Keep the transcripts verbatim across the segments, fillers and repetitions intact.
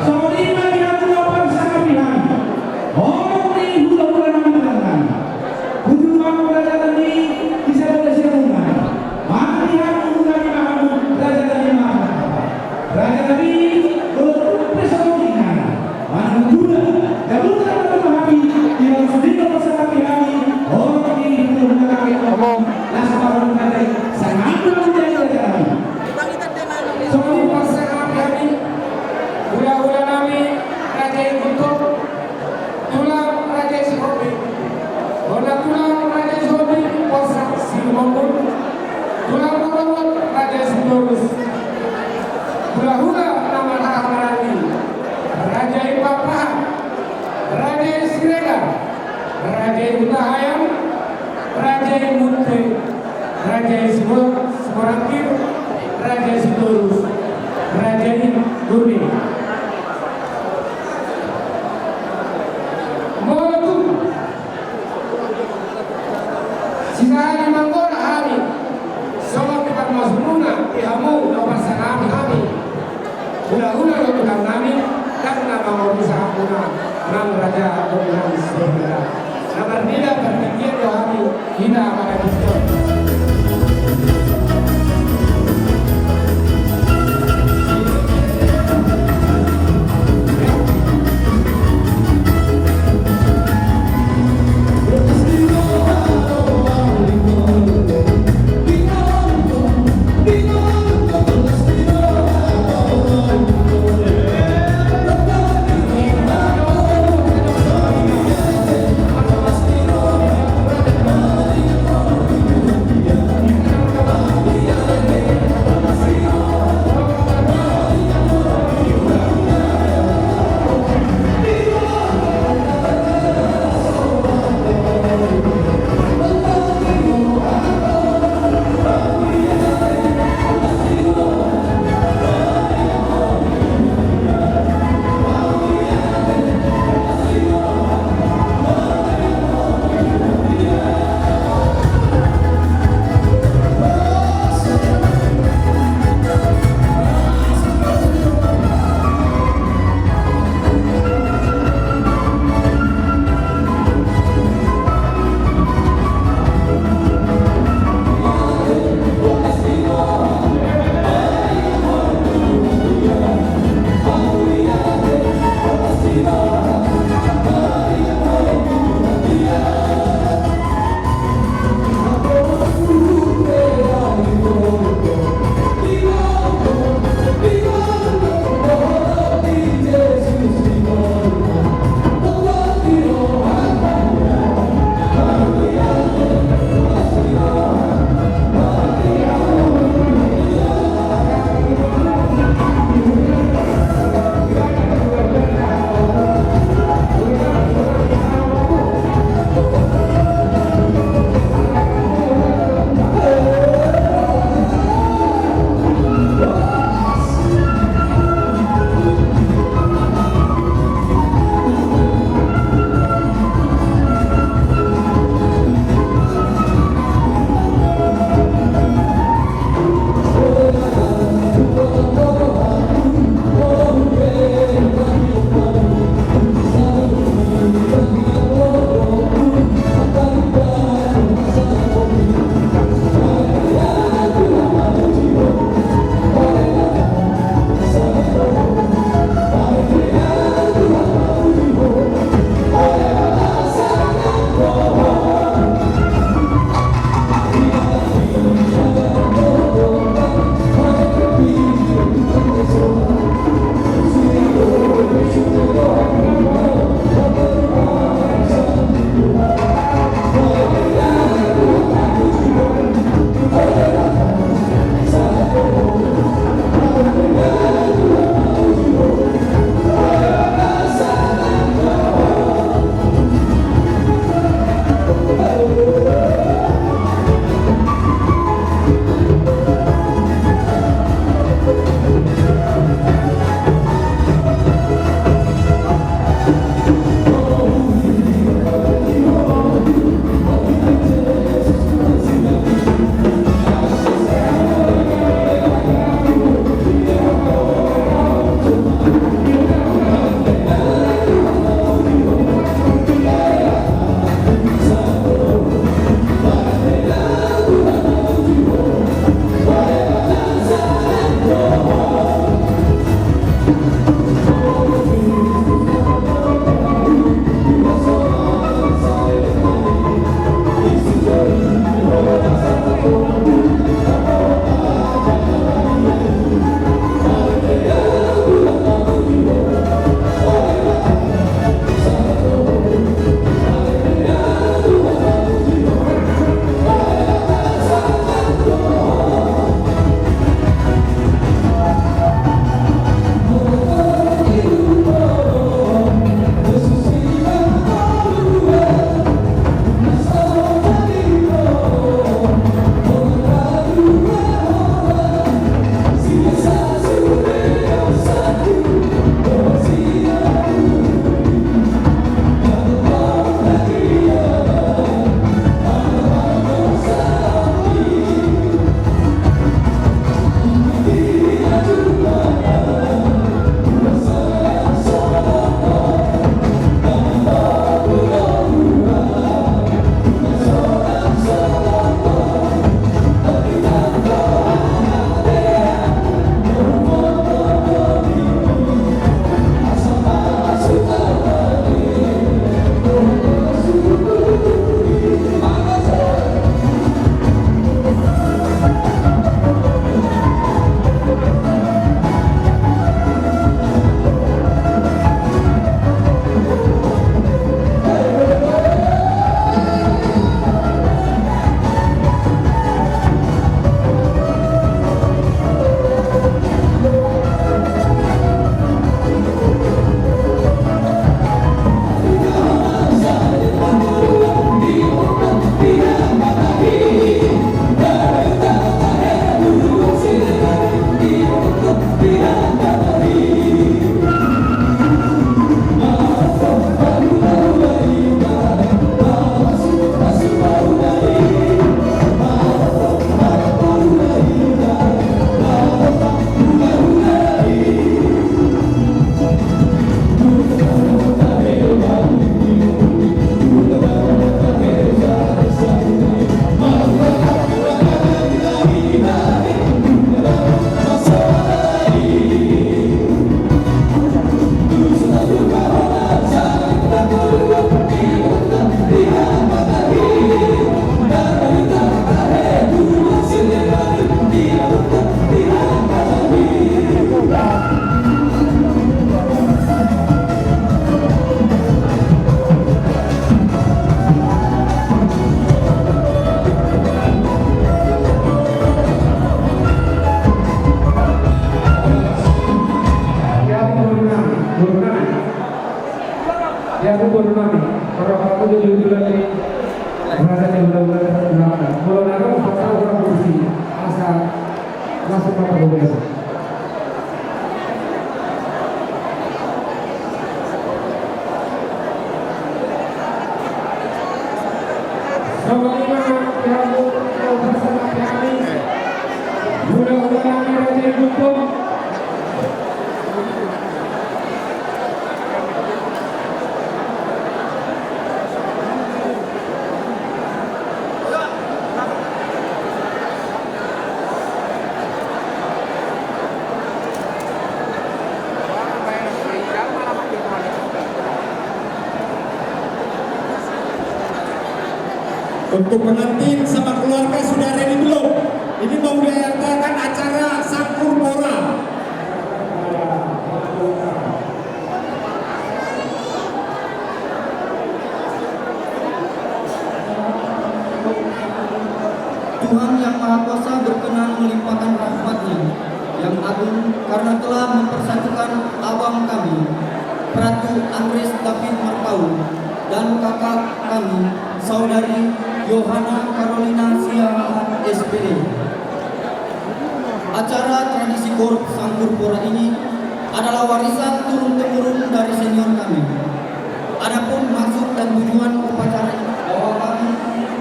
Songon i ma di hamu na parsangap i hami. Horong ni hulahula nami tangan. Hujungan raja nami di sada siamungan. Mati hamu nami mahamu raja nami mahamu. Raja nami, dohot pe songon i nang. Manang hula, dabuta na hami, di hamu sude na parsangap i hami. Horong ni hulahula nami. Las paron kadai, sangap nami raja nami. Songon i parsangap i hami, hulahula nami, raja i Gutop, tulang raja i Sihombing, bona tulang raja i Sihombing, Borsak Sihombing, tulang borowot raja i Sitorus, hulahula na marhaha maranggi, raja i Pakpahan, raja i Siregar, raja i Hutahaean, raja i Munthe, raja i Sibor-, Siborangkir, raja i Sitorus, raja i Gurni. Molo tung sisahali manggola hami, songon di parmasununa di hamu na parsangap i hami. Hulahula dohot tulang nami, ndang na mangorusa hamuna, nang raja dohot nang sahula. Na marbeda partingkian do hami, hita maragiton. Ya, aku boru nami. Boru nami. Ya, aku boru nami. Kalau aku jadi utulan di bahasa yang udah-udah terkenal. Kalau naro bahasa orang kursi. Asa langsung apa gue biasa. Untuk pengantin sama keluarga sudah ready belum? Ini mau diadakan acara sangkur pora. Tuhan Yang Maha Kuasa berkenan melimpahkan rahmat-Nya yang agung karena telah mempersatukan abang kami, Pratu Andres David Marpaung, dan kakak kami, Saudari Yohana Carolina Siahaan, S P D. Acara tradisi Korps Sangkur Pora ini adalah warisan turun-temurun dari senior kami. Adapun maksud dan tujuan upacara ini bahwa kami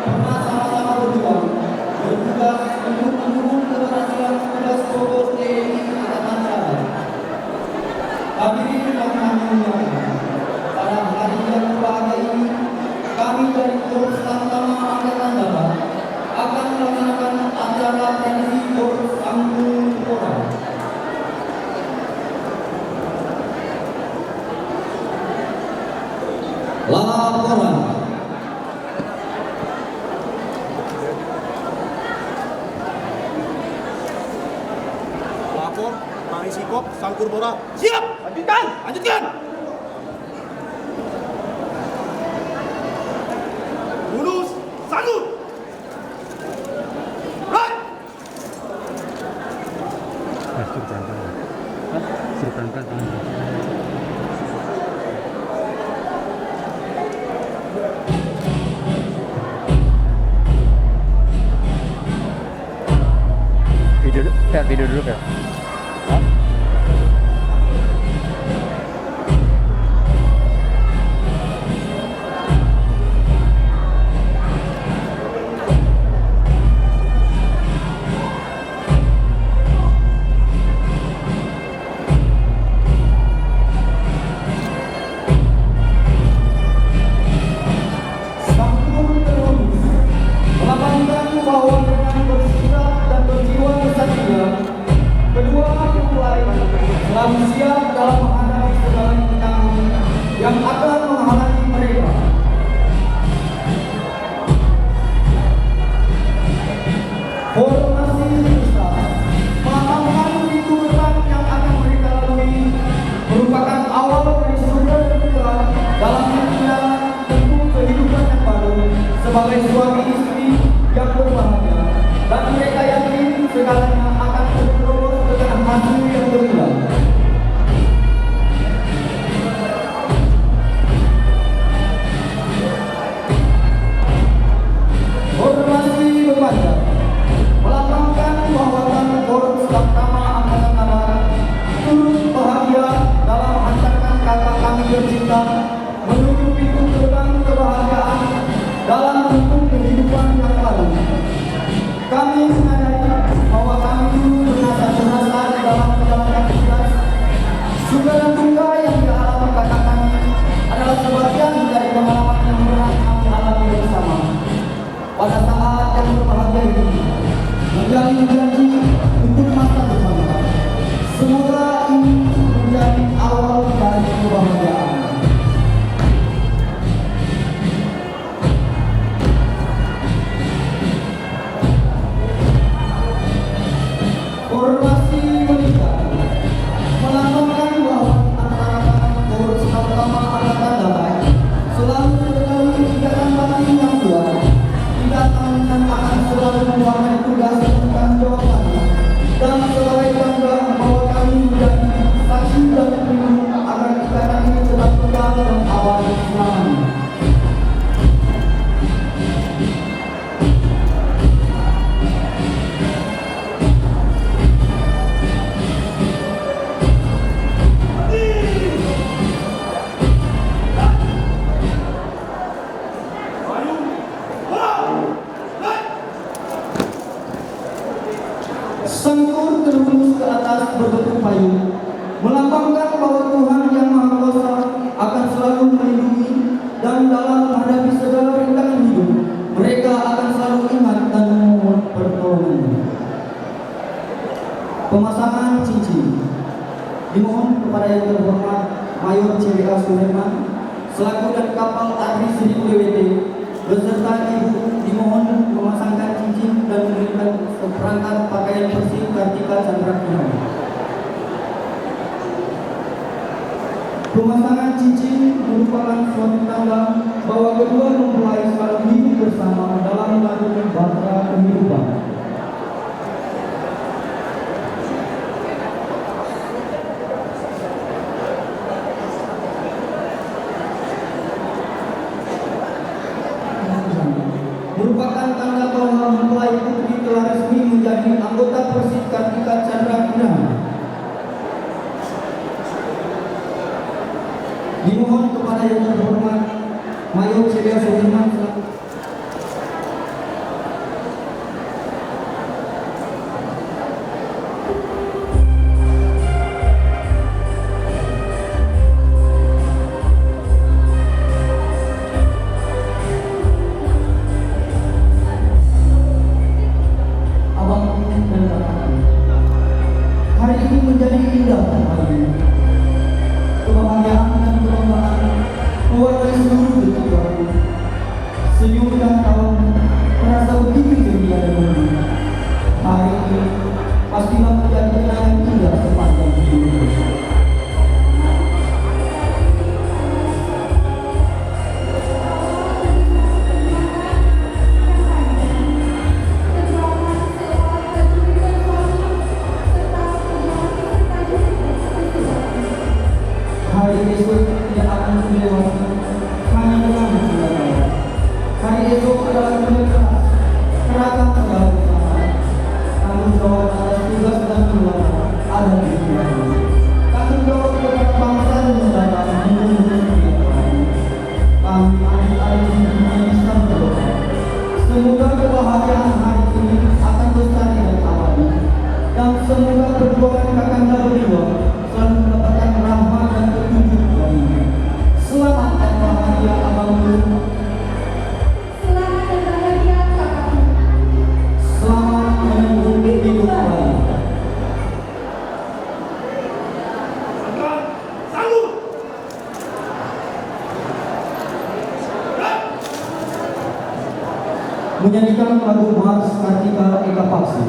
pernah sama-sama berjuang, bertugas untuk mendukung keberhasilan tugas pokok T N I Angkatan Darat. Hadirin yang kami muliakan, pada hari yang berbahagia ini, kami dari Korps Tamtama Angkatan Darat akan melaksanakan acara tradisi Korps Sangkur Borat. Laporan. Lapor, Pangisi Korps Sangkur Borat. Siap! Lanjutkan! Lanjutkan! Unus, sangkur! Right! Suruh pelan-pelan. Hah? Suruh pelan-pelan tangan. Video, Pel, video dulu, Pel. Hah? Sangkur terhunus melambangkan bahwa dengan bersikap dan berjiwa kesatria, kedua mempelai selalu siap dalam menghadapi segala rintangan yang akan menghalangi mereka. Formasi Kristus melambangkan pintu gerbang yang akan mereka lalui, merupakan awal dari surga dan neraka dalam perjalanan untuk kehidupan yang baru sebagai suami istri yang berbahagia, dan mereka yakin segalanya akan terus dengan hasil yang terindah. Formasi berpanjang melambangkan bahwa kami Korps Tamtama Angkatan Darat turut bahagia dalam hantarkan kakak kami tercinta menuju pintu gerbang kebahagiaan dalam menempuh kehidupan yang baru. Kami menyadari bahwa kami dulu pernah terasa di dalam menjalankan tugas. Suka dan duka yang dialami kakak kami adalah sebagian dari pengalaman yang pernah kami alami bersama. Pada saat yang berbahagia ini, menjalin janji untuk masa depan. Semoga ini menjadi awal dari kebahagiaan. Formasi menikah melambangkan bahwa antara kakak Korps Tamtama Angkatan Darat selalu terjalin ikatan batin yang kuat. Ikatan yang akan selalu mewarnai tugas dan tanggung jawab kami. Dan sebagai tanda bahwa kami menjadi saksi dan pelindung agar ikatan ini tetap kekal dan abadi selamanya. Sangkur terhunus ke atas berbentuk payung, melambangkan bahwa Tuhan Yang Maha Kuasa akan selalu melindungi dan dalam menghadapi segala rintangan hidup, mereka akan selalu ingat dan memohon pertolongan. Pemasangan cincin. Dimohon kepada yang terhormat Mayor C W A Suherman, selaku Dankapal Ardi Seribu D W T, beserta Ibu dimohon memasangkan cincin dan memberikan seperangkat pakaian bersih Kartika Candra Kirana. Pemasangan cincin merupakan suatu tanda bahwa kedua mempelai selalu hidup bersama dalam mengarungi bahtera kehidupan. Merupakan tanda bahwa mempelai putri telah resmi menjadi anggota Persib Kartika Candra Kirana. Dimohon kepada yang terhormat Mayor C W A Suherman selaku Esok tidak akan ku lewati, hanya dengan cinta kau. Hari esok adalah kerja keras, keragam segala usaha. Tanggung jawab atas tugas dan keluarga ada di pundakmu. Tanggung jawab kepada bangsa dan negara menunggu setiap hari. Kami adik-adik di dunia bisa berdoa. Semoga kebahagiaan hari ini akan lestari dan abadi. Dan semoga perjuangan kakanda berdua selalu mendapatkan rahmat dan petunjuk darinya. Selamat dan bahagia, Abangku. Selamat dan bahagia, Kakakku. Selamat menempuh hidup baru. Menyanyikan lagu Mars Kartika Eka Paksi.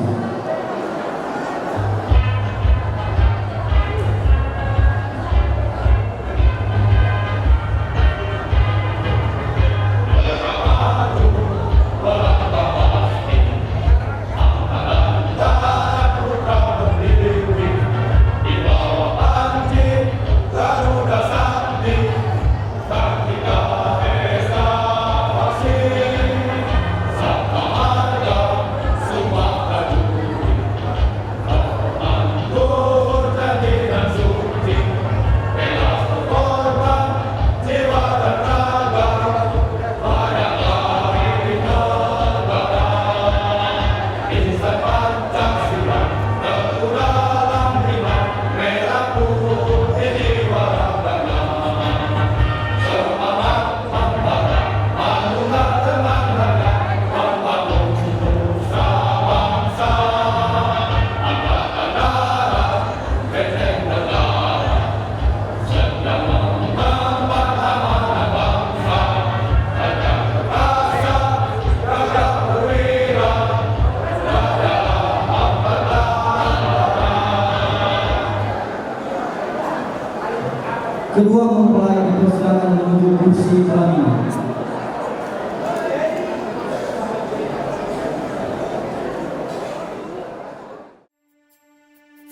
Kedua mempelai dipersilakan menuju kursi pelaminan.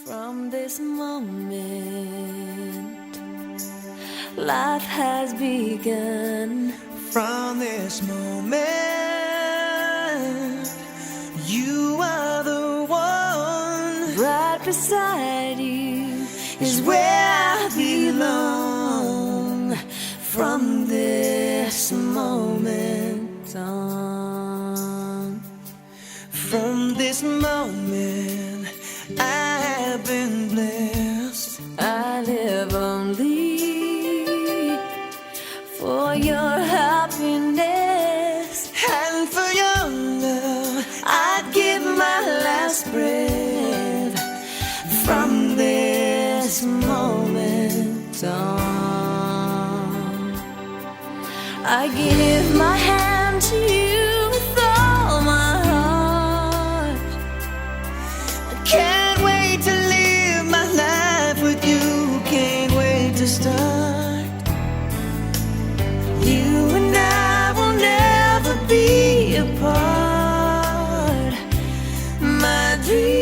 From this moment, life has begun. From this moment, you are the one. Right beside you is where I belong. From this moment on. From this moment, I have been blessed. I live only for your happiness and for your love. I'd give my last breath from this moment on. I give my hand to you with all my heart. I can't wait to live my life with you. Can't wait to start. You and I will never be apart. My dreams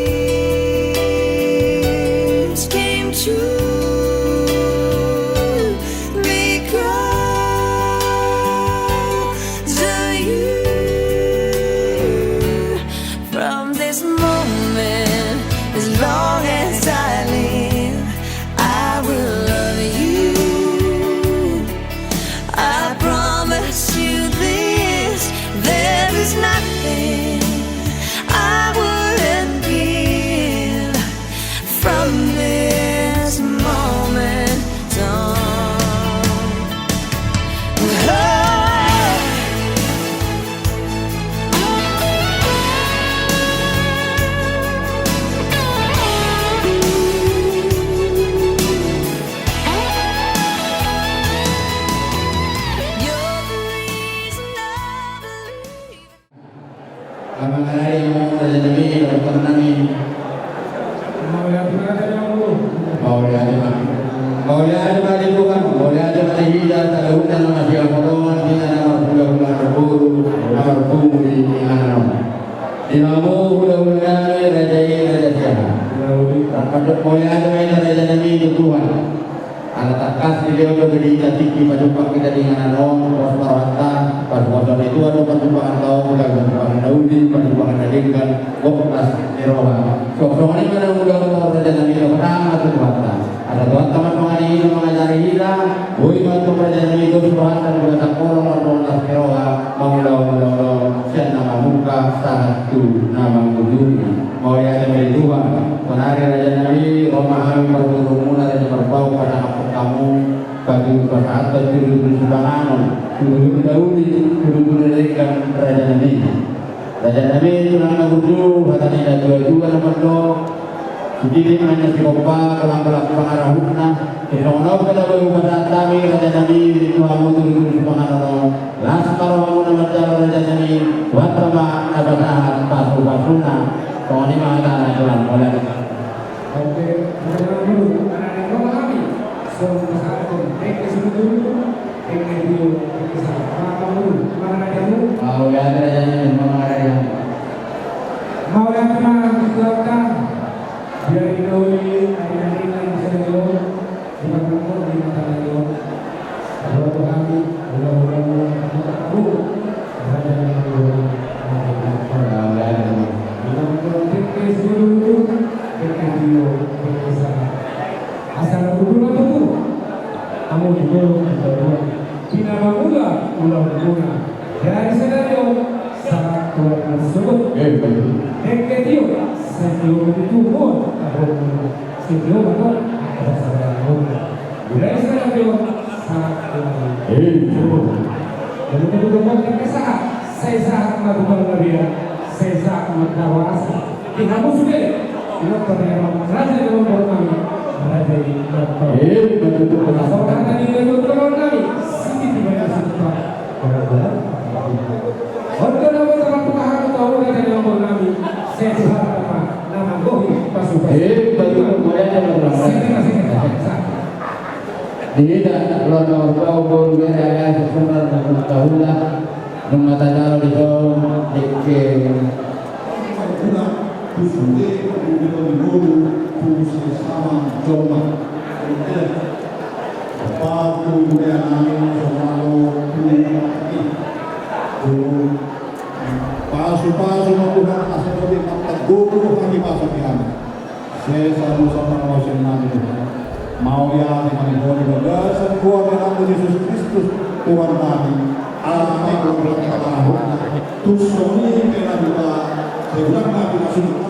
came true because of you. From this moment, as long as I live, I will love you. I promise you this, there is nothing I wouldn't give from this moment on. Oh. Amang nami, raja nami, amang nami. Mauliate ma. Mauliate ma di Tuhan, mauliate ma di hita, saluhutna na masihaholongan, hita na marhulahula, na marboru, na marpungu di inganan on. Di hamu hulahula nami, raja i, raja siahaan. Mauliate ma hita, raja nami, tu Tuhan. Ala tangkas di Dia udah jadi cantik di pajumpang kita di nganan on, pos marwata, pas pos on itu ada pajumpang tahu, bukan pajumpang na uli, pajumpang na denggan, gok las ni roha. Sok songon i ma na mula-mula raja nami, pertama tu Tuhanta. Asa Tuhanta ma songon i na mangajari hita, boi ma tu raja nami tu Tuhanta, bukan tak korong, bukan las ni roha, mangula-ula sian na mamungka, sahat tu na mangujungi. Mauliate ma di Tuhan, sonari raja nami, ro ma hami parboruonmuna, Raja Marbau, pasangaphon hamu, bagi pasahathon tudu-tudu sipanganon, tudu-tudu na uli, tudu-tudu na denggan raja nami. Raja nami, tulang na burju, hata ni na tua-tua na mandok, sititi ma na sigompa, kolang-kolang pangarahutna, songon on pe na boi hupasahat hami, raja nami, tu hamu tudu-tudu sipanganon on. Las ma rohamuna mardalan raja nami, Tuhanta ma na pasahat pasu-pasuna. Songon i ma hata na tulang, mauliate. Oke, mauliate ma di hamu, anak ni roha nami. Songon pasahathon, dengke situtu, dengke tio, dengke sahat. Mauliate ma di hamu, mauliate ma di hamu. Mauliate ma di hamu. Mauliate ma di Tuhanta. Biar i do i, ari na ringan di sadari on. Di mata ni on, di mata ni on. Ro hami, ro, ro, ro, ro, ro, raja ni on, raja ni on. Asa na tutu, tutu. Hamu tutu, tutu. Di na mangula ulaonmuna. Dari sadari on sahat tu ari na sogot. Eh, betul. Dengke tio, sai tio ma tutu, on, tahonmuna. Sai tio ma tutu, angka sadari on. Mulai sadari on sahat tu ari na sogot. Jadi tutu, dengke sahat, sai sahat ma tu panggabean, sai sahat ma tu parhorasan. Di hamu sude, di dokter ni amang, raja ni amang boru nami, raja ni dokter. Eh, betul, betul. Songon hata ni dokter nami, sititi ma na sigompa. On do na boi tapartuka hami tu hamu, raja ni amang boru nami, sai Tuhanta ma na manggohi pasu-pasu. Eh, betul, betul. Sititi ma sigompa. Di hita, keluarga Marbau, boru, bere, ayah, sesunan, dan keluarga hula, nunga tajalo di son, dengke. Hula, tu sude, tu sude, tu sude, sama, joma. Patu, tu sude, anak, sama, tu sude. Pasu-pasu ma Tuhan, asa boti mata gogo, hami pasu di hami. Sesa dosa pangalaosion nami. Mauliate ma di Ho di bagasan goar ni Anakmu Jesus Kristus, Tuhan nami. Amen. Tus songon i pe na hupa, sai hurang nami na sudah.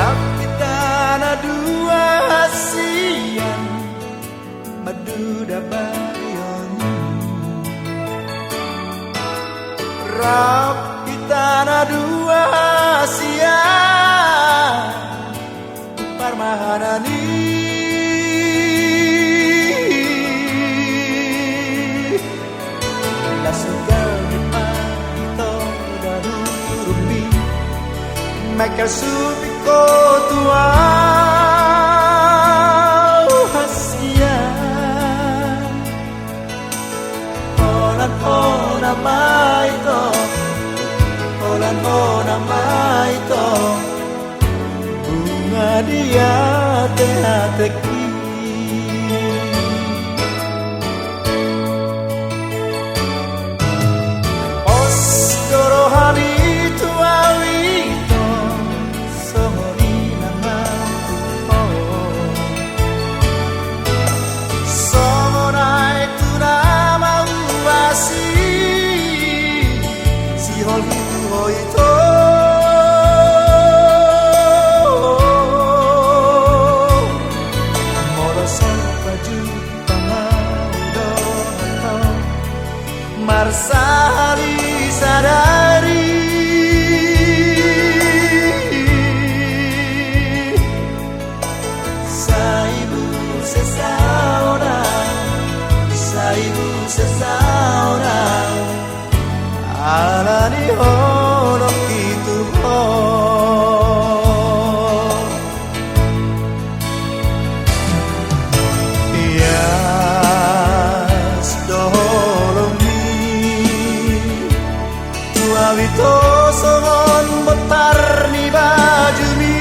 Rap hita na dua sian, maduda barion. Rap hita na dua sian, parmahanan i. Las ni gabe ma ito darurupi, mangkalsupi ho tu au hasian. Holan hona ma ito, holan hona ma ito, bunga di ate-ateki. Pos do roha ni tu au ito, songon i nang au tu ho. Songon aek tu na mauasi, sihol hita tu ho ito. Molo so pajumpang au dohot ho, marsahali sadari. Sai muse saonang, sai muse saonang, ala ni holongki tu ho. Ias do Tosongon bontar ni bajumi.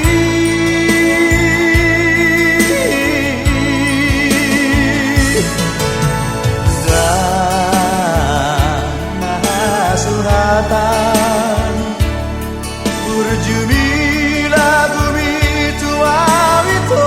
Ndang mahasuhatan burjumi lagumi tu ahu ito.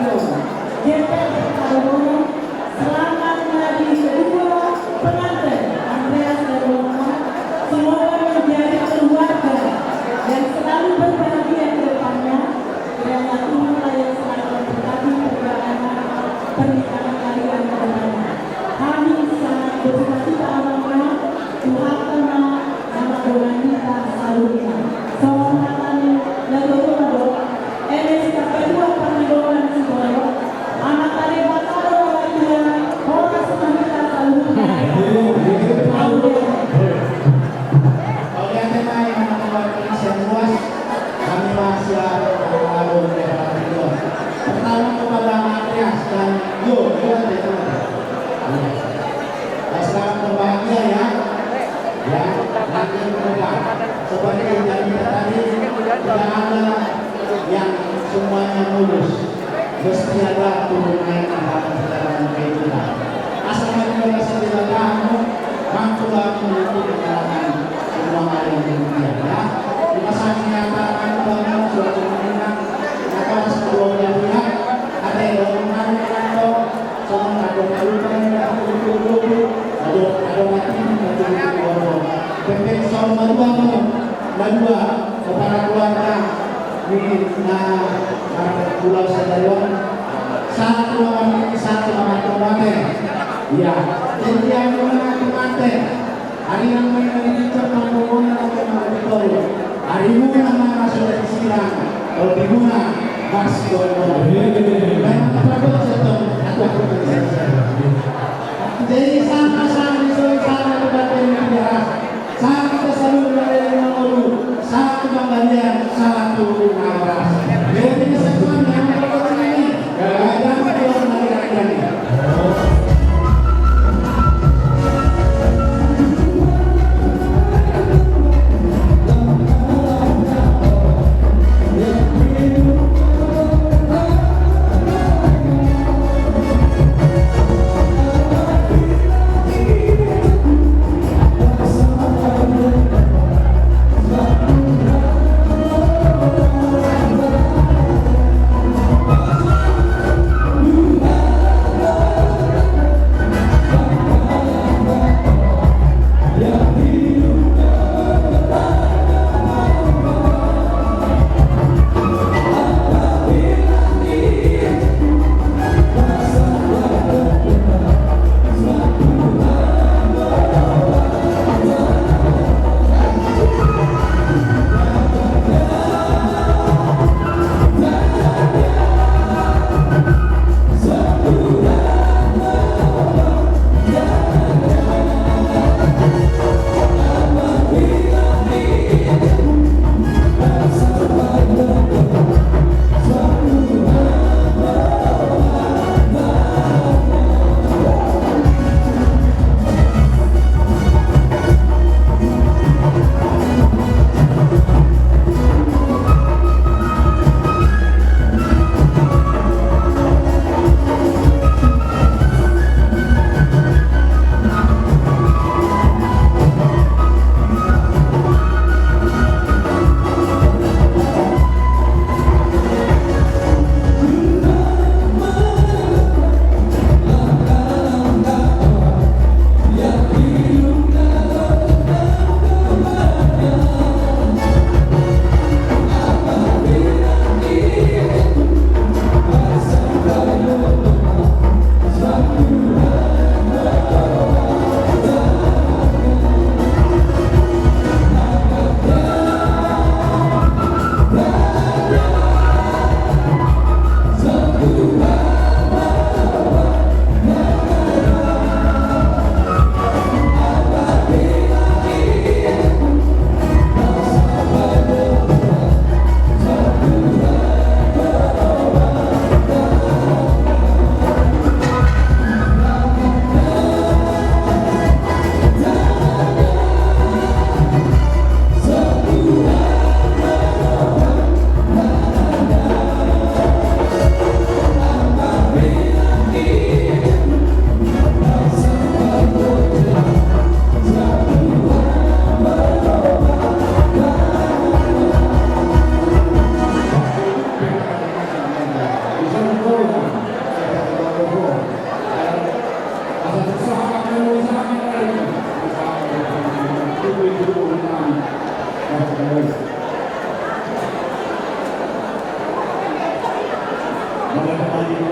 Marbun. Jemper Marbun. Selamat menjadi kedua pengantin Andreas dan Roma. Semoga menjadi keluarga yang selalu berbahagia ke depannya. Kiranya Tuhanlah yang selalu memberkati perjalanan pernikahan kalian ke depannya. Kami sangat bersuka cita, Amang, Tuhan ma na mandongani hita saluhutna. Songon hata ni natuatua do, eme sitambatua pangadoan sitio, Amanta Debata do na matua, horas ma hita saluhutna. Mauliate. Mauliate ma i, Amanta Debata na sian ruas. Hami ma sian Amanta Debata. Pertama kepada Andreas dan Jo, Jo, Jo. Selamat berbahagia ya. Ya, nanti berubah. Seperti yang kita tadi, tidak ada yang semuanya mulus. Mesti ada turun naik di dalam perjalanan kehidupan. Asal hati rasa tidak tahu, mampu aku untuk mengalami semua hal yang demikian ya. Di masa kenyataan bangun suatu kemenangan, maka harus kedua belah pihak ada yang bangun hari mengantuk, Songon adong na lupa ni na tujuh puluh dua puluh, adong, adong na tujuh puluh dua puluh. Pempek saur matua mo, na dua, kepala keluarga, mungkin na, na pulau sadari on. Satu lawan ini, satu lawan tomate. Iya, jadi yang mana tomate? Ari na main na di Jepang, pokokna na main na di Jepang. Ari muna na sudah disilang, hobi muna mas dodo. Memang apa dosa tu? Jadi sama-sama di sini, sama di batin yang biasa. Sama kita selalu berada di nomor satu, Bang Ganjar, satu Nawas. Jadi kesimpulannya,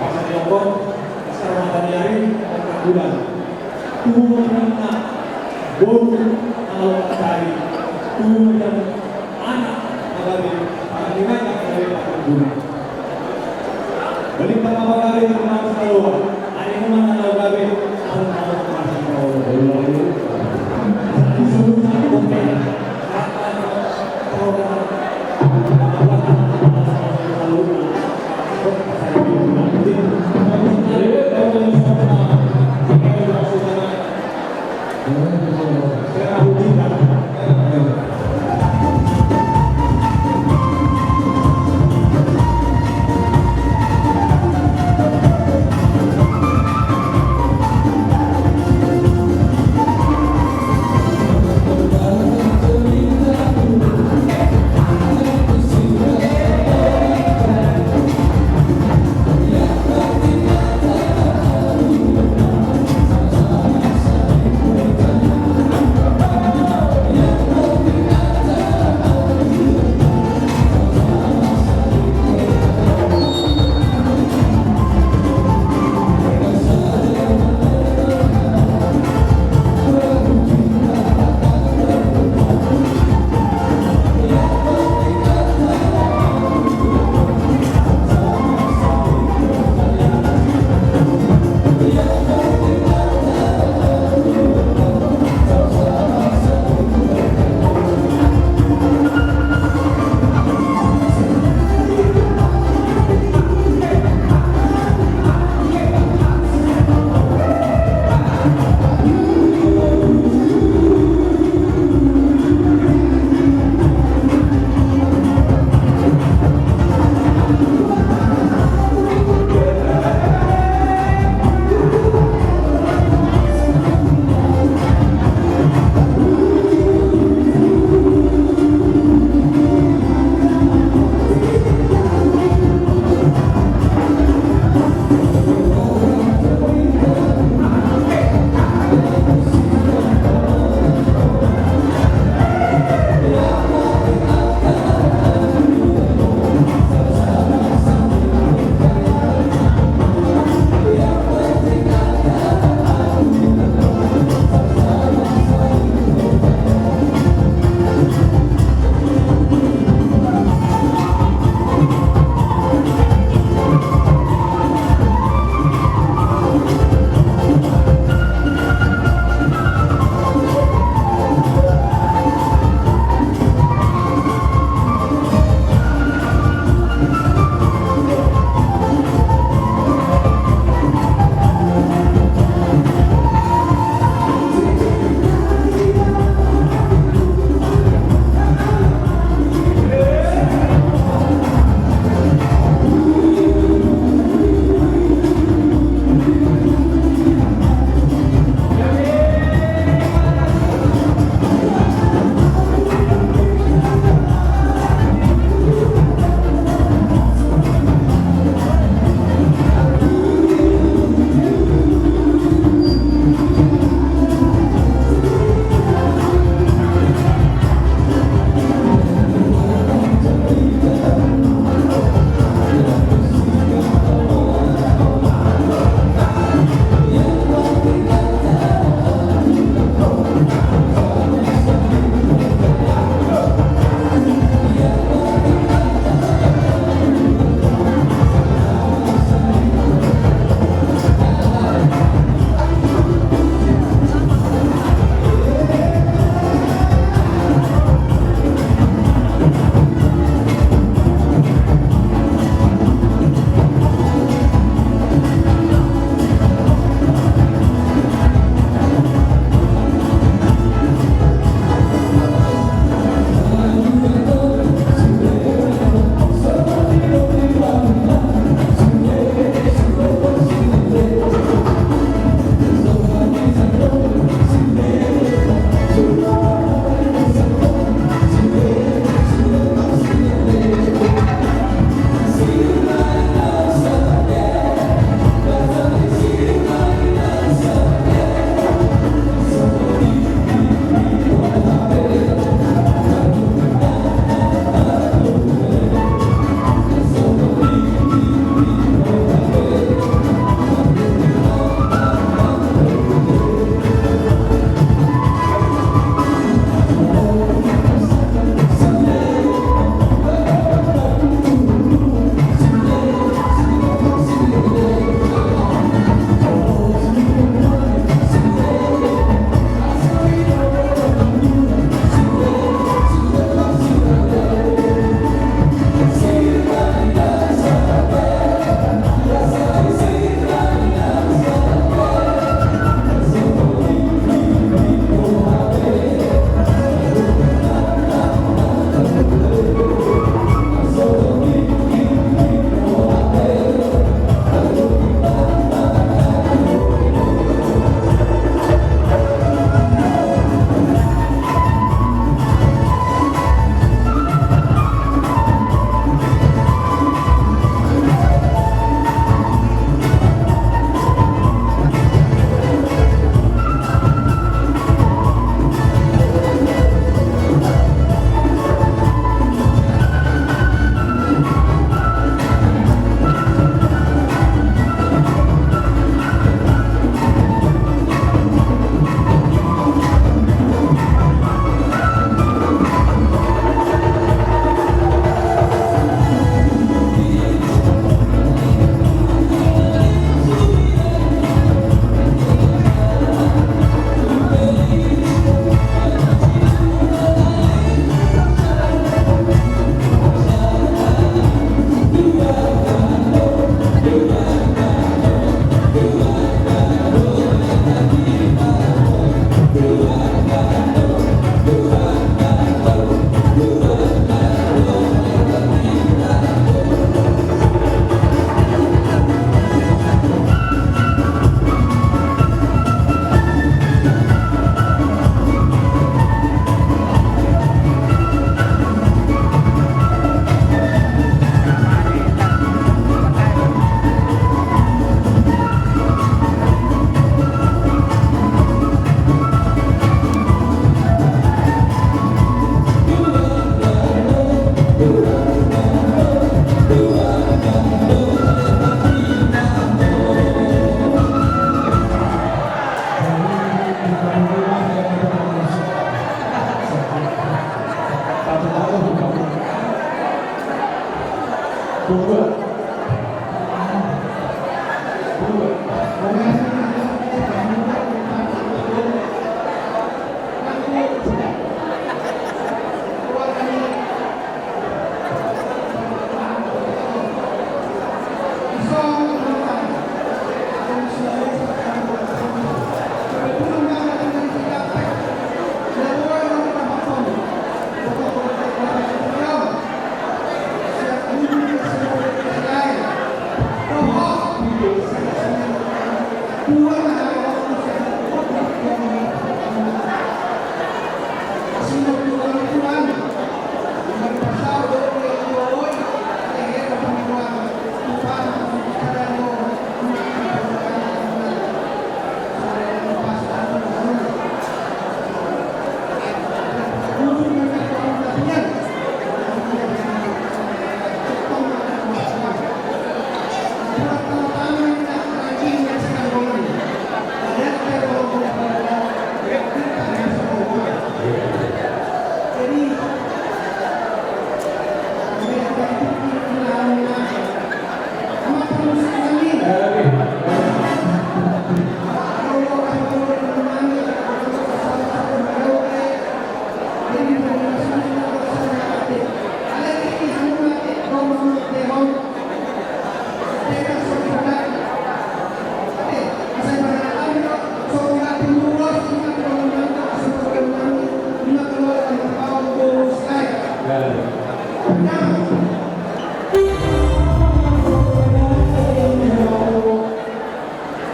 Pasal nyokong, sekarang ada nyari, ada bulan. Tubuh mengenai boru, kalau tadi, tubuh dan anak, ada di, ada di mana, ada di mana. Balik sama Bang Gabe, terima kasih, Bang. Hari ini mana Bang Gabe?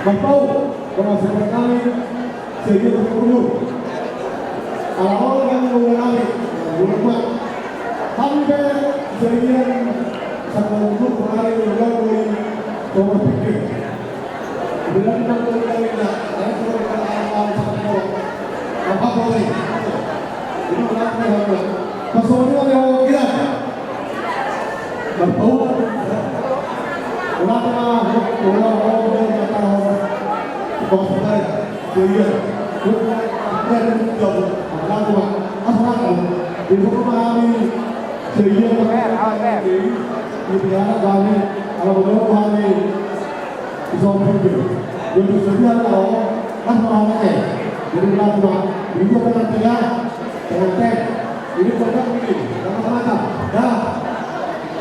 Mantap, pengasapan kami. Jadi, gubernur. Awal kan gubernur kami, gubernur. Kami pe jadi sama gubernur kemarin, gubernur dari Thomas Pikir. Bilang kita gubernur kami, nah, saya sudah kenal sama Pak Kapolri. Ini orang yang Mas Sony, ada yang mau kira? Mas Paul? Ulang, ulang, ulang, ulang, ulang. Mas Paul, iya. Bukan, bukan, bukan. Apa, apa? Apa, apa? Di rumah kami, sehingga kami, di daerah kami, kalau menurut kami, Iso pikir. Jadi sedia tahu, kan, orangnya. Jadi, langsung, ini pengantin ya. Pengantin. Ini produk ini. Sama-sama. Dah.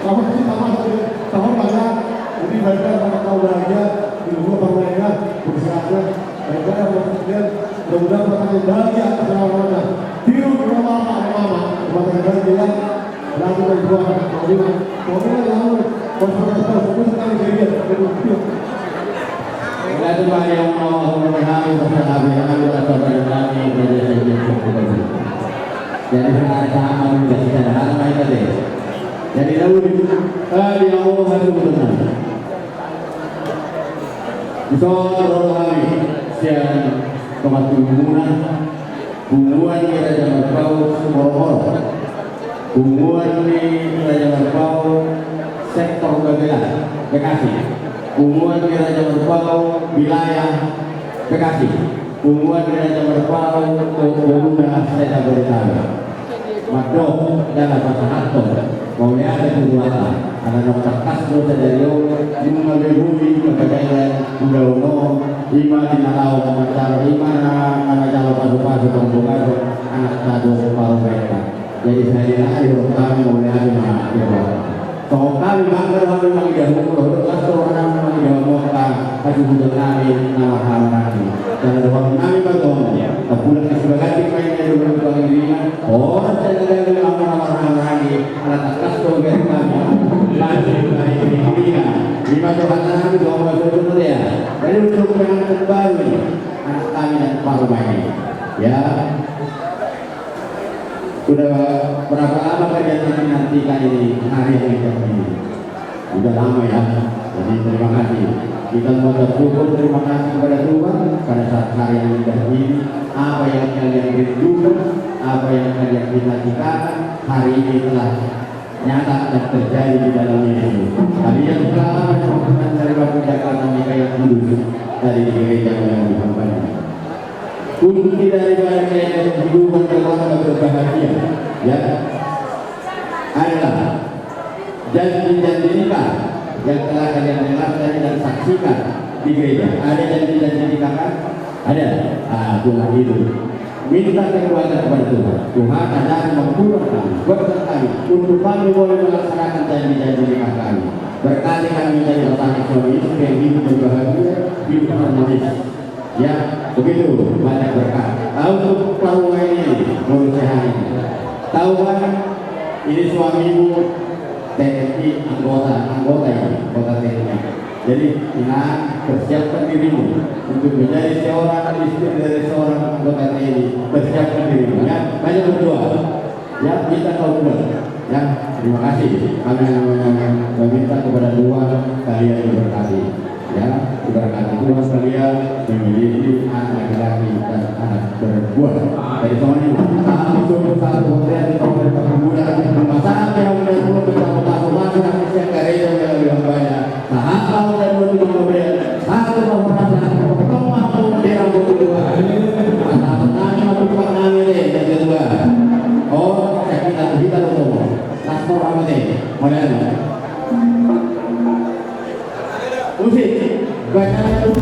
Sama sih, sama sih. Tahun banyak. Jadi, baiklah, sama tahu bahagia. Di rumah, bang, ya. Bersehat, ya. Baiklah, ya, buat kalian. Mudah-mudahan, buat kalian bahagia. Sama-sama. Di rumah, mama, mama. Buat kalian bahagia, ya. Jadi, sekarang sama juga, kita ada hal lain tadi. Jadi, lalu, eh, di awal hari itu, benar. Bisa, kalau hari, siang, tempat kerumunan, Punguan ni Raja Marpaung Moromoro. Punguan ni Raja Marpaung sektor Babelan, Bekasi. Punguan ni Raja Marpaung wilayah Bekasi. Punguan ni Raja Marpaung Boruna Seta Bodetabek. Mandok jala pasahathon. Mauliate tu Tuhanta, ala naung tangkas do sadari on, nunga boi hami mambahen ulaon on, ima di na laho manjalo, ima na manjalo pasupasu, pambogason anakta dohot parumaenta. Jadi, sahali nai dohot hami mauliate ma di Tuhan. Songon hami bangga do hami mangido hamu, dohot las do roha nami mangido hamu angka hasuhuton nami na marhahamaranggi. Jala dohonon nami ma tong, tapulak na sibaganti ma i na dohot tu anggi i, horas jala gabe ma hamu na marhahamaranggi. Ala tangkas do gabe hami. Pasti baik di dunia. Ima dohononnami, dohot ma sojo modea. Jadi untuk pengantin baru ini, anak kami dan parumaen i. Ya. Sudah berapa lama kalian menantikan ini, hari yang indah ini? Udah lama, ya. Jadi, terima kasih. Kita mengucap syukur, terima kasih kepada Tuhan pada saat hari yang indah ini. Apa yang kalian rindukan, apa yang kalian cita-citakan, hari ini telah nyata dan terjadi di dalam Yesus. Kalian telah mendapatkan dari Bapa Jakarta Mikael Kudus dari gereja yang dihamba ini. Kunci daripada kehidupan keluarga berbahagia, ya, adalah Janji-janji nikah yang telah kalian dengar tadi dan saksikan di gereja. Ada janji-janji nikah kan? Ada. Ah, Tuhan itu. Minta kekuatan kepada Tuhan. Tuhan, ajari, mampukan kami, kuatkan kami untuk kami boleh melaksanakan janji-janji nikah kami. Berkati kami menjadi pasangan suami istri yang hidup dan bahagia, hidup harmonis. Ya, begitu banyak berkat. Tahu tuh, tahu ini, menurut saya ini. Tahu kan, ini suamimu T N I anggota, anggota ini, anggota T N I. Jadi, Inang, persiapkan dirimu untuk menjadi seorang istri dari seorang anggota T N I. Persiapkan dirimu, ya. Banyak berdoa. Ya, kita tahu pula. Ya, terima kasih. Kami hanya meminta kepada Tuhan, kalian diberkati. Ya, diberkati Tuhan, kalian memiliki anak laki-laki dan anak perempuan. Dari soalnya, kami suruh satu hotel di Kabupaten Pegunungan, rumah sakit yang udah dulu kita masuk-masuk, tapi siap gereja udah lebih banyak. Sahata udah dua lima mobil, satu mau merasa, potong mau dia mau dua. Masa petani mau tukang nami deh, yang kedua. Oh, sakit atau kita lo ngomong. Las mau apa deh? Modal. Musik. Baca dulu.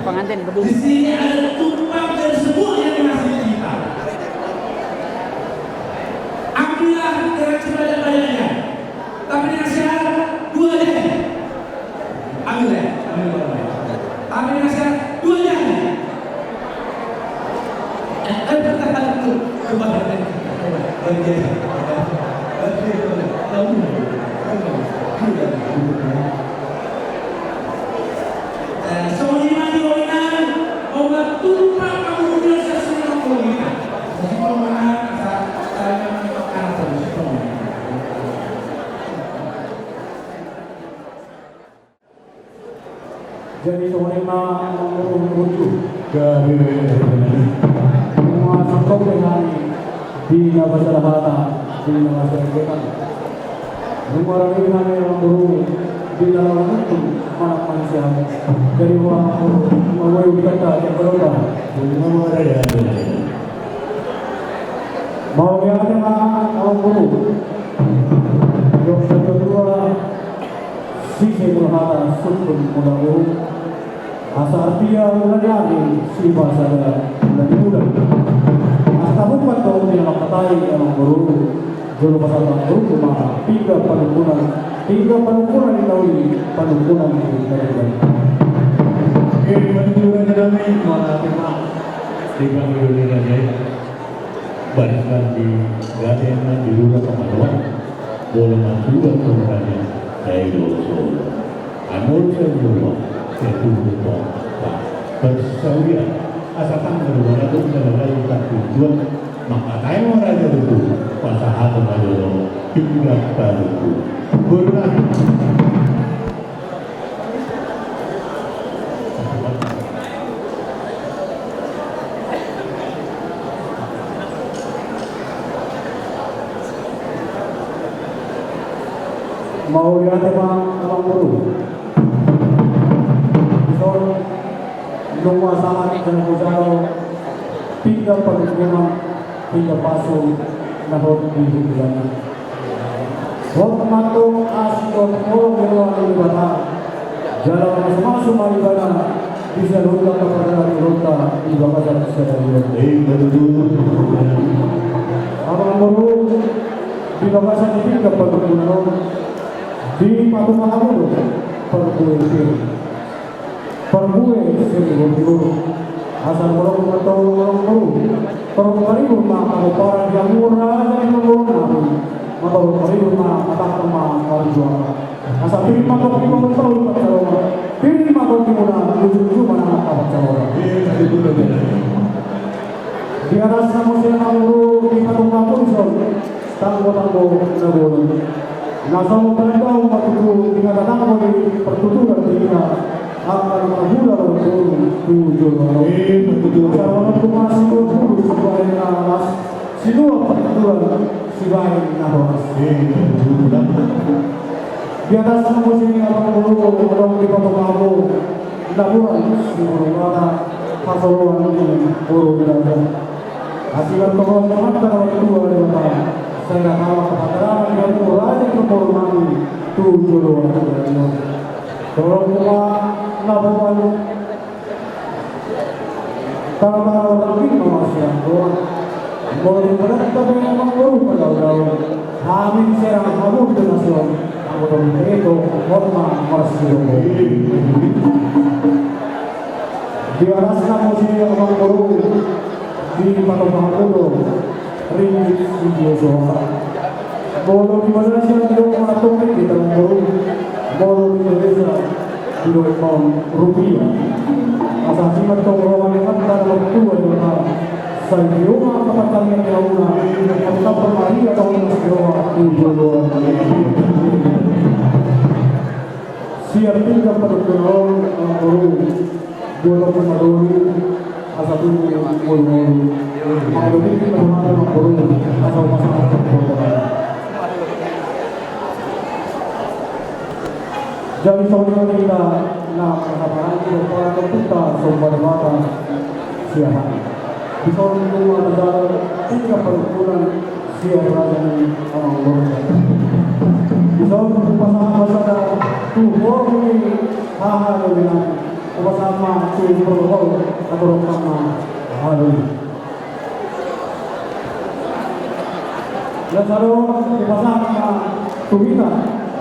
Pengantin bedul. Di sini ada tumpang dan semua yang masih kita. Ambillah dengan sebanyak-banyaknya. Tapi dengan syarat dua jari. Ambil ya, ambil barang. Tapi dengan syarat dua jari. Eh, eh, bentar, bentar, bentar. Coba, bentar, bentar. Coba, bagian. Tahu. Eh, songon i ma di Inang, obat tumpang kamu udah sesuai dengan Inang. Jadi, kalau mana, sa-, saya memang anak terus, Jadi songon i ma, mangurung-urung tu. Gabe. Semua santong dengan di nafas hata. Nunga rade hami amang boru di na laho manungkun manang manang sian. Jadi, amang boru, mauliate ma di hita, jala mauliate ma. Mauliate ma amang boru. Didok natuatua, sise molo hata sungkun molo boru. Asa artia ula ni ari, sipasada ula ni bulan. Asa tabuka do di na mangkatai amang boru. Jolo pasahat amang boru ma pinggan panungkunan, pinggan panungkunan ni na uli, panungkunan ni na uli. Oke, panungkunan ni na uli, mauliate ma. Di panungkunan ni na uli. Balikkan di gade na di rura pamaluan. Bola matua turunannya. Dai doso. Amor saya dulu. Saya tunggu kau. Persawian. Asa tanggal dua ratus dalam lain tak tujuan. Maka tayo raja dulu. Pasahat sama dulu. Pindah baru. Bola. Mauliate ma amang boru. Dison nunga sahat jala hujalo pinggan panungkunan, pinggan pasu na hot di hita. Hot ma antong asi dohot holong ni roha ni Debata. Jala mamasu-masu ma ibana di saluhut angka parjolo ni roha di bagasan sadari on. Amang boru, di bagasan ni pinggan panungkunan on, dipatonga hamu do parbue pir. Parbue siribur-ribur. Asa molo hutolhon amang boru, parhobas ma hamu, parhobas di hamu raja ni parboruon nami. Molo hutolhon ma, hatahon ma parjuangan. Asa pir ma tongtong, pir ma tongtong, pir ma tongtong, pir ma tongtong, pir ma tongtong. Di atas na muse amang boru, dipatonga hamu dison tanggo-tanggo na bolon. Na so paling dao ma tutu di hata tanggo di partuturan di hita, angka na marhula marboru tu jolo. Asa molo tung asi do pulu sibahen na las, sinua partuturan sibahen na horas. Di atas na muse amang boru, adong dipatonga hamu na buran siborumata, hasoloan ni boru ni raja. Asi ma antong roha ni Amanta na martua Debata, sai na tama hamu raja ni parboruon nami tu jolo. Tolong ma na boban. Tama ma roha ni ma sian roha. Molo di padan tabe amang boru padao-dao, hami serang hamu di na son. Anggo tong beto, hot ma marsidohot. Di atas na muse amang boru, dipatonga hamu do ringgit sitio soara. Molo di Malaysia didok ma antong ringgit amang boru. Molo di Indonesia didok ma rupiah. Asa asi ma antong roha ni Amanta na martua Debata. Sai tio ma angka pansalongan ni hamuna, angka parmaria tong na siroha tu joloan. Sian pinggan panungkunan on, amang boru, dua topung ma doli, asa tutu mangolu-ngolu. Mangolu tingki ma rohanta amang boru, asa upa sahat. Jadi songon i ma hita na marhahamaranggi, pomparan ni ompunta Somba Debata Siahaan. Dison nunga tajalo pinggan panungkunan sian raja ni amang boru. Dison hupasahat ma sada tu horong ni haha doli nami. Hupasahat ma tu protokol, atur ma haha doli. Na salpu dipasahat ma tu hita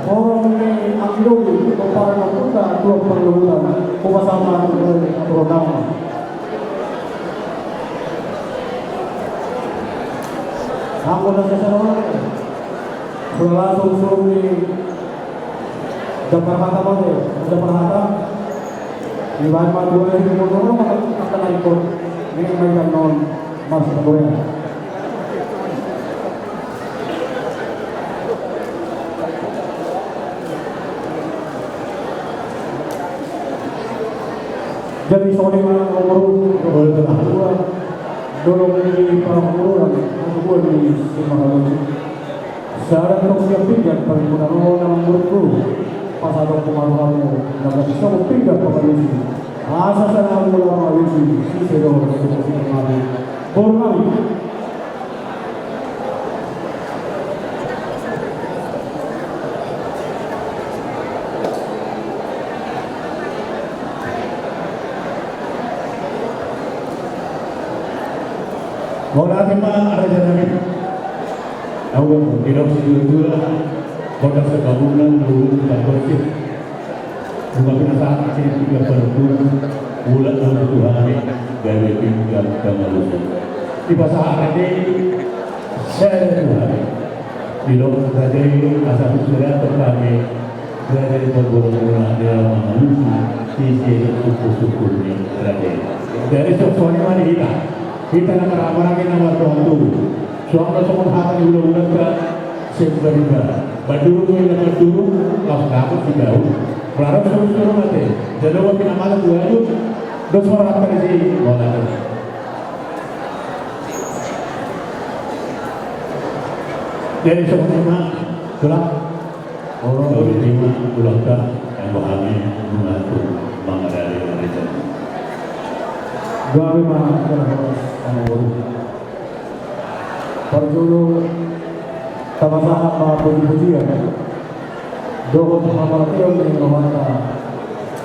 horong ni anggi doli, pomparan ni ompunta Tuan Parluhutan. Hupasahat ma tu hita, atur ma. Anggo na salpu on, hula langsung suruh ni Jambar hata ma do, jambar hata. Dibaen ma tu hula ni mundurna ma angka na ikut. Ini main non mas kuburan. Jadi songon i ma amang boru, dolok ni parboruon, parboruon ni Simarmata. Sada tong siap pinggan, paling muna ro na mangurut guru. Pasahat tu hamu hamu na gabe songon pinggan pangalusi. Asa sada hamu na mangalusi, sise dohot sise nami. Boru nami. Mauliate ma raja nami. Au didok situa-tua, bodas sababunan, luhut tambosir. Nunga pinasahat ate tiga puluh, mulak na tu hami, gabe pinggan pangalusi. Dipasahat ate, sada tu hami. Didok raja i, asa husada tu hami. Raja i, parbolo muna di laho mangalusi, sise sungkun-sungkun ni raja i. Jadi songon i ma di hita. Hita na marhahamaranggi na mardongan tubu. Suang do songon hata ni hulahulanta, semba di ba. Mandurung do inna mandurung, laos dapot di bahu. Maradophon suru-suru mate. Jalo ma pinamala tu ayu. Dos ma rohanta disi. Mauliate. Jadi songon i ma. Tulang. Olo, olo, i ma, ulang ta, yang bahami, mengatur, mengadali, mengajar. Gabe ma, kena horas, anu, olo. Parjolo, tama sahat ma puji-pujian. Dohot hamartion ni rohanta,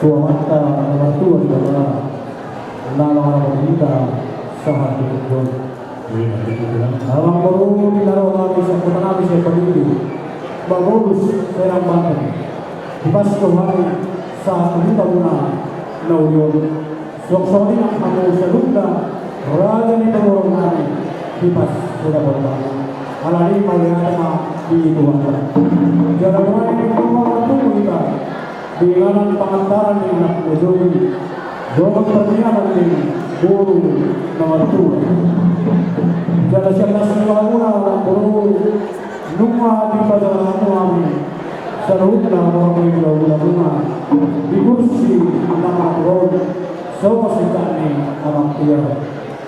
tu Amanta, na martua di Debata, na mangaramoti hita, sahat di tingki on. Amang boru, di na ro hami sian kota nami sian Paduli, Bang Rudus, Serang, Banten. Dipas do hami sahat tu huta muna na uli on. Suang songon i nang hamu saluhutna raja ni pamoruon nami, dipas do dapot hami. Alani mauliate ma di Tuhanta. Jala mulai di rumah martubu hita. Di inganan pangantaran ni anak ni Jogi, dohot pernikahan ni boru na martua. Jala sian las ni rohamuna boru, nunga dipajalang hamu hami saluhutna, roha ni hulahula muna, di kursi na martua on, songon singkat ni anak ia.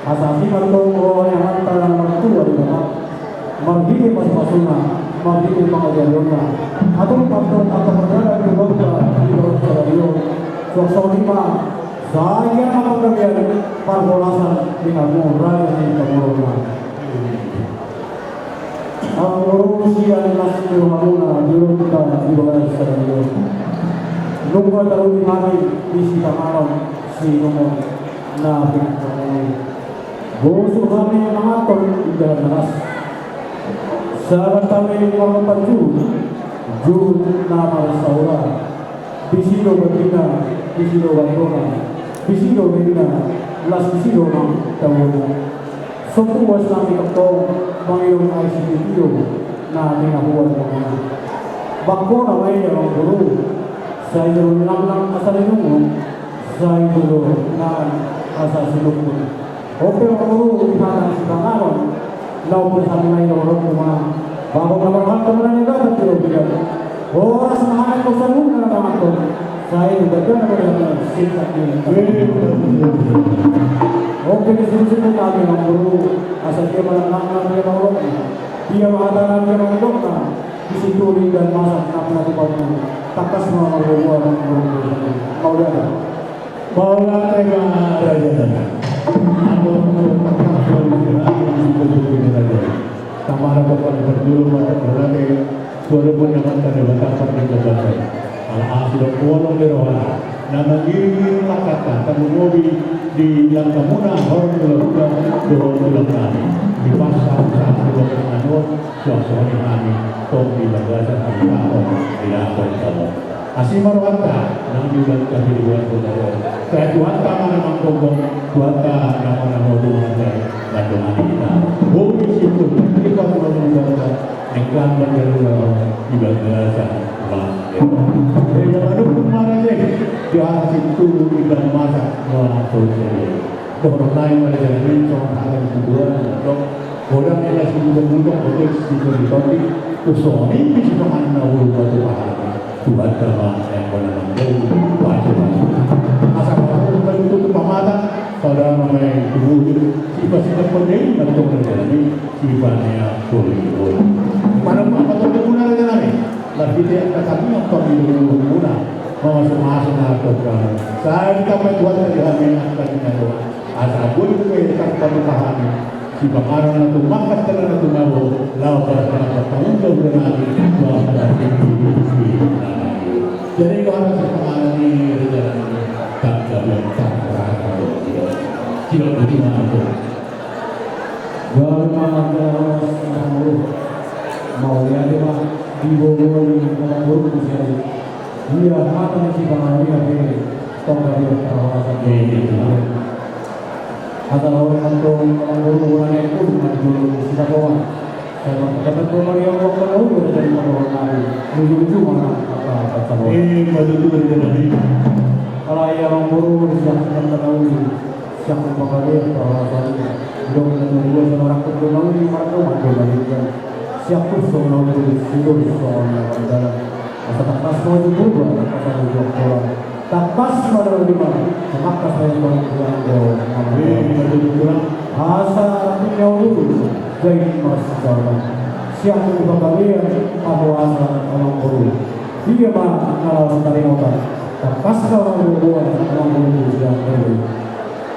Asa asi ma antong roha ni amanta na martua di Debata, marhite pasu-pasuna, marhite pangajarionna. Atur ma antong angka pardalanan ni rohanta di bagasan sadari on. Suang songon i ma, sai angka panggabean parholasan di hamu raja ni pamoruonna. Amang boru, sian las ni rohamuna di rohanta di bagasan sadari on, nunga taruli hami di sipanganon siinumon na pinungka muna i. Bosur hami manganhon indahan na las. Sahat hami mangalap juhut, juhut na marsaora. Disi do bagina, disi do bantona, disi do berina, las disi do nang taona. So puas hami tongtong manginum aek sitio-tio na tinahuan muna i. Bangkona ma i, amang boru, sai jolo ninangnang asa ninungnung, sai jolo ninangan asa sinungkun. Ope, amang boru, di hata sipanganon, na umpesan na i dohononku ma. Bagot na marhata ma na nidapat di robean. Horas ma hami tu saluhutna na manganhon. Sai tu badan na marhata singkat ni. Oke, disuruh-suruh kami, amang boru. Asa dia ma ninangnang, dia ma holongna, dia ma hatana, dia ma nidokna. Di situtu indahan masak na pinatupa muna. Tangkas ma marboa, amang boru. Mauliate. Mauliate ma raja nami. Amang boru, tangkas ma di hami, di situtu indahan raja. Tamara bapak parjolo ma mauliate. Walaupun na mata ni batapan di batapan. Ala asi do polong di rohana. Na mangiring-iring langkanta, tarlumobi di langkamuna horong di laut, dohot di langkami. Di pasar, pasar, di batapan on, suang songon i hami, tong di bagasan hami, tong di langkami. Asi ma rohanta, nang di bagasan hami di bagasan hami. Sai Tuhanta ma na manggogo, Tuhanta na mangaramoti hami, mandongani hita. Boi situtu, di bagasan hami. Nengklan mandalura di bagasan las ni roha. Jadi, jangan lupa marajai. Di hata situtu ikan masak melangsung saja. Dohononnami ma di jalan ini, songon hata ni tubuan, dok. Godang ela si budak-budak, oke, si tondi-tondi. Terus songon ini, si tongan na ulu batu pahat. Tuhanta ma, yang mana nang bau, baca-baca. Asa kau balik tutup pamata, saudara ma main tubuh. Si pasti dapat deh, balik tutup jalan ini. Sipanea Polimon. Manang pangkatondimuna raja nami, marhite angka tangiang pangidoanmuna, mamasu-masu ma tongka. Sai ditamba Tuhanta di hami angka tingki on. Asa boi dope tarpatupa hami sipanganon na tumangkas, tena na tumabo, laho pasahat hami tu angka tingki on. Jadi do hami sipanganon i raja nami, tangkas do tangkas. Sidok boti ma tu. Gabe ma jala horas, amangboru. Mauliate ma di gogo ni amangboru tu sian i. Ia hata ni sipanganon i pe tongka di parhorasan. Asa laho ma antong amangboru, bona ni pun ma di jolo ni sitapongan. Sai mardapat do ma di angka na uli dari parhorasan nami. Luju-luju ma angka pansarian. Eh, ma tutu dari tadi. Alai amangboru, sian angka na uli. Sian panggabean parhorasan i. Didok na tubu, asa marangkup do na uli, mardoman do na denggan. Sian tubu songon na uli, sian tubu songon na mardalan. Asa tangkas ma tu Purba, tangkas ma tu Angkola. Tangkas ma tu Lima, tangkas ma tu Angkola. Asa tinggal dulu, jadi mas dalam. Sian panggabean parhorasan amangboru. Ia ma na laho tarinotan. Tangkas ma tu Angkola, amangboru, sian dulu.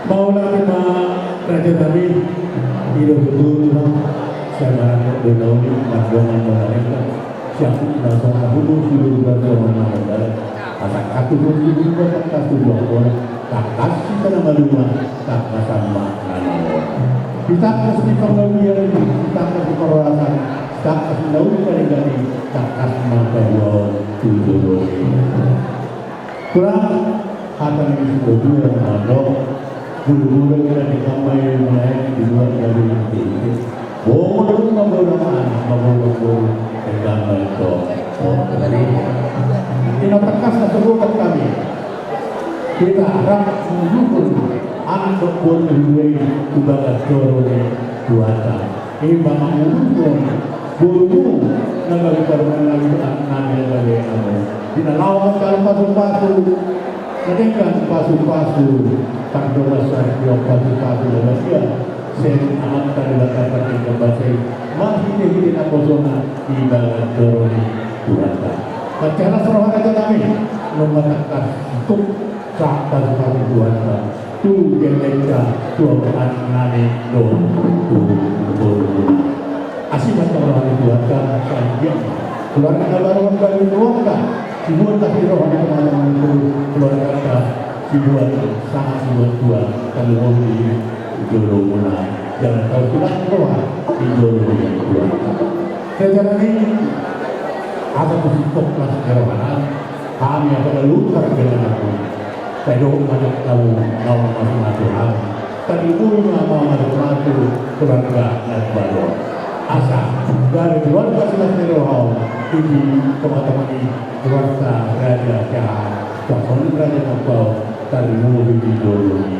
Mauliate ma raja nami, i do tutu, sai marangkup do na uli, mardoman do na denggan, sian tubu songon na uli, sian tubu songon na mardalan, asa tangkas tu Purba, tangkas tu Angkola, tangkas hita na malua, tangkasan ma na naeng. Sitangkas ni panggabean, sitangkas ni parhorasan, sitangkas ni na uli, tangkas ma na naeng, tangkas ma na naeng, tu jolo ni. Tulang, hata ni situa-tua na mandok, bulu-bulu na di kamar yang melayani di luar dari itu. Bolu ma bolu anak, ma bolu-bolu, di kamar itu. Oh, jadi, ina tangkas na sogot hami. Hita rap mangulahon anak dohot boru ni tu bagas joro ni Tuhanta. Ima mangulahon borumu na gabe parumaen nami, anak nami na gabe hamu. Di na laho manjalo pasu-pasu, na denggan pasu-pasu, tardongan saripeon pasu-pasu na badia, sian Amanta Debata pardenggan basa i, marhite-hite naposona di bagas joro ni Tuhanta. Mansai las roha raja nami, nunga tangkas tuk sahat pasu-pasu Tuhanta. Tu gelenggelengta, tu anak nami dohot tu boru. Asi ma antong roha ni Tuhanta, sai anggiat ma keluarga na baru on bagi keluarga, dibuat las ni roha ni teman-teman tu keluarganta, dibuat sangap, dibuat tua, tarlumobi di jolomuna, jala tau tulang roha di jolo ni Tuhanta. Raja nami, asa tung sintong las ni rohana, hami angka na lutar di hami. Sai dohot ma di hamu, na mamasu-masu hami. Tarlumobi ma mamasu-masu keluarga na baru on. Asa gabe keluarga silas ni roha on, di tonga-tonga ni keluarga raja, keluarga raja na baru on, tarlumobi di jolo ni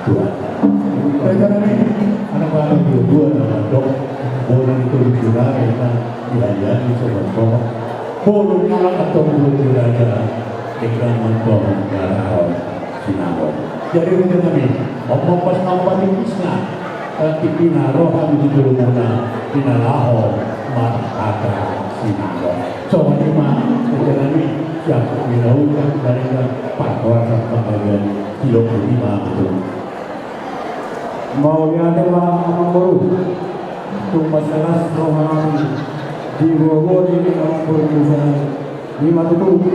Tuhanta. Raja nami, anak bapa dua-dua na mandok, bona ni Tondi Sirara, ima di halian ni sobat-sobat. Boru ni anak antong boru ni raja, denggan ma antong na laho sinamot. Jadi raja nami, ompung pas na patikisna, eh, tipina roha di jolomuna, di na laho marhata sinamot. Songon i ma raja nami, siap di na ucap na denggan, parhorasan panggabean i, sidok boti ma tu. Mauliate ma amangboru. Tung mansai las roha nami di gogo ni amangboru muna i. Ima tutu,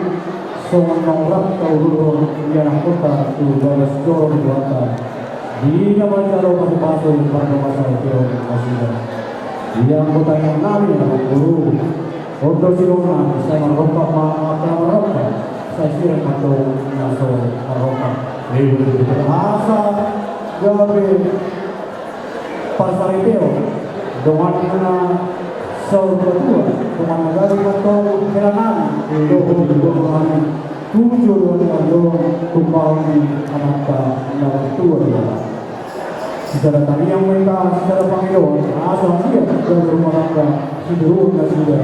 songon naung rap taulurhon ianakhonta tu bagas joro ni Tuhanta, di na manjalo pasu-pasu pardongan saripeon nasida. Ia anggo tangiang nami amangboru, on do sidongan, sai marrompak ma angka na marrompak, sai sirang ma antong na so marrompak. Asa gabe parsaripeon, dongan na saur matua, dongan na gabe ma antong hela nami dohot boru nami tu joloan ni ari on, tumpahon ni Amanta na martua Debata. Sisada tangiang ma hita, sisada pangidoan, asa anggiat gabe rumah tangga sitiruon nasida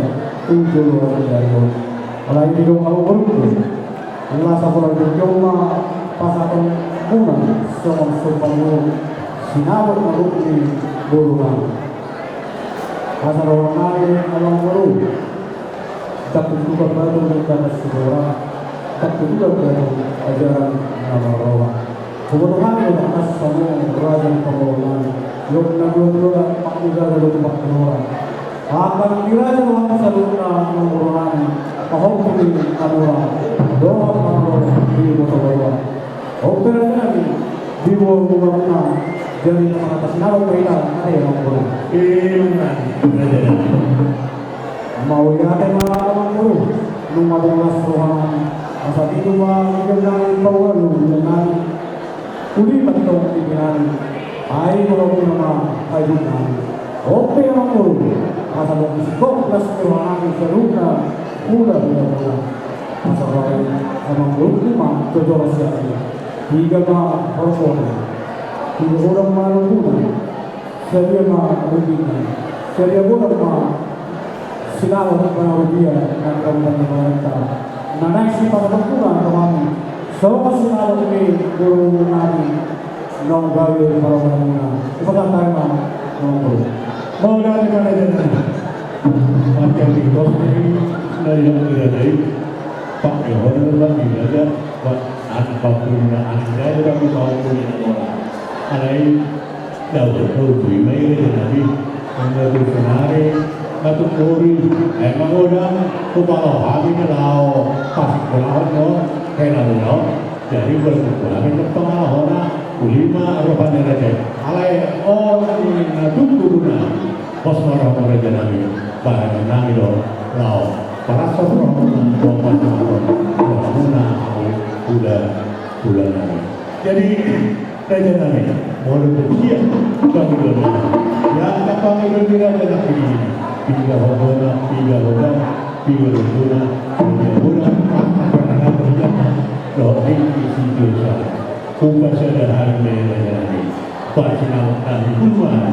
tu joloan ni ari on. Alai didok ahu boru, las sapola tingki on ma pasahatonmuna songon sumpah ni sinamot na gok ni boru nami. Asa roha nami amang boru, takkutku batu di atas sibora, takkutku batu ajaran na marroha. Huboto hami do tangkas hamu raja ni parboruon nami, di on na dua dua, panggaga do tu panggabean. Angka na di raja do hami saluhutna amang boru nami, pahompu ni Tamora dohot Tamora di Boto Baruan. Oke raja nami, di boru boru na jadi na mangatasinabang do hita, ate amang boru. Ima raja nami. Mauliate ma amang boru, nunga tung las roha nami, asa pitu ma di on nami paualu di on nami. Uli mantong di on nami, ai molo muna ma ai di on nami. Oke amang boru, asa tung las roha nami saluhutna, ula ula ula. Asa baen amang boru ma jojor sian i. Piga ma horbo na, piga godang ma lombu na. Sadia ma rupina, sadia godang ma sinalot manang rupia na gabe ni parenta. Na naeng sipasahaton muna tu hami songon sinalot ni boru nami naung gabe parboruon muna. Hupasahat hami ma amang boru. Mauliate ma raja nami. Marga ni bos ni na di raja i. Pakai hono ba di raja. Ba an pakai na an raja ba di bawah ni na bola. Alai Daud, Daud, ima i raja nami, anggo tu sonari, na tu puri, ai mangodang, tu palo hami na lao, pasik bola hono, hela bola, jadi berkumpul hami na pangala hona, ulima roha ni raja. Alai, on na tu puri na, pos ma roha raja nami, barang nami do, lao, parasa roha nami, do, pos ma roha, roha muna, au, uda, uda nami. Jadi, Raja nami, molo tu dia pangidoan nami. Ia angka pangidoan ni raja nami i. Piga hobona, piga hobona, piga hobona, piga hobona, angka pangidoan ni raja nami. Dohot tingki si Josa. Hupasada hami ma i raja nami. Pasinamot nami huluan.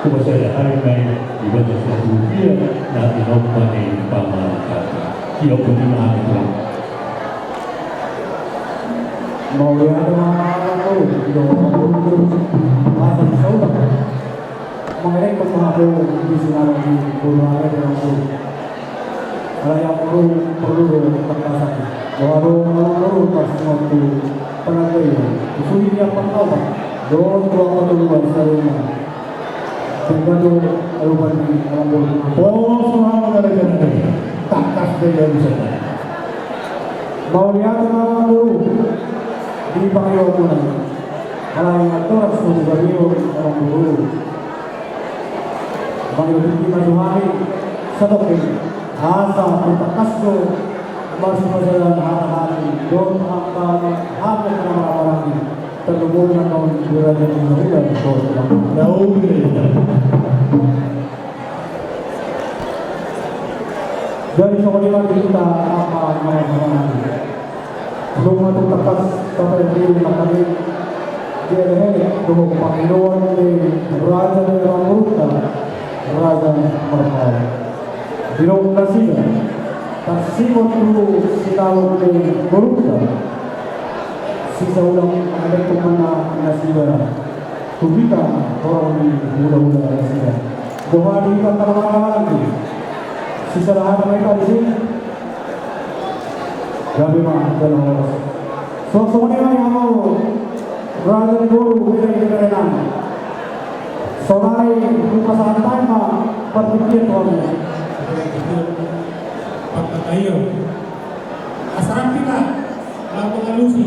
Hupasada hami ma i di bagas na tu dia na tinompa ni pamarentanta. Ia pun ima hami tulang. Mauliate ma amang boru, di dohot amang boru, asa saudara. Mangelek ma amang boru, di sinamot ni boru nami amang boru. Alai amang boru porlu do tangkasan. Boha do amang boru pas nontu panandaion. Usuli ni amang boru. Dohot tu amang boru saluhutna. Tinggal do alupan ni amang boru. Pos ma amang boru. Tangkas do ia bisa. Mauliate ma amang boru di pangidoan muna. Alai andorang so tu pangidoan amang boru. Pangidoan tingki ma tu hami. Satongkin. Asa tangkas do. Marsipasahat hata hami. Dohot angka hami na marhahamaranggi. Tarlumobi ma on di raja ni hulahula dohot tulang. Jadi songon i ma di hita angka na marhahamaranggi. Nunga tung tangkas tapaihut hami di elek-elek dohot pangidoan ni raja ni amangborunta Raja Marpaung. Di naung nasida tarsingot tu sinamot ni borunta. Sisa ulang mangalehon ma nasida tu hita horong ni hulahula nasida. Boha di hita na marhahamaranggi? Sisa na hata ma hita disi. Gabe ma jala horas. Songon i ma di hamu raja ni boru, bere ni bere nami. Sonari hupasahat hami ma partingkian tu hamu. Pangkataion. Asa rap hita laho mangalusi,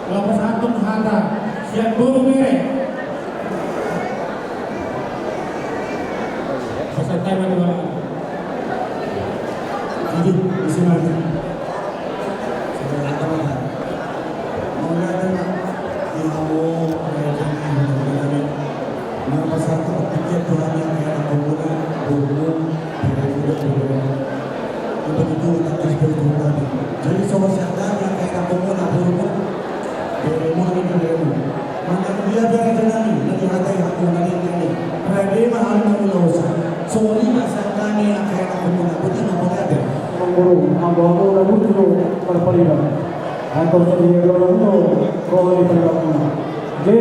laho pasahathon hata sian boru bere. Pasahat hami ma tu hamu. Jadi, isi mati. Sudah datang, kan? Mau lihat, kan? Di hamu, eh, jadi, jadi, jadi. Marpasahat hami ma partingkian tu hamu, angka anak pangula, boru, bere, bere, bere. Untuk itu, kita kasih beri tepuk tangan. Jadi, songon sian hami, angka anak pangula, boru, bere, bere, bere. Manang dia bere nami, na dihatai hamu na di nami. Rade ma hami mangulaosa. Songon i ma sian hami angka anak pangula, botima mauliate. Amangboru, anggo hamu na burju do marpariban. Antong songon i do roha ni paribanmuna. Jadi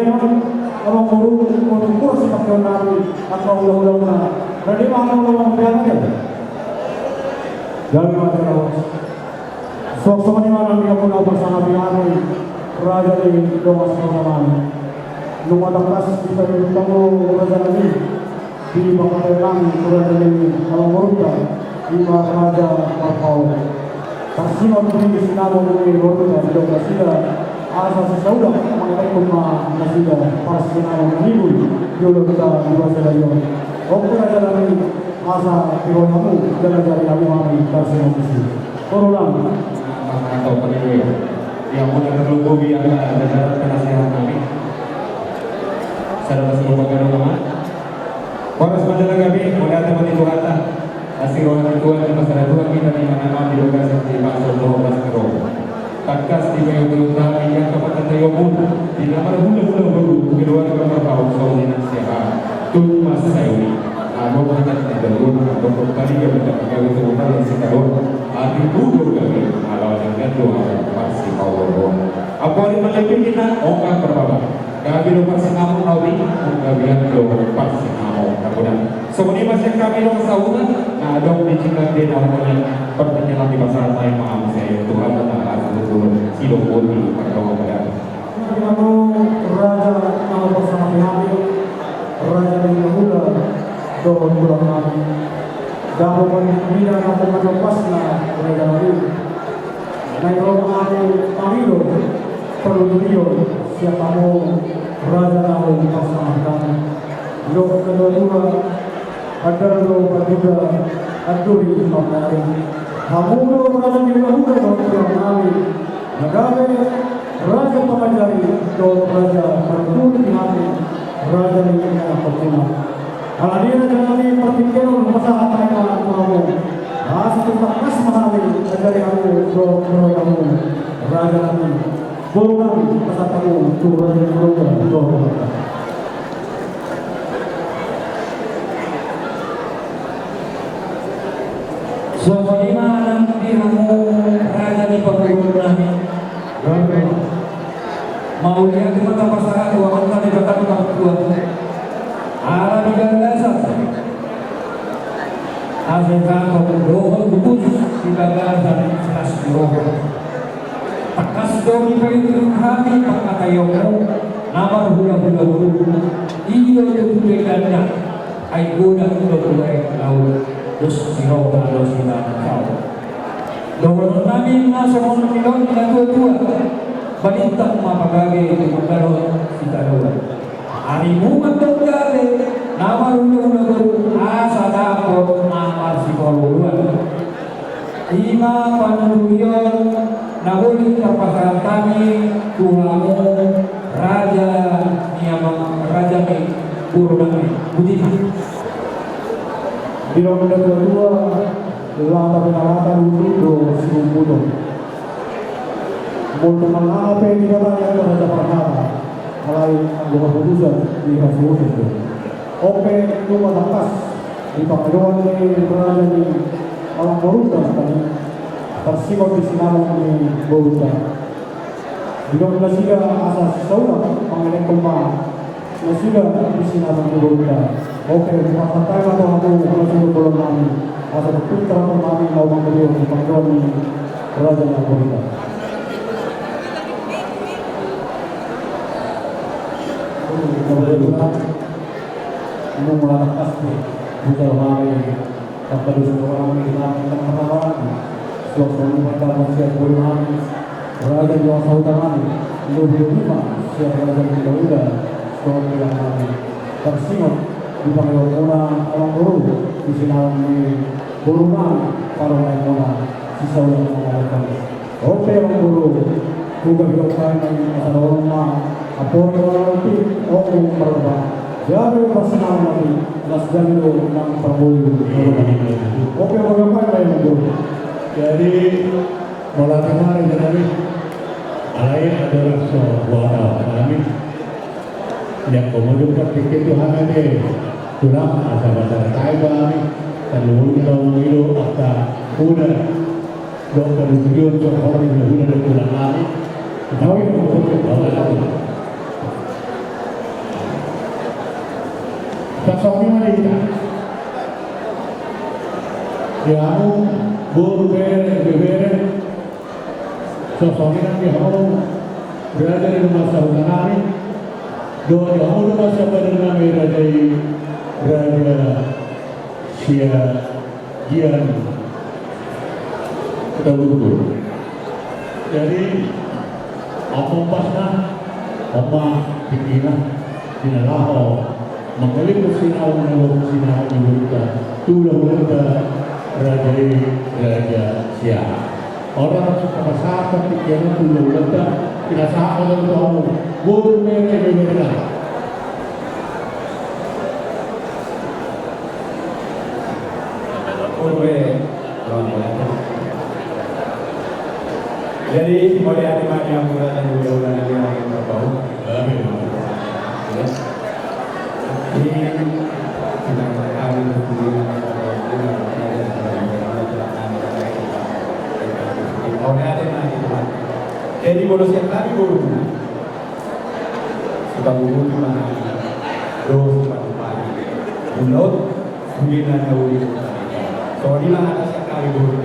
amangboru, molo tung mura sipangkeon nami angka hulahula muna. Jadi, mangolo, mangolo, mangolo. Jadi, mangolo. Suang songon i ma nang di hamuna parsangap hami, raja ni dongan sahuta nami. Nunga tangkas dipaihutihut hamu, raja nami, di pangkataion nami tu raja ni amangborunta, i ma Raja Marpaung. Parsingot di sinamot ni borunta, didok nasida asa sisaulak, mangalehon ma nasida parsinamot na nibul di ulaonta di bagasan on. On pe, raja nami, asa tiroi hamu jala jari hamu hami parsingot disi. Boru nami. Mantap, Pak Ibu. Ia, mauliate ma di hamuna angka jajaran penasehat nami. Sada, dua, tolu, empat, lima. Horas ma jala gabe, mauliate ma di Tuhanta. Asi roha ni Tuhan, di masa na tua hita di mana-mana di bagasan di bangso dohot las ni roha. Tangkas dipaihutihut hami angka pangkataion, di na marhulahula boru, keluarga Marpaung, saur ni siahaan. Tung mansai uli. Adong hata ni na daluhon, adong tong tali gabe, gabe tu mutala sitaruhon. Atik tu do gabe, ala denggan do hamu parsipaoloan. Apala malebi hita, ongkang parbaba. Gabe do parsinamot na uli, gabean do parsinamot na godang. Songon i ma sian hami dongan sahuta, na adong di jinggan dena, umumnya, pertanyaan dipasahat ma hamu sian Tuhan, na asa tu sidok boti pardongan. Raja, na parsangap hami, raja ni hulahula dohot tulang nami. Dapot ma hami na mangapasna, raja nami. Na i ro ma hami mangido panuturion sian hamu, raja na parsangap hami. Didok natuatua, andal do patuda, anduri mambahen. Hamu do raja ni hulahula dohot tulang nami, na gabe raja pangajari dohot raja panuturi di hami, raja ni anak pangkataion. Alani i, raja nami, partingkian on hupasahat hami ma tu hamu, asa tung tangkas ma hami ajari hamu dohot tiroi hamu, raja nami. Boru nami, pasahat hamu tu raja ni hulahula dohot. Songon i ma nang di hamu, raja ni parboruon nami. Mauliate ma tapasahat tu Amanta Debata na martua, ala di bagasan hasehaton dohot hukhus di bagasan las ni roha. Tangkas do dipaihutihut hami pangkataionmu, na marhulahula boru, i do tutu dengganna, ai godang do tu aek laut, dos ni roha dos ni badan. Dohonon nami ma songon nidok ni natuatua, balintang ma pagabe tumundalhon sitadoan. Arimu ma antong gabe, na marhulahula boru, asa dapot na marsipaoloan. I ma panuturion na boi tarpasahat hami tu hamu, raja ni amang, raja ni boru nami. Boti ma. Didok natuatua, lata pe na lata, lutut do siumputon. Molo tung manang aha pe dibahen angka raja parhata, alai anggo haputusan di hasuhuton do. On pe, nunga tangkas di pangidoan ni raja ni amangborunta tadi, parsingot di sinamot ni borunta. Didok nasida asa sisaulak, mangalehon ma nasida di sinamot ni borunta. On pe, hupasahat ma tu hamu, na suhut bolon nami, asa tung pintor ma hami na mangalehon di pangidoan ni raja ni amangborunta. Nunga tangkas pe hujalo hami, tangkas do hujalo hami, nang tangkas hami, suang songon i ma tangkas sian boru nami, raja ni dongan sahuta nami, lobi-lobi ma sian raja ni hulahula dohot tulang nami. Parsingot di pangidoanmuna, amangboru, di sinamot ni boru nami, parumaenmuna, sisaulak mangalehon. On pe, amangboru, hugabe do hami asa dohonon ma, amporik ma na uli, ombun ma roha. Gabe do parsinamot nami, las gabe do nang parbue. On pe, hugabe do hami, amangboru. Jadi, mauliate ma, raja nami. Alai adong so huhataon hami. Ia, komo do partingkian tu hami ate, tulang, asa pasahat hami ma hami. Tarlumobi do angka uda dohot panuturion tu horong ni hulahula dohot tulang nami. Nawi, nawi. Sasongni ma di hita. Di hamu boru, bere, ibebere, songon i nang di hamu raja ni dongan sahuta nami, dohot di hamu dongan sabadan nami raja i, Raja Siagian Hutagutur. Jadi on ma umpasna, on ma tingkina, di na laho mangalehon sinamot na gogo, sinamot ni borunta tu hulahulanta raja i, Raja Siahaan. Ora na so pasahat tingki on tu hulahulanta, pinasahat ma tu hamu boru, bere, ibebere nami. Jadi mauliate ma di hamu raja ni hulahula nami, raja ni hulahula nami. Mauliate ma di hamu. Jadi molo sian hami boru, sipagugupi ma hami dohot sipatupa ni Hulahula na uli. Songon i ma hata sian hami boru.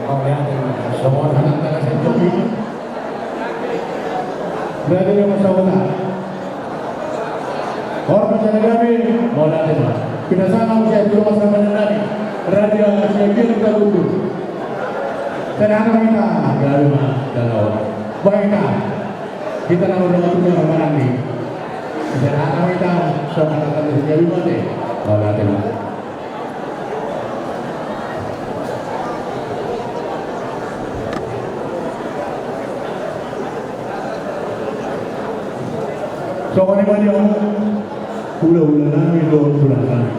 Mauliate ma. Songon hata na sian hami. Berarti dia masa kota. Hormat sian hami, mauliate ma. Pinasahat ma sian tu dongan sabadan nami, Raja Siagian Hutagutur. Tenang ma hita. Gabe ma, tenang. Baik, hita. Hita na mardongan tu na marhaha ni. Hita na hita songon hata ni si Abi mate. Mauliate ma. Songon i ma di hamu hulahula nami dohot tulang nami.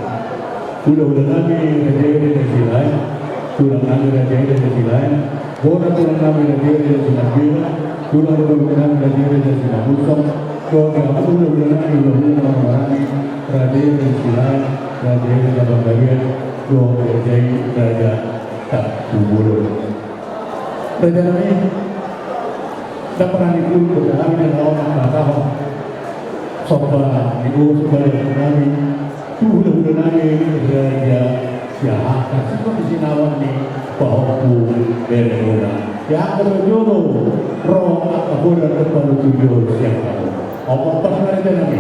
Hulahula nami raja i, Raja Silaen. Tulang nami raja i, Raja Silaen. Bona tulang nami raja i, Raja Sinambela. Tulang boru nami raja i, Raja Simangunsong. Dohot di hamu hulahula nami, hulahula na marhaha ni, raja i, Raja Silaen. Raja i, Raja Panggabean. Dohot raja i, Raja Tampubolon. Raja nami, ndang pernah ni kul bota hami na laho mangkatahon somba ni gogo, somba ni adat nami tu hulahula nami Raja Siahaan, tarsongon di sinamot ni pahompu berenggona. Ia angka na jolo ro angka poda dohot panuturion sian hamu. On ma umpasna, raja nami,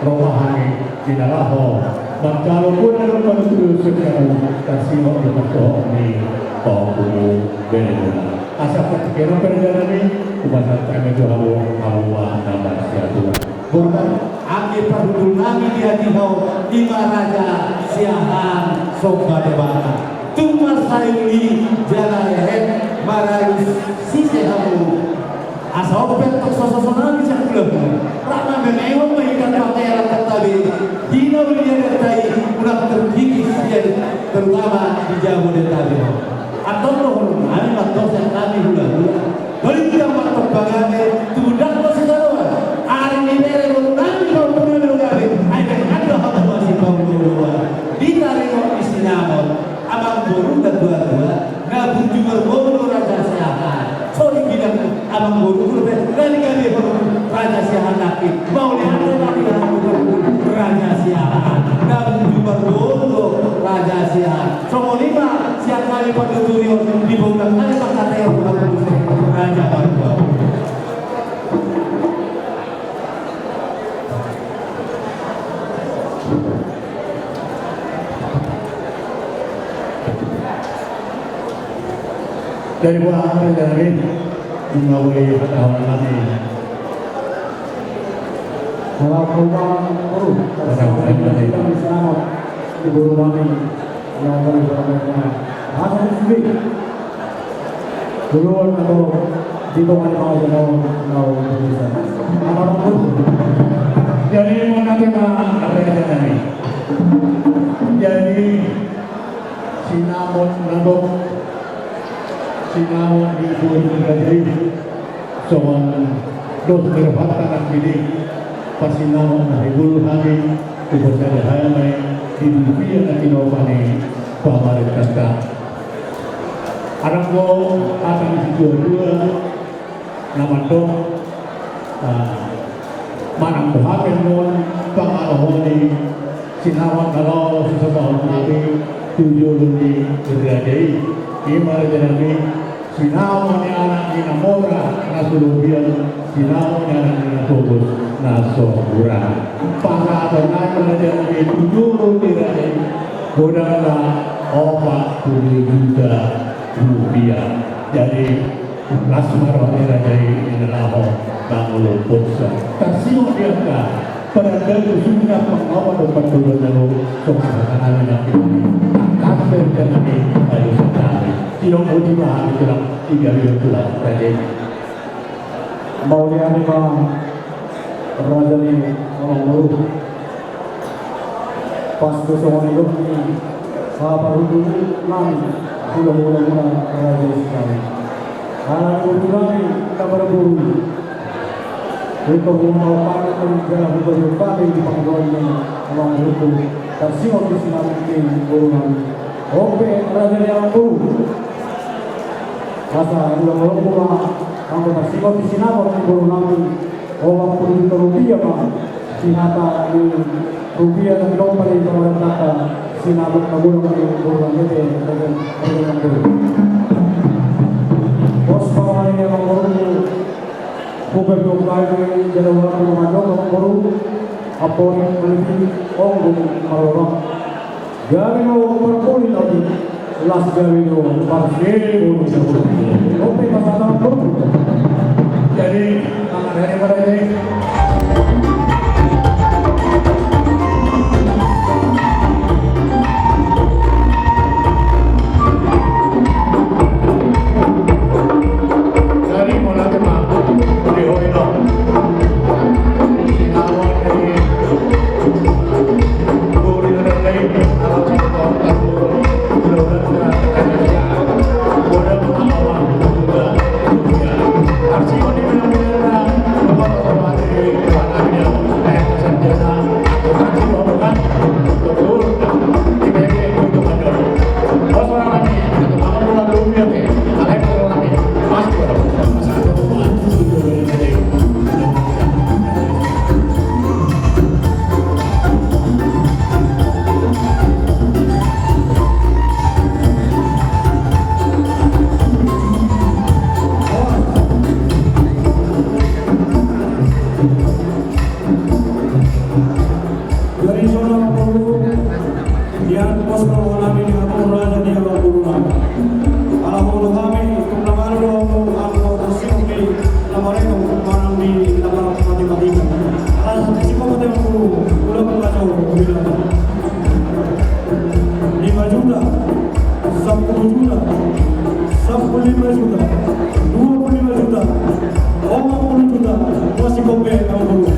ro ma hami di na laho manjalo poda dohot panuturion sian hamu, tarsongon di parsohot ni pahompu berenggona. Asa partingkian on pe, raja nami, hupasahat hami tu hamu, hamu ma na marsiatura. Borhat, anggi parhundul nami di hatiha on, i ma Raja Siahaan Somba Debata. Tung marsayung i jala lehet, maralus sise hamu. Asa on pe antong so soso nami sian hulahula, rap ma memehon ma hita tu angka ianakhonta be. Di na uli adat i, unang terkikis sian, terutama di Jabodetabek on. Antong dohonon nami ma antong sian hami hulahula, tolhas ma antong pagabe, tu pundakmu sijaloan. Ari ni bere boru nami pahompu nami do gabe, ai bahen do hamu ma sipaolooloan. Di taringot ni sinamot amangboru na tuatua, na burju marboru do Raja Siahaan. Songon i pe amangboru dope na digabehon Raja Siahaan nangkin. Mauliate ma di hamu Raja Siahaan, na burju marboru do Raja Siahaan. Songon i ma sian hami panuturion di boru nami, mangkatahon hamu muse, raja martua. Jadi buat apa, raja nami? Ima uli hata holan nami. Kalau kau mau boru, hata holan nami. Kami selamat di boru nami. Yang kami selamatkan. Masa sendiri. Dulu atau di bawah lima tahun mau bisa. Apa pun. Jadi mauliate ma, raja nami. Jadi sinamot na gok, sinamot ni boru ni raja i, songon dos ni rohanta nangkin i, pasinamot na hibul hami tu posadahai ma i di dunia na tinopa ni pamarentanta. Adong do hata ni situatua na mandok, ah, manang boha pe annon pangalaho ni sinamot na laho sisombaon nami, Tu jolo ni raja i, ima raja nami, sinamot ni anak ni na mora na so lobian, sinamot ni anak ni na pogos na so hurang. Pasahaton nami ma raja nami tu jolo ni raja i, godangna opat pulu juta rupiah. Jadi, las ma roha ni raja i di na laho mangoloi poso. Tarsingot di angka parandaku sungkap mangawal do pandohan na ro, songon hata nami na pinari. Angka berita nami, ayo sadari. Sidok boti ma hami tulang, tiga miliar tulang raja i. Mauliate ma raja ni amangboru. Pas do songon i dohot ni haparhundul nami, hula-hula muna raja i sisari. Ala ni boru nami na marboru i, hupaboa ma hami jala hupaboa hami di pangidoan ni amangboruku, tarsingot di sinamot ni boru nami. On pe raja ni amangboru, asa hula-hula muna, anggo tarsingot di sinamot ni boru nami, opat pulu juta rupiah ma di hata ni rupiah na dinompa ni pamarentanta, sinamot na godang ni boru nami. Ate, ate, ate, ate. Pos ma roha ni amangboru, hupaboa hami jala hupaboa ma hami amangboru, amporik, malebi, onggo, marorot. Gabe do parpudi nami, las gabe do parpudi. Oke, pasahaton. Jadi, tangan dari mana ini? Dari mana ke mana? Di Hoino. Jadi songon i ma, di angka pos ma roha nami di hamu raja ni amangboru nami. Ala huboto hami, tung na malo do hamu angka na sihol di na mareto manang di na mati-mati. Ala sihol ma hami, amangboru, ula pun kacau, ula. Lima juta, sampulu juta, sampulu lima juta, dua pulu lima juta, opat pulu juta, masih kompe, amangboru.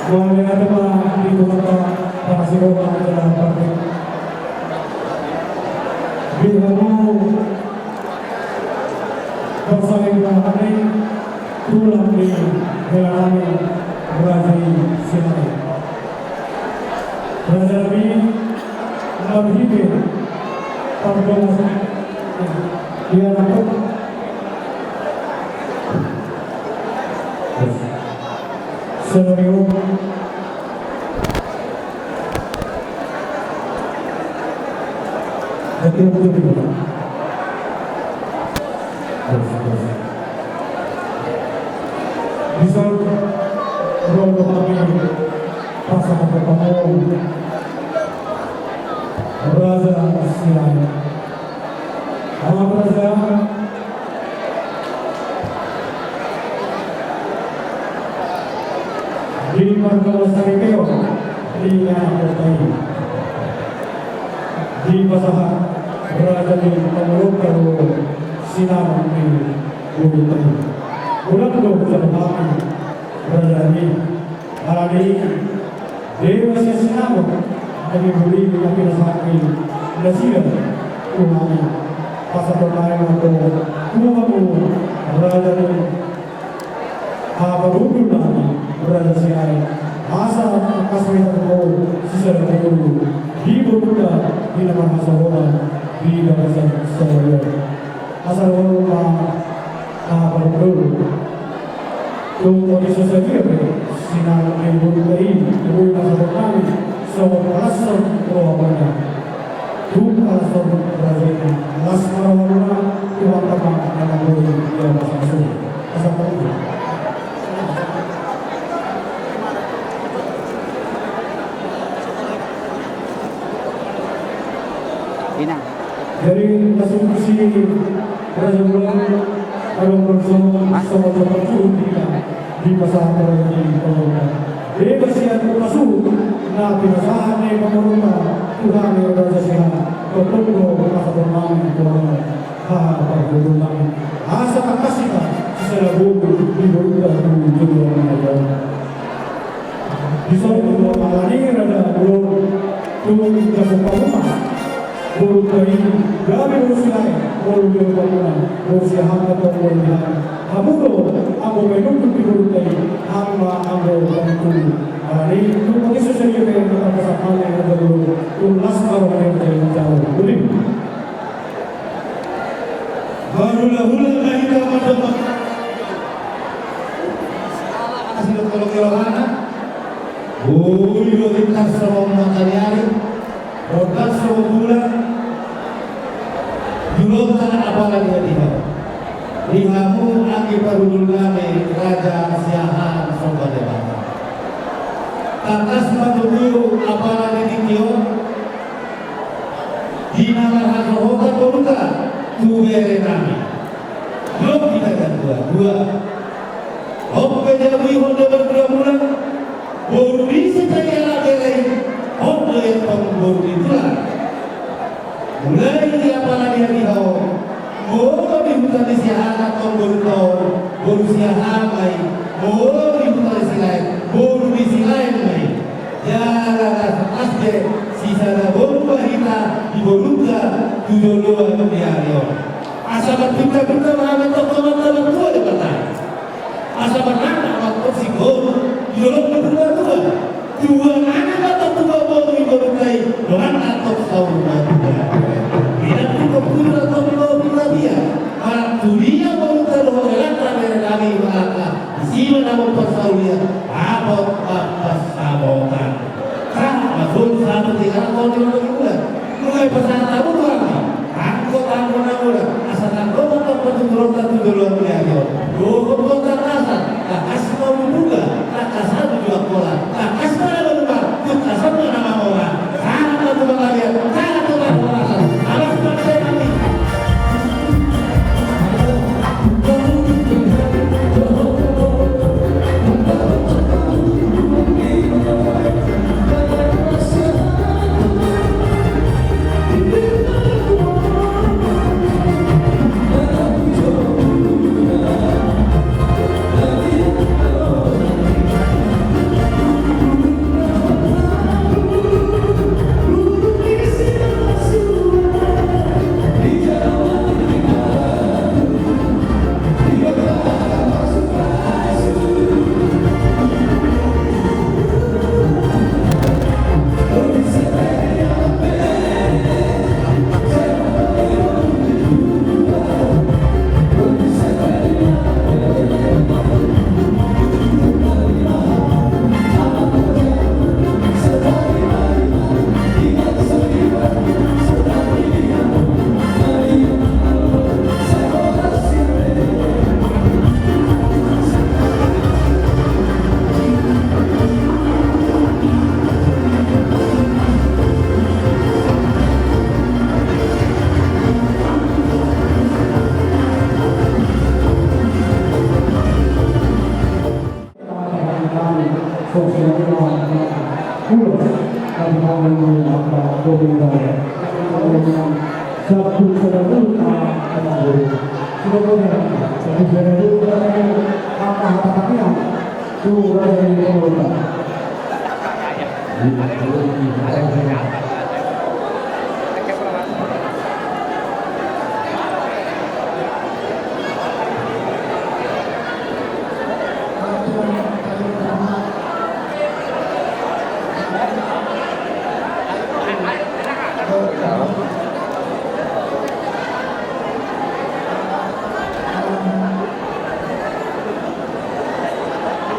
Mauliate ma di Tuhanta, parasiroha jala parpik. Di hamu parsahit nami, tulang ni hela nami, raja i Silae. Raja nami, marhite pardongansaripeon, ia nangkok. Selamat. Bisa, ro do hami pasahat hamu, Raja Silae. Amang raja, di marga Saripeon, di anak kota i, dipasahat raja ni pangolonta do sinamot ni borunta i. Godang do hujalo hami, raja i. Alani i, deba sian sinamot na niboru i, na pinasahat ni nasida tu hami, pasahaton nami ma tu hamu, raja ni, ah, parhundul nami, Raja Silae. Asa tangkas ma hita tu ho sisada boru di borunta, di na marhasohotan di bagasan sadari on. Asa dohonon ma, ah, parhundul. Tung boti so sadia pe sinamot ni borunta i, boi ma pasahaton nami songon palashon rohamuna. Tung palashon raja i, las ma rohamuna, Tuhanta ma na mamboi ia pasahaton. Pasahaton. Inang. Jadi, langsung ke sini, Raja Bulak, kalau bersama, sama-sama turun kita, dipasahat raja ni pangolonta. Deba sian pasuhut na pinasahat ni pangolonta, Tuhan yang raja sian, bertemu pasahaton nami, Tuhan, ha, parhundul nami. Asa tangkas hita sisada boru di borunta tu joloan ni ari on. Dison do alani raja, boru, tung inda so parumaen borunta i, gabe boru Silae, boru Silae, boru Siahaan, boru Siahaan. Hamu do anggo panungkun di borunta i, hami ma anggo panungkun. Alani i, tung boti so sadia pe na tarpasahat nami, raja, boru, tung las ma roha ni raja i, jalo. Boti. Marhulahula ma hita mandok. Asi do tolong i rohana. Boi do titah songon mataniari, rondang songon bulan. Jolonta apala di hatiha, di hamu anggi parhundul nami, Raja Siahaan Somba Debata. Tangkas ma tutu apala di tingki on. Di na marhasohotan borunta tu bere nami. Lobi na gantua dua. Ompe jabu i honda margula-gula. Boru ni Sitariala bere i. Honda i tong boru ni tulang. Mulai di apala di hatiha on. Molo di huta ni Siahaan tong borunta on, boru Siahaan ma i. Molo di huta ni Silae, boru ni Silae ma i. Jala las be sisada boru ma hita di borunta tu joloan ni ari on. Asa marpinta-pinta ma hami antong tu Amanta Martua Debata. Asa marnangkak ma antong singkoru di dolok ni tua-tua. Tua nami ma antong tua boru di borunta i, dongan antong saur matua. Inang tu pokpuna antong di bawah puna dia. Manang tu dia borunta dohot helanta bere nami mangalangka. Disi ma na mamparsaulihon, apot ma pansamotan. Sahat ma solu sahat tu tingki on, tolu pulu lima bulan. Nunga dipasahat hamu tu hami anggo tanggo na mula, asa tanggo ma antong partuturonta tu joloan ni ari on. Dohot tangkasan, tangkas ma bubuga, tangkasan ma angkola, tangkas ma na manumpak, tangkasan ma na mangora. Sahat ma tu panggabean, sahat tu parhorasan. Alas ma tu panggabean.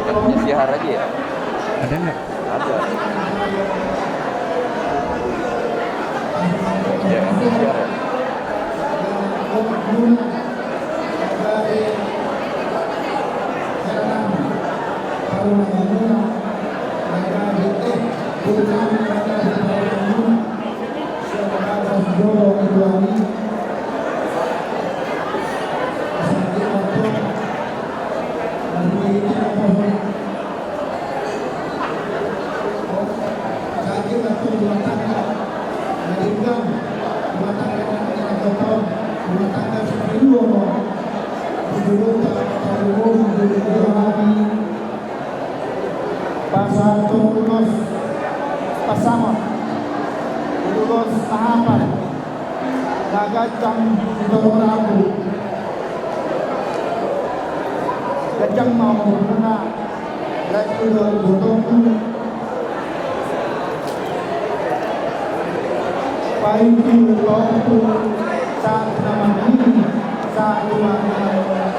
Kan punya siaran aja ya? Ada nggak? Ada. Ya, kan punya siaran. Pasahat tu ulos pasamot, ulos na hapal, na ganjang di toru rambu, ganjang ma umurmuna, lae tu dohot ibotongmu. Painti paompung sahat tu na marnini, sahat tu na marnono.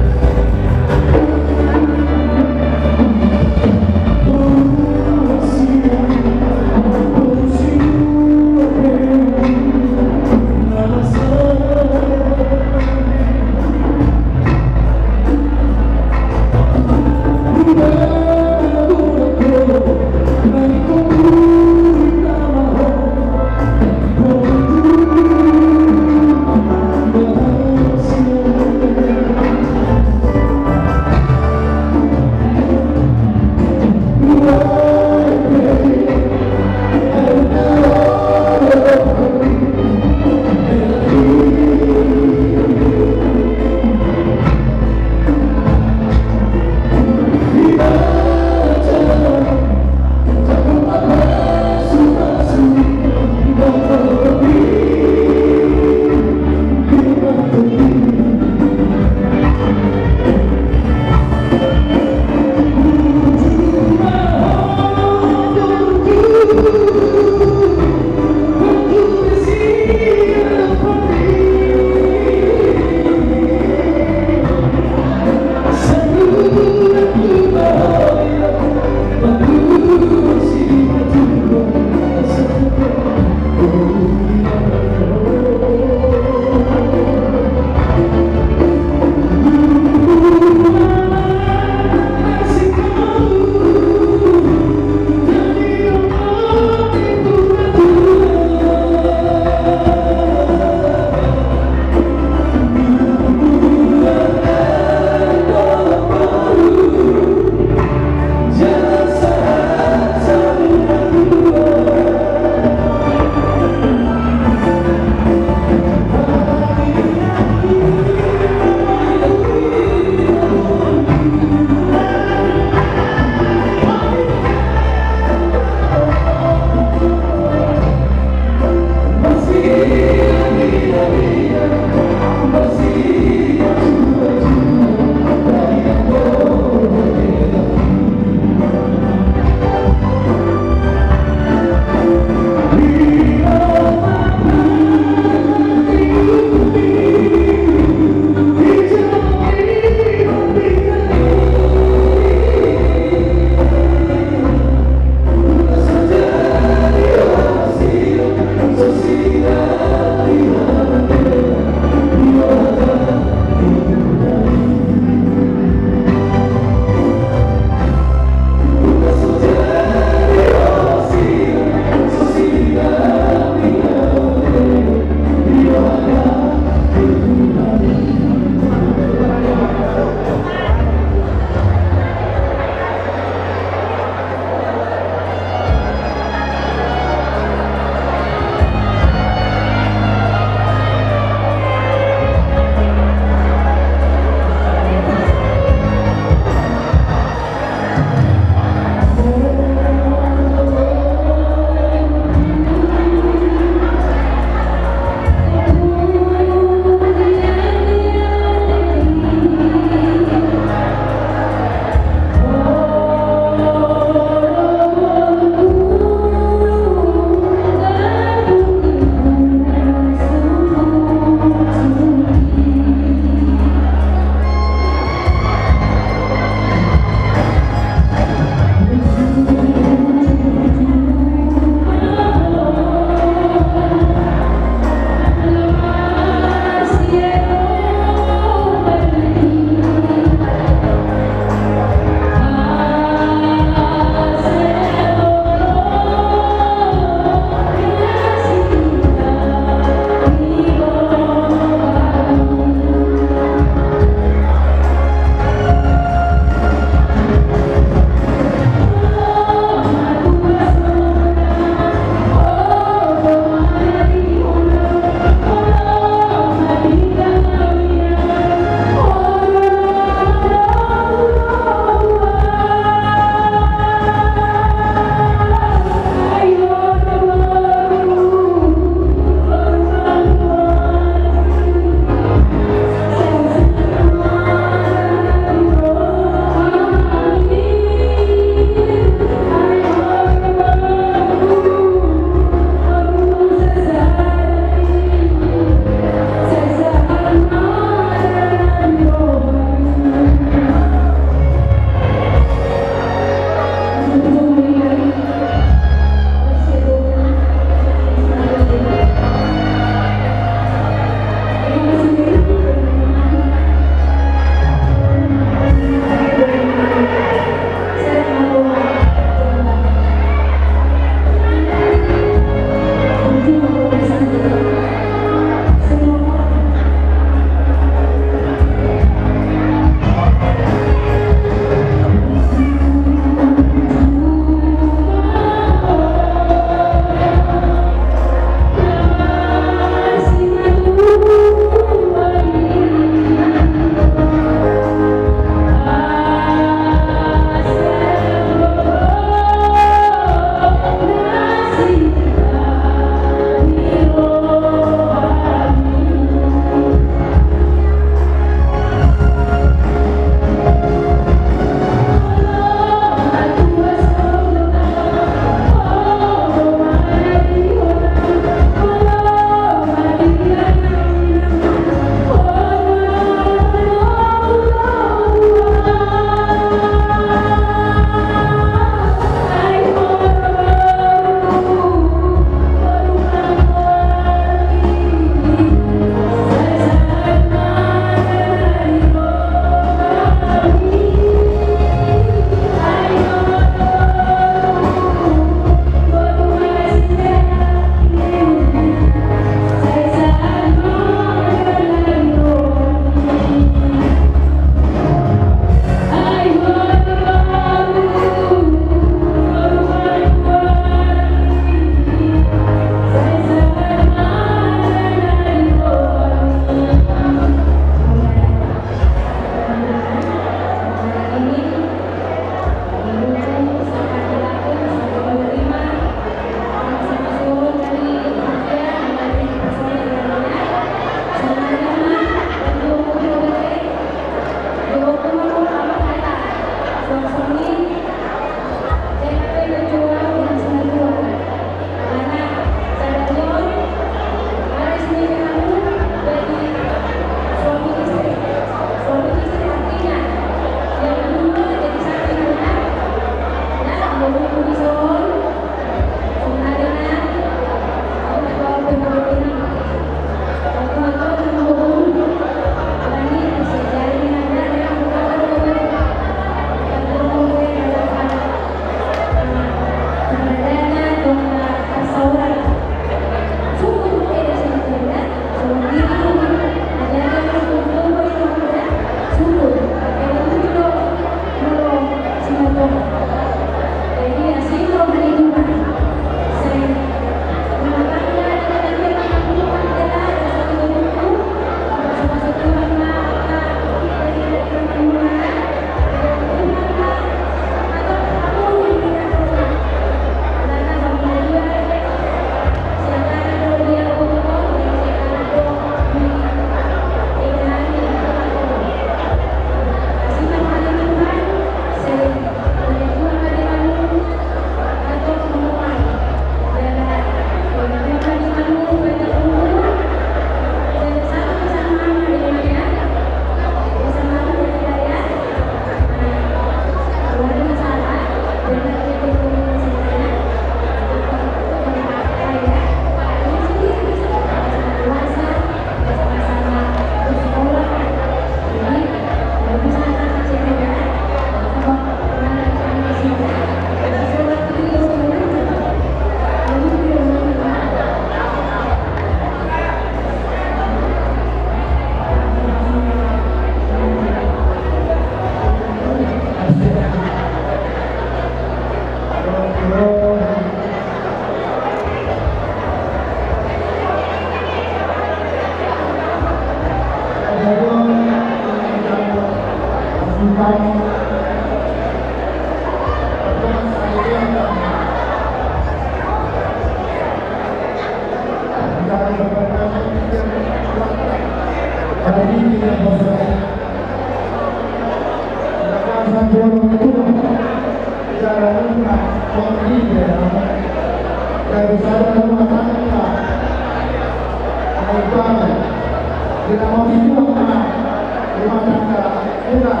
Rumah tangga, udah.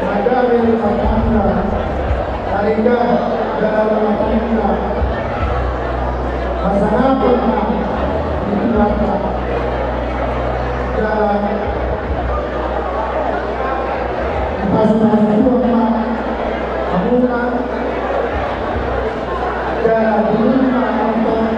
Ada dari rumah tangga, taringot dalam rumah tangga. Pasangan pernah itu kata jalan. Pas-pas itu, Pak. Kamu kan jalan dulu, Pak, nonton.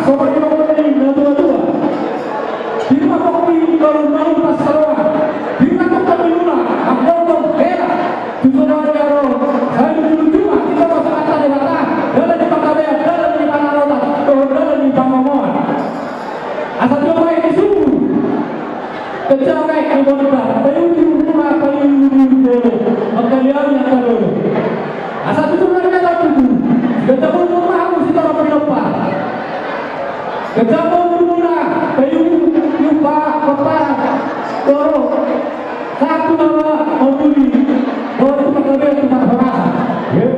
Songon i ma songon i na tua-tua. Di ma pongki tolu malu pasaloa. Di ma tongka miluna, ambombong hela. Tu songon i aro, sai dulu juma, di tongka sangkap Debata, dalan ni panggabean, dalan ni pangarotan, dohot dalan ni pangomoan. Asa jumai di subuh. Kejagai ibonta, paiuti uhurna, paiuti uhurna, mangkaliawi angka dolo. Asa tutu na niala tutu, gaja umur ma hamu sitorop pinompar. Gaja umurmuna, paiuti upa, upa, dolo. Satu nama, mamuli, dohot tu panggabean tu parhorasan. Iya.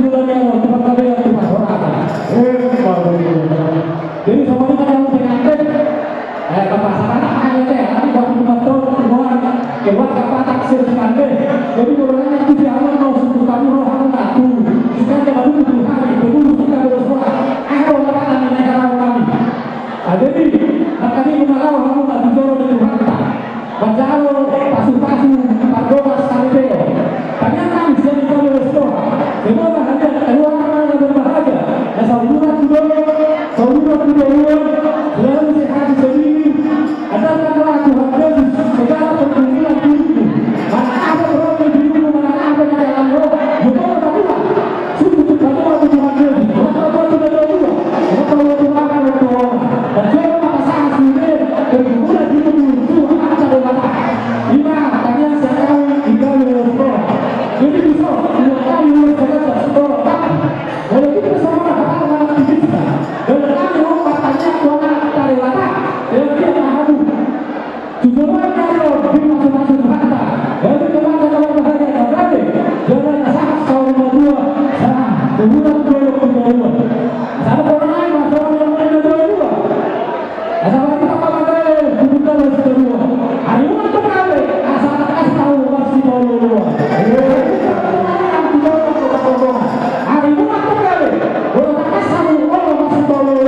Satu nama, tu panggabean tu parhorasan. Iya, Pak. Jadi, sama kita yang pengantin, Eh, bapak sana, ayo deh, nanti waktu nonton, keluar, keluar ke Batak, sih, sekarang deh. Jadi, boleh nanya tuh, si Aman mau suruh kamu, roh, aku nggak tahu. Sekarang dia baru tuh, hari, itu dulu, suka ada suara. Ah, kalau kata, nanti saya kalau kami. Ah, jadi, makanya mau kalau kamu nggak dijoro di Tuhan, Pak. Manjalo pasu-pasu, pardongan, saripeon. Tangiang nami sian Italia Restoran. Semoga hadiah keluarga yang berbahagia. Na sauduran tu dolok, sauduran tu dolok, selalu sehat di sini. Andalkanlah Tuhan Yesus, segala pergumulan hidupmu. Mana ada problem hidupmu, mana ada jalan roh, bukan ada Tuhan. Sungguh tu padoa tu Tuhan Yesus. Tuhan padoa tu padoa. Tuhan padoa tu padoa. Dan jolo ma pasahat sude pergumulan hidupmu, Tuhan angka Debata. Ima tangiang sian hami Italia Restoran. Jadi bisa dua kali ulas saja setoran. Tapi kalau kita sama hal-hal aktivisnya, dan kami mau pertanyaan Tuhan angka Debata. Dia tidak tahu. Tujuan kami di masing-masing harta. Jadi kemana kalau bahaya kami? Jangan asal tahu dua. Sah, sebulan dua puluh dua. Asal orang lain masuk yang lain dua dua. Asa bati tamba mandai, kubuka na sitorua. Ari unang tu gabe, asa tangkas tahu masih tahu lua. Ari unang tu gabe, asa tangkas tahu masih tahu lua.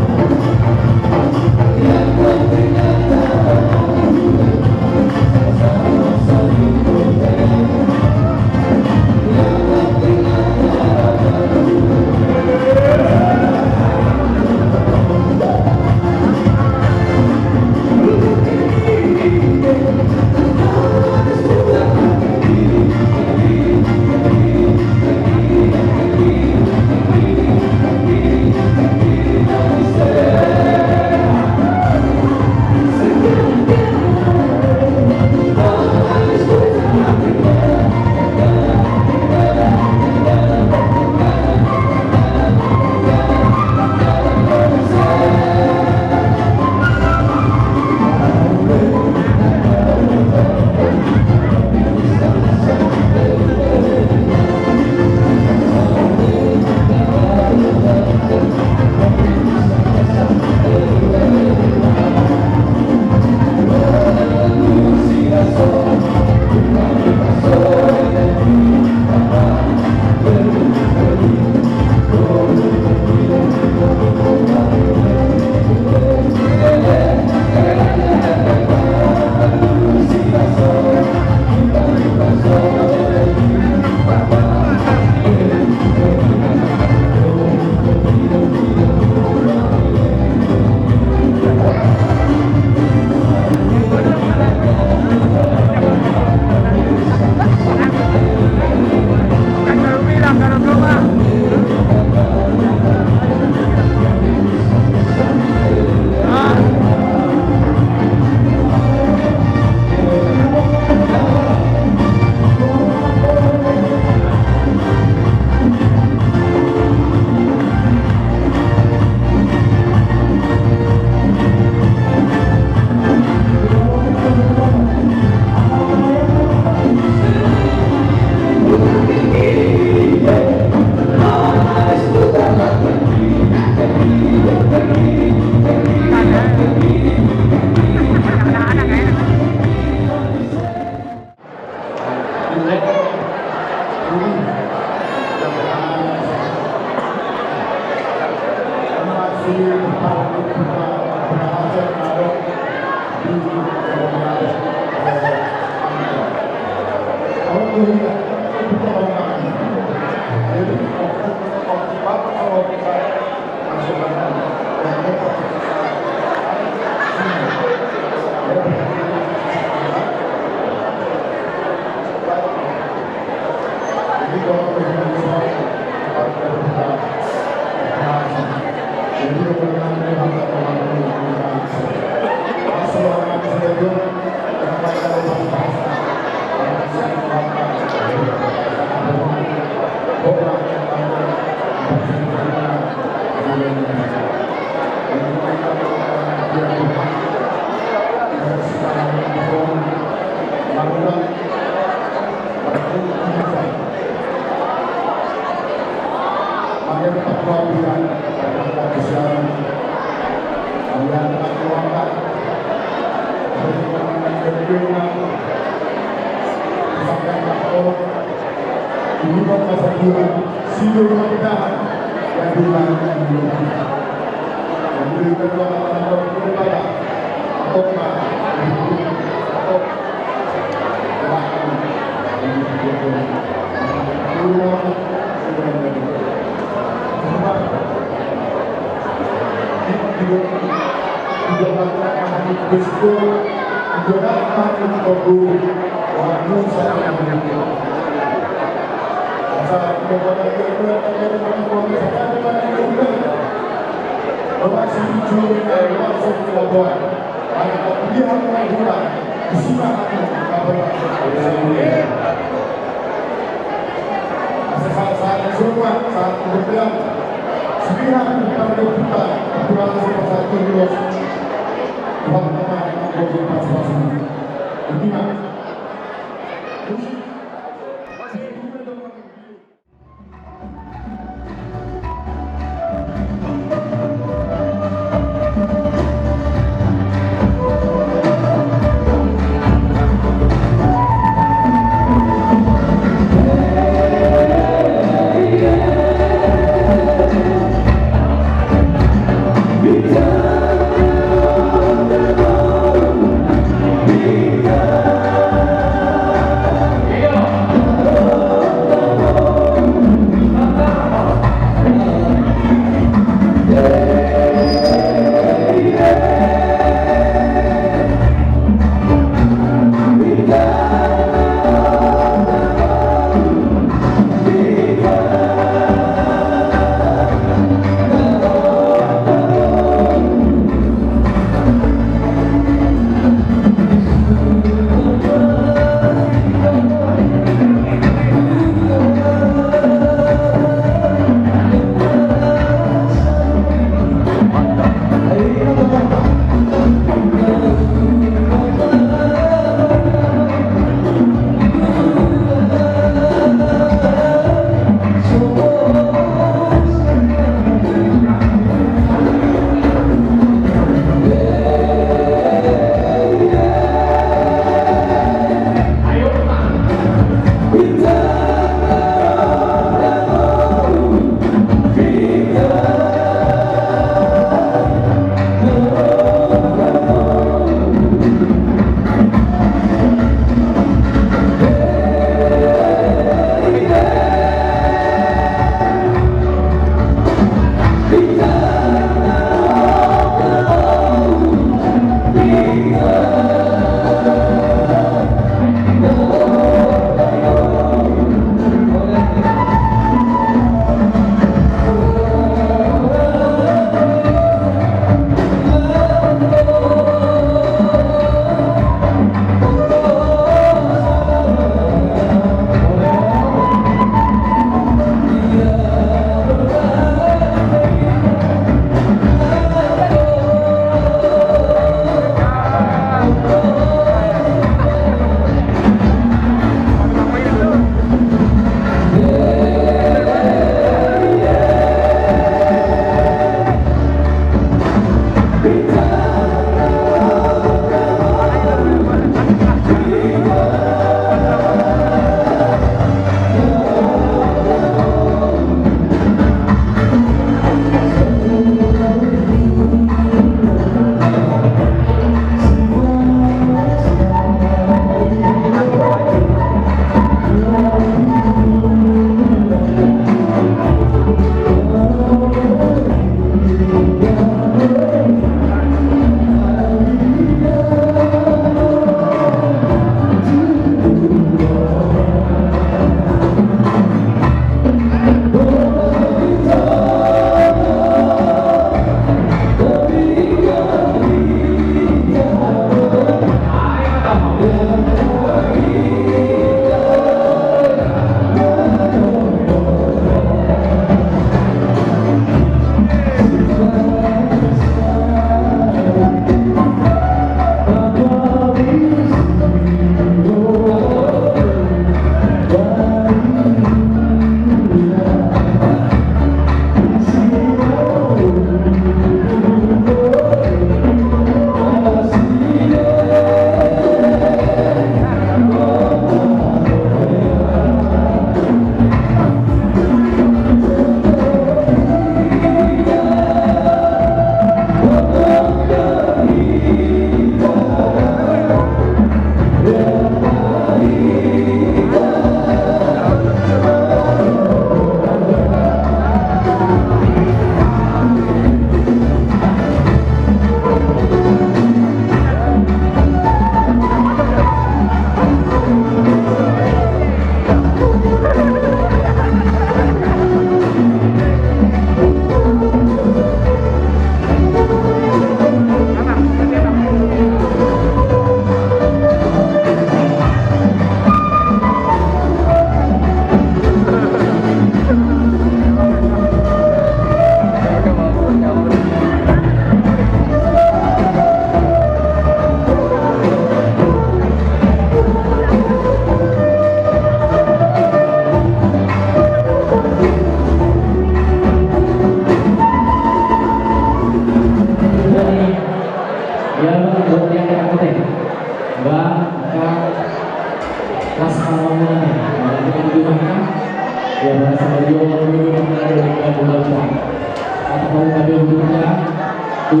Tu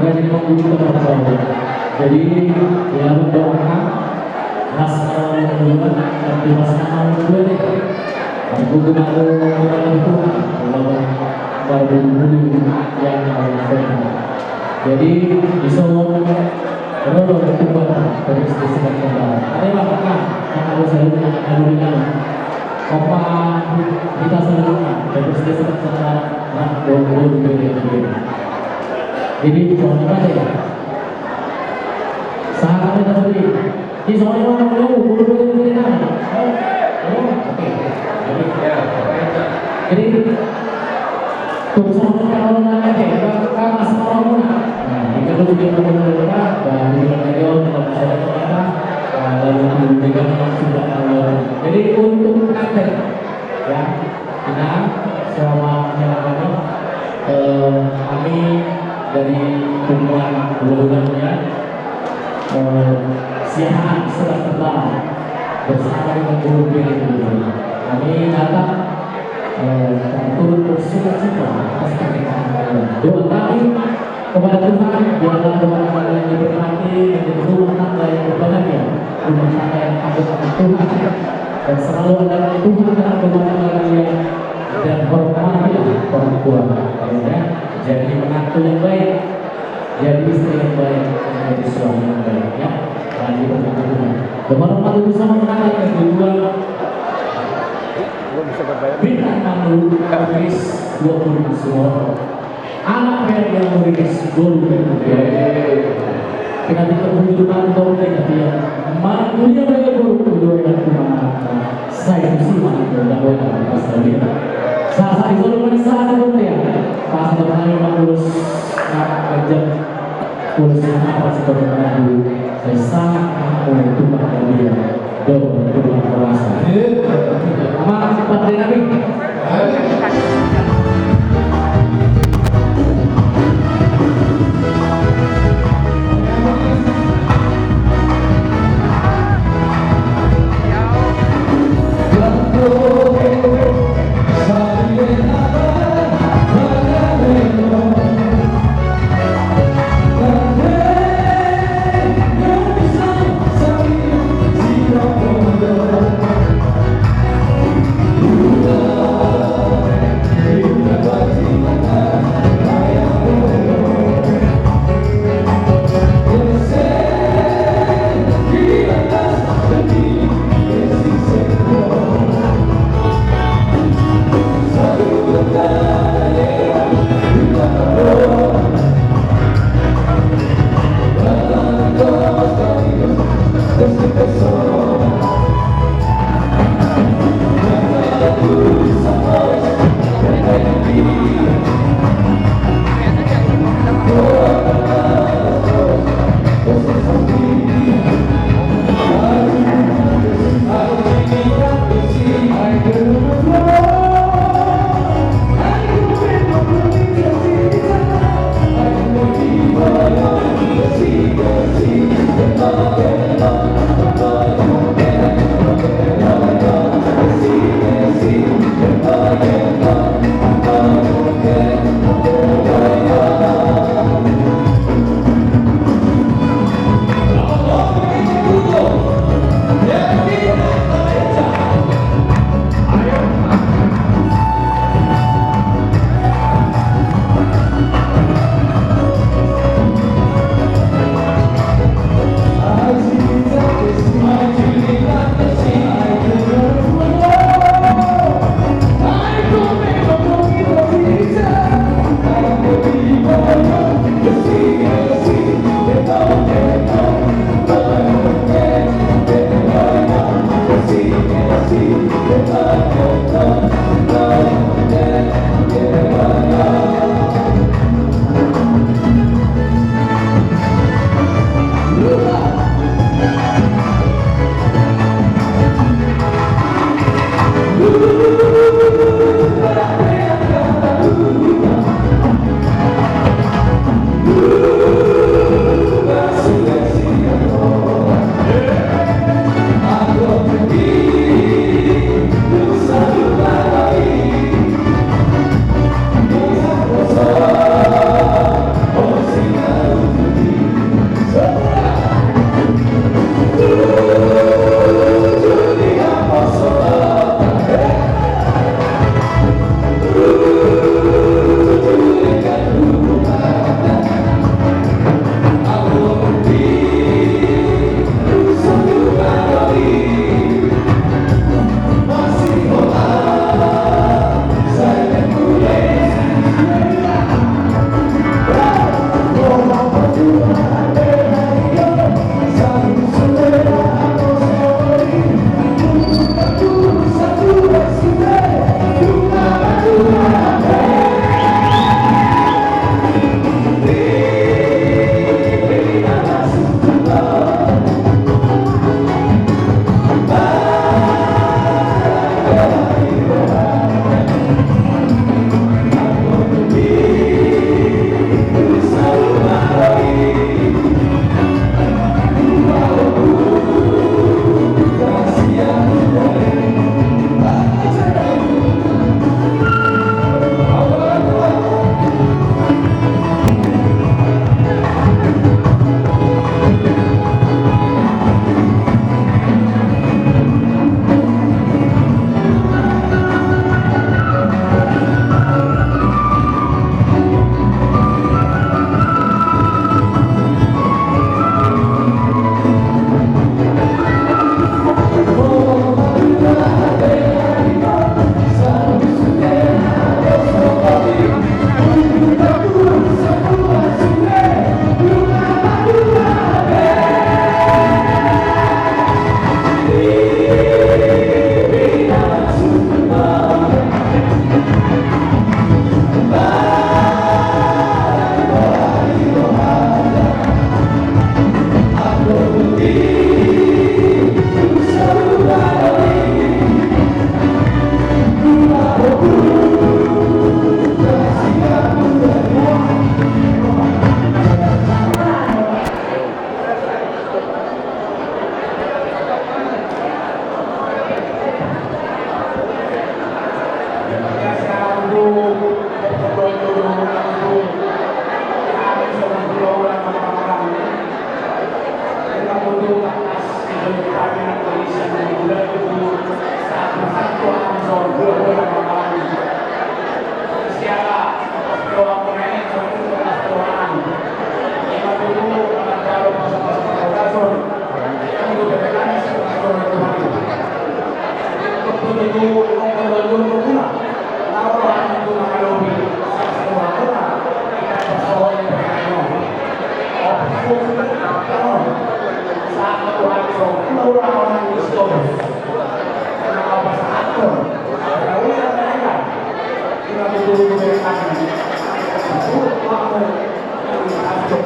raja ni pangguling tempat kau. Jadi, ya, berdoa. Mas, kalau dua, tapi mas, kalau dua deh. Aku tuh baru, baru Tuhan. Kalau baru dulu yang, yang, jadi, di Solo, Roro Tuban, terus di Sumatera Barat. Ada apa, Kak? Kak, kalau saya, kalau di mana? Opa, kita semua, terus di Sumatera Barat. Nah, dua puluh dua, dua puluh dua. Jadi, soalnya apa ya? Sahabat kita tadi. Di soalnya mana dulu, dua puluh dua, dua puluh dua. Oh, oh, oke. Jadi, ya, jadi, Tung songon i, kalau nanya deh, Bang, Bang, Mas, mau mau, nah. Nah, itu tuh dia mau mau, Bang, Bang, di luar negeri, kalau misalnya ternyata, eh, lalu dulu juga memang sudah keluar. Jadi, untuk pengantin, ya, nah, selama ini, eh, kami dari Tumbuhan Dua Bulan, ya, eh, Siahaan Selat Terbang bersama dengan guru Beri. Kami datang, eh, dan turut bersuka cita atas pernikahan kalian. Doa kami kepada Tuhan, biarlah rumah tangga yang diberkati menjadi rumah tangga yang berbahagia, rumah tangga yang takut akan Tuhan, dan selalu ada Tuhan dalam rumah tangga kalian, dan hormatilah orang tua kalian, ya. Jadi menantu yang baik, jadi istri yang baik, jadi suami yang baik, ya. Lagi berkata Tuhan. Kemarin Pak Guru sama menang yang kedua. Bintang Mamu Kudus dua puluh Masuk. Anak yang yang Kudus dua puluh. Kita tidak mundur pantau dengan dia. Manulia bagi buruk kedua yang kumana. Saya itu sih mah tidak boleh pasal dia. Saat itu lu kan saat itu dia. Pas bertanya Pak Guru. Nah, kerja. Polisi apa sih kalau mengaku? Saya sangat mengaku Tuhan dan dia. Doa Tuhan kuasa. Aman, cepat deh, Nabi.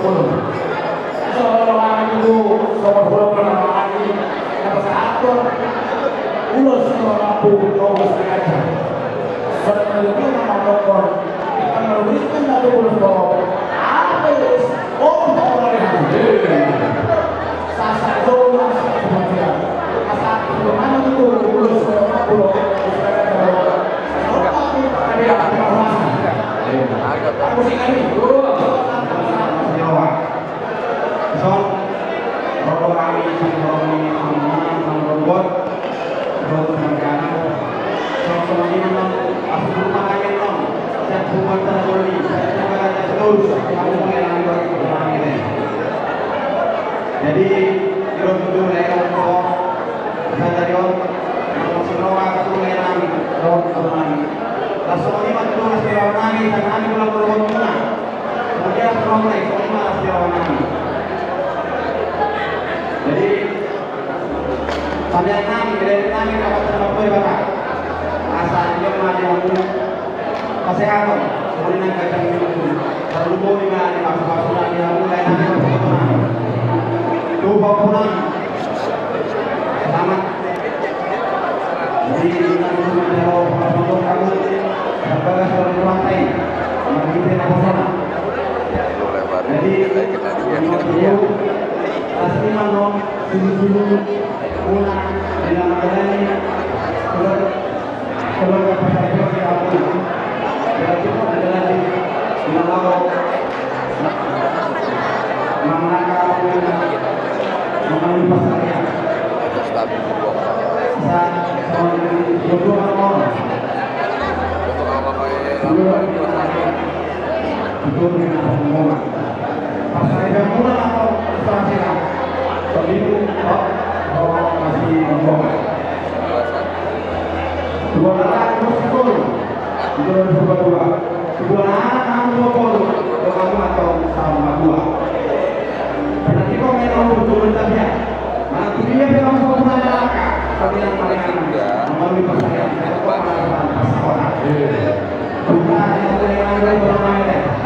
Songon hami tutu, songon hula-hula nami, na pasahathon ulos na mampu, ulos na gancang. Songon hula-hula na mampu, na mampu ulos na gancang. Apa ulos? Om Pangarihan. Sasahat jolo, sasahat jolo. Sasahat jolo, mana tutu ulos na mampu, ulos na gancang. Ison, ro do hami sian horong ni amang, amang Rombot, dohot amang Gana. Songon i ma, asa tutu ma hami annon, sian punguan Tarogongsi, sian Tarogongsi, sian Tarogongsi. Jadi, ro tutu lae, ro. Sadari on, na masiroha tu lae nami, dohot ito nami. Laos songon i ma tutu las ni roha nami, sian hami hula-hula Rombot muna. Songon i las ni roha nami, songon i ma las ni roha nami. Jadi, pambahenan nami, pambahenan nami, kawan-kawan, Bapak, asa dia mati aku. Pasehaton, songon i nang gancang ni tutu. Tarlumobi ma di pasu-pasu na di hamu, lae nami, pasu-pasu nami. Tu pahompu nami. Selamat. Jadi, nami manjalo pasu-pasu hamu. Sabagas dalam rantai. Margite na pasona. Jadi, nami manjalo. Asli manon, sini-sini. Muna, di nama dalani. Keluarga pasal itu di kampung. Berarti pun adalah di Minangkabau. Menangkap, mengambil pasarnya. Sa-, sa-, dua orang. Dua orang. Itu dengan pengumuman. Pas saya bilang, "Muna, apa?" Terserah sila. Pemilu, oh, oh, masih ngomong. Dua kali, dua puluh. Itu dua puluh dua. Dua anak, dua puluh. Dua kamu atau sama dua. Berarti kau main orang betul tapi ya. Mana tuh dia bilang kau pernah ada. Tapi yang paling aman. Nomor lima saya. Saya kok malah pas sekolah. Bukan, yang paling aman itu orang lain.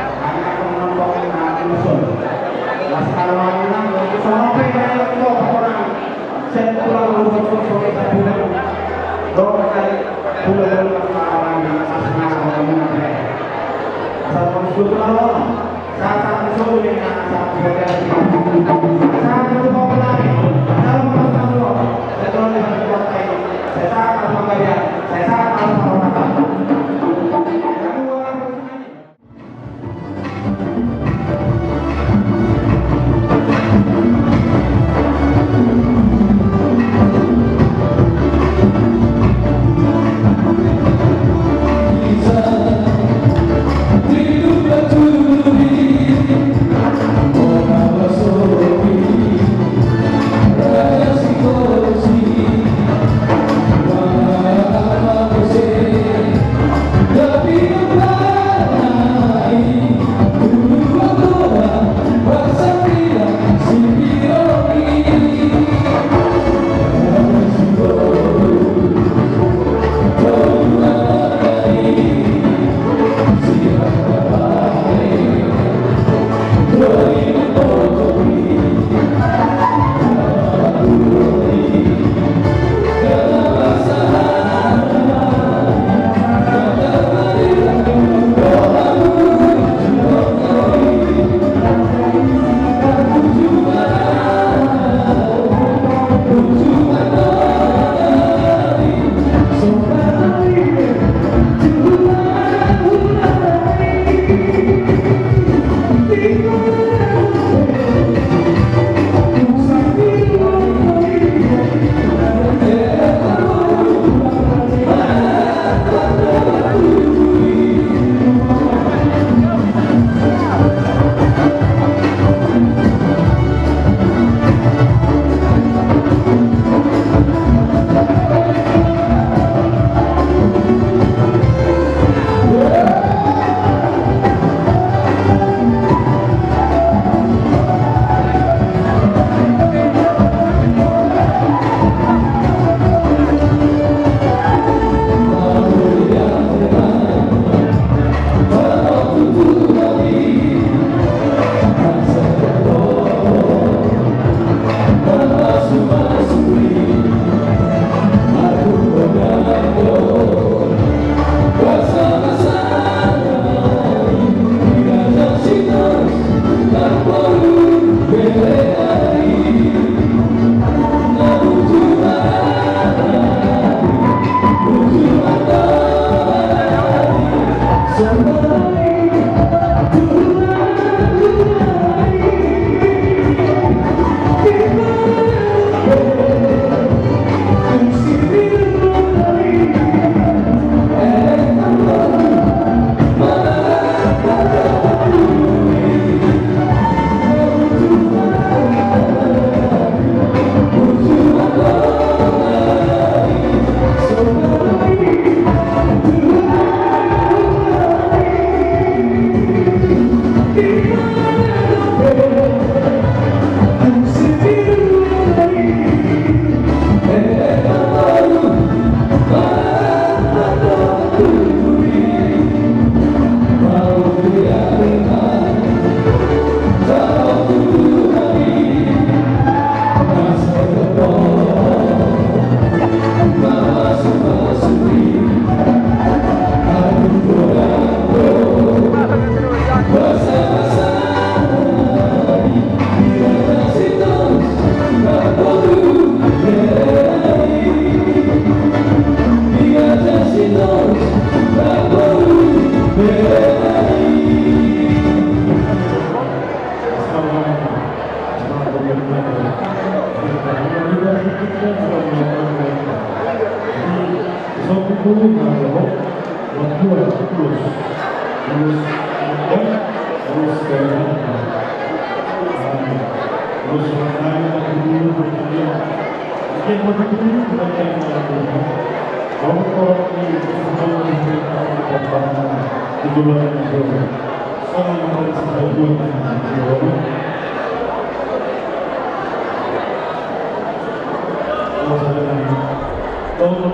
Tong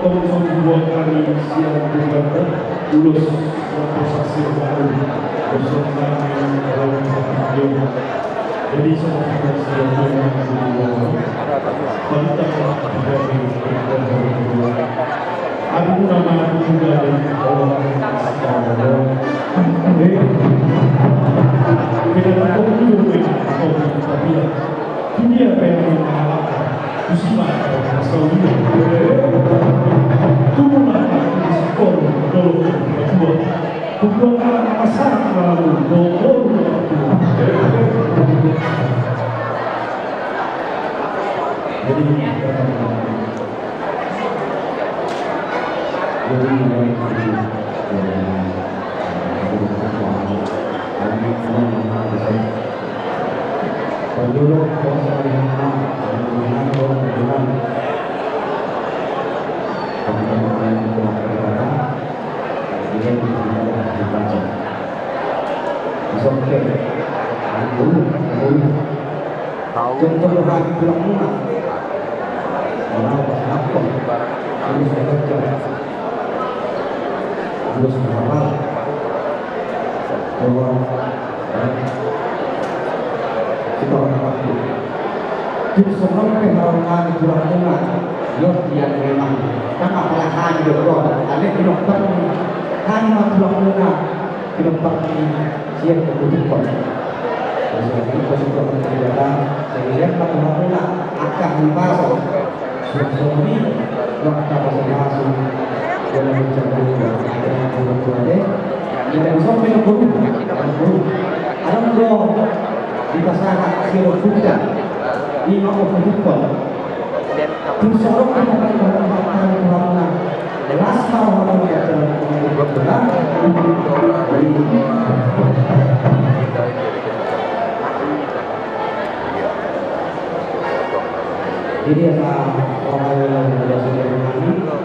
tong so dibuat kami siang bukan ulos yang tersaksi baru bersama dengan orang yang jadi sama kita siang bukan. Balik tak mau menjadi. Aku nama aku juga dari orang yang. Kita tahu dulu. Dia pengen mengalahkan. Tumbuhlah di sekolah dulu kedua. Kedua kali masyarakat lalu dulu. Jadi jadi Tung songon pe haroan tulang muna. Yo, dia memang. Kan apalagi hami do on. Alai di nomor hami ma tulang muna. Di nomor siap kebutuhan. Jadi kebutuhan kita. Jadi lihat ma tulang muna. Angka hami baso. Suami, waktu masing-masing. Dia mau mencari. Dia mau mencari. Dia mau mencari. Adong do dipasahat sian ompunta, ima ompu Tumpol. Tung songon i ma hami, las ma roha ni ompunta. Jadi asa roha ni ompunta.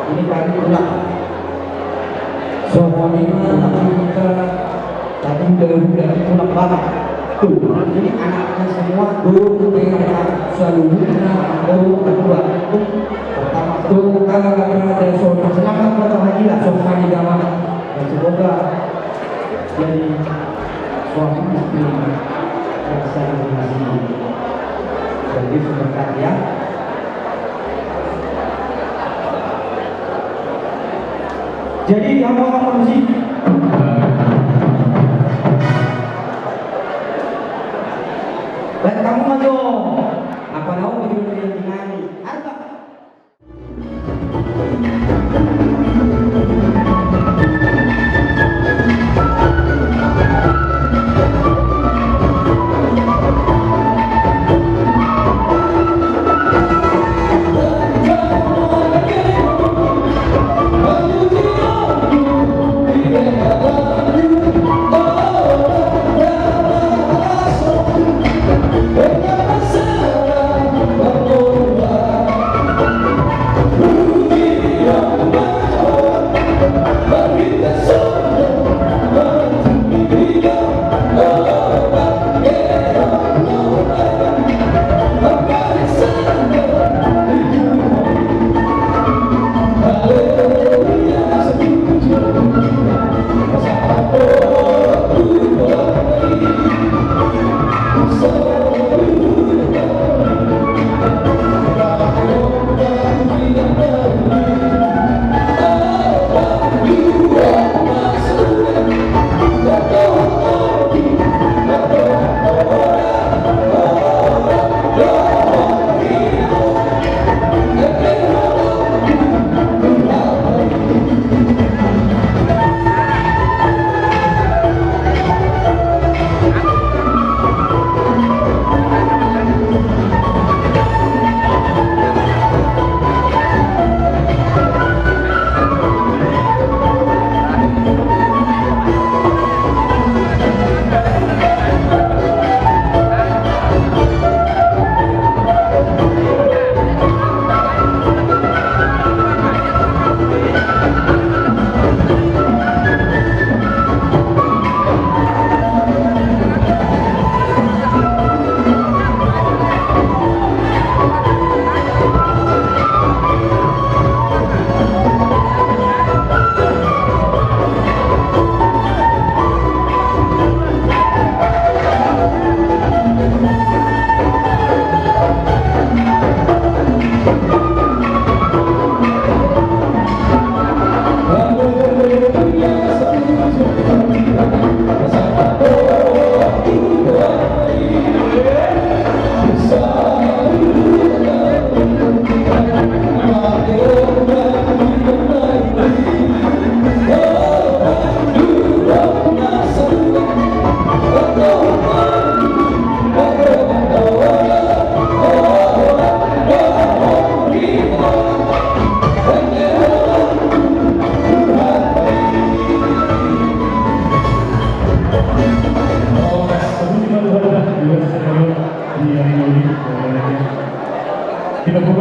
Ini kami ulang. Songon i ma hita tadi dahulu dari tulang barat. Tuh, ini anaknya semua. Tuh, mereka saluhutna, tuh, kedua. Pertama, tuh, ada saudara selamat berbahagia, saudara di dalam. Dan semoga jadi suami istri yang saling mengasihi. Dan itu berkat ya. Jadi, hamu ma musik. Baik, hamu ma jo. Apa nau di dunia ini? Apa?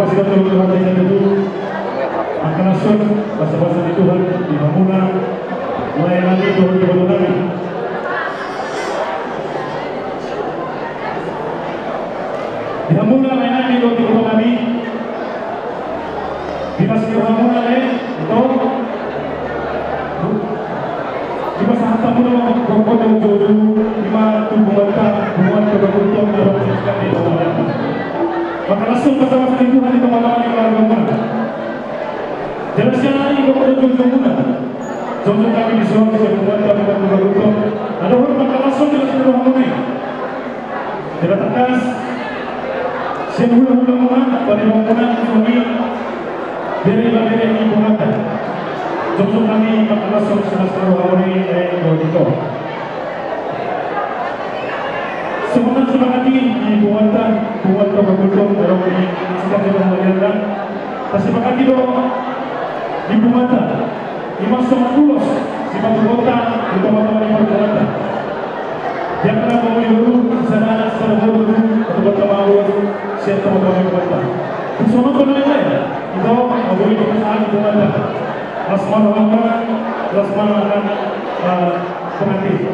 Tuhan, Tuhan, Tuhan, Tuhan. Mangkalashon basa-basa ni Tuhan di hamuna lae nami dohot di boru nami. Di hamuna lae nami dohot di boru nami. Di mas di hamuna lae, ito. Dipasahat hamu do gokhon dohot joujou, ima tu punguanta, punguan Toga Gultom, na ro di sekali di bawah. Mangkalashon basa-basa ni Tuhan di tonga-tonga ni keluargamuna. Jala sian ari gokhon dohot joujoumuna. Jongjong hami dison sian punguanta, punguan Toga Gultom. Adong mangkalashon di las ni rohamuna i. Jala tangkas sian hula-hulamuna, paribanmuna, songon i bere-bere ni punguanta. Jongjong hami mangkalashon sian las ni rohamuna i, eh, dohot ito. Songon na sipakati ni punguanta, punguan Toga Gultom, adong di sekitar di pangadilan. Tasipakati do di punguanta, ima songon ulos sipatupaonta di tonga-tonga ni parpunguanta. Di angka na mangoli boru, sisada anak, sisada boru, patupahon ma ulos sian tonga-tonga ni punguanta. Songon i ma lae, ito, mangoli boru, sisada punguanta. Las ma rohamuna, las ma, eh, pengantin.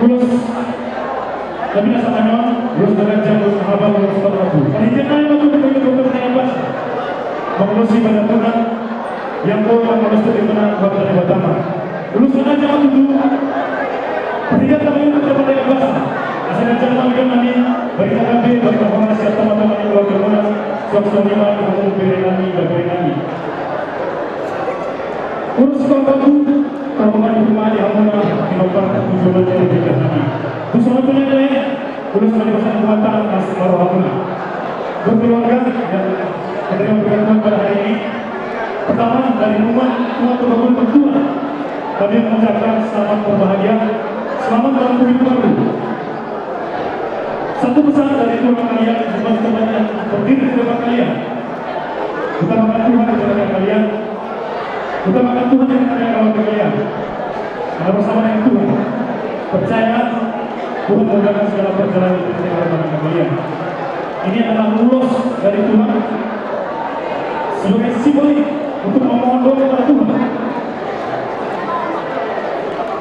Ulos na binahen on, ulos na ganjang, ulos na haba, ulos na tarpatupa. Parhitean nami ma tutu, bagi tutu, bagi tutu, bagi tutu. Mangulosi badanmuna, yang kau mangulosi tutu, mana kuat dari batama. Ulos na ganjang ma tutu. Parhitean nami tutu, bagi tutu, bagi tutu. Asa ganjang ma tutu nami, bagi tutu, bagi tutu, bagi tutu, sian tonga-tonga ni keluargamuna, suang songon i ma, bere nami, bere nami. Ulos na tarpatupa. Tolong ma di hamuna, di nomor tujuh belas jadi kita nami. Tuson tu nene, ulos na dipasahat Tuhanta, las ma rohamuna. Berkeluarga, ya, kita yang berkeluarga pada hari ini. Pertama, dari rumah, Tuhan berkabul berdoa. Kami mengucapkan selamat berbahagia, selamat dalam kehidupan. Satu pesan dari tulang kalian, bukan teman yang berdiri di depan kalian. Utamakan Tuhan di tengah kalian. Utamakan Tuhan di tengah keluarga kalian. Karena bersama dengan Tuhan. Percaya, Tuhan memudahkan segala perjalanan di tengah kalian. Ini adalah ulos dari Tuhan sebagai simbol untuk memohon doa kepada Tuhan.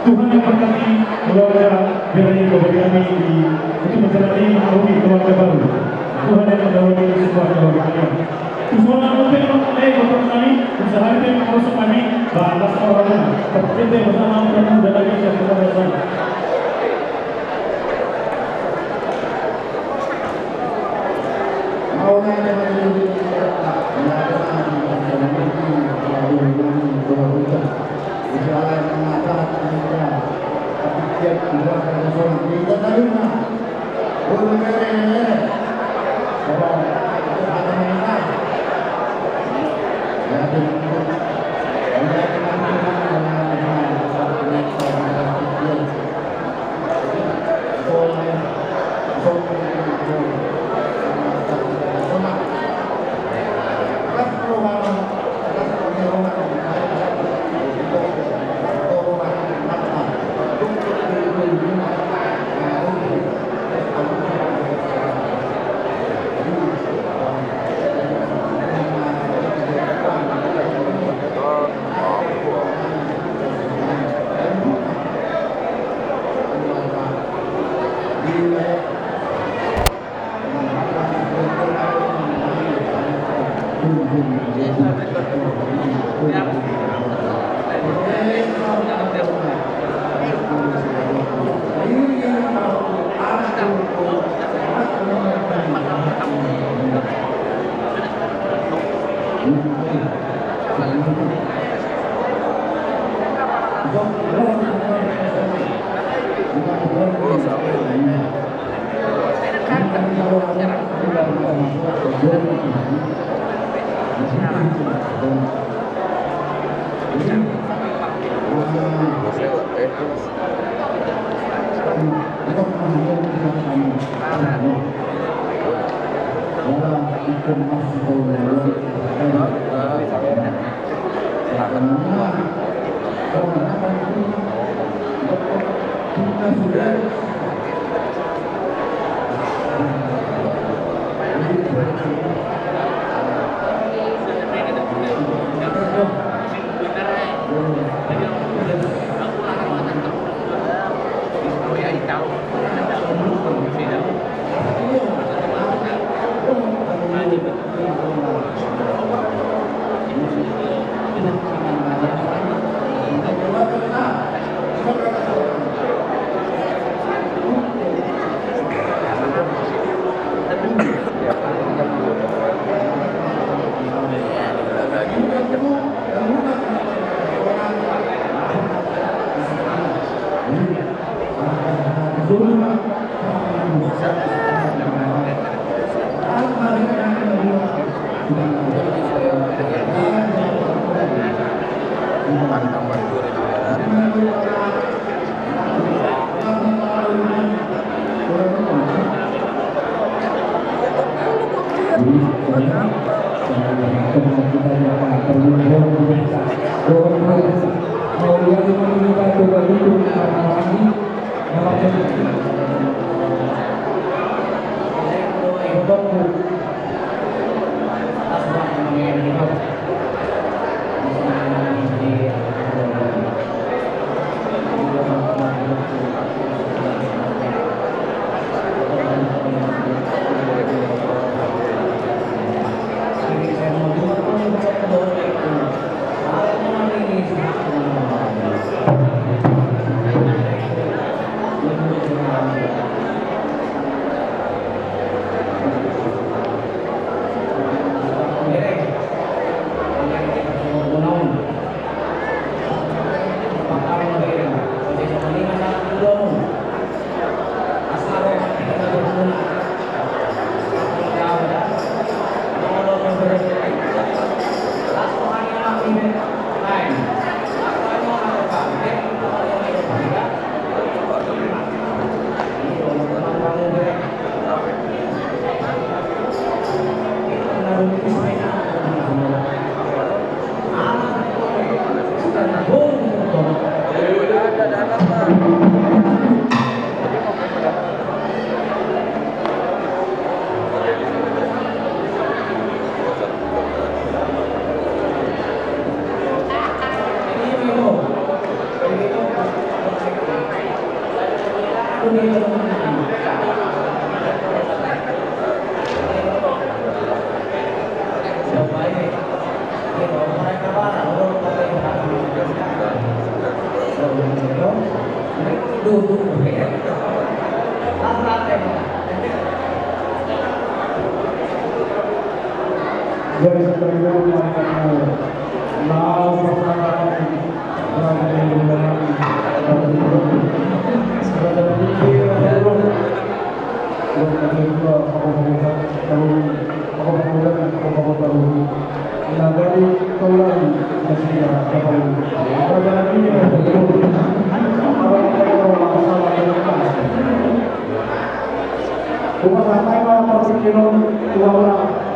Tuhan yang berkati keluarga Bere, keluarga kami di, untuk menjalani hari keluarga baru. Tuhan yang mendahului semua keluarga kami. Tuson nami pe, eh, untuk kami, usaha pe, untuk kami, balas orang, tapi bersama untuk menjalani satu keluarga.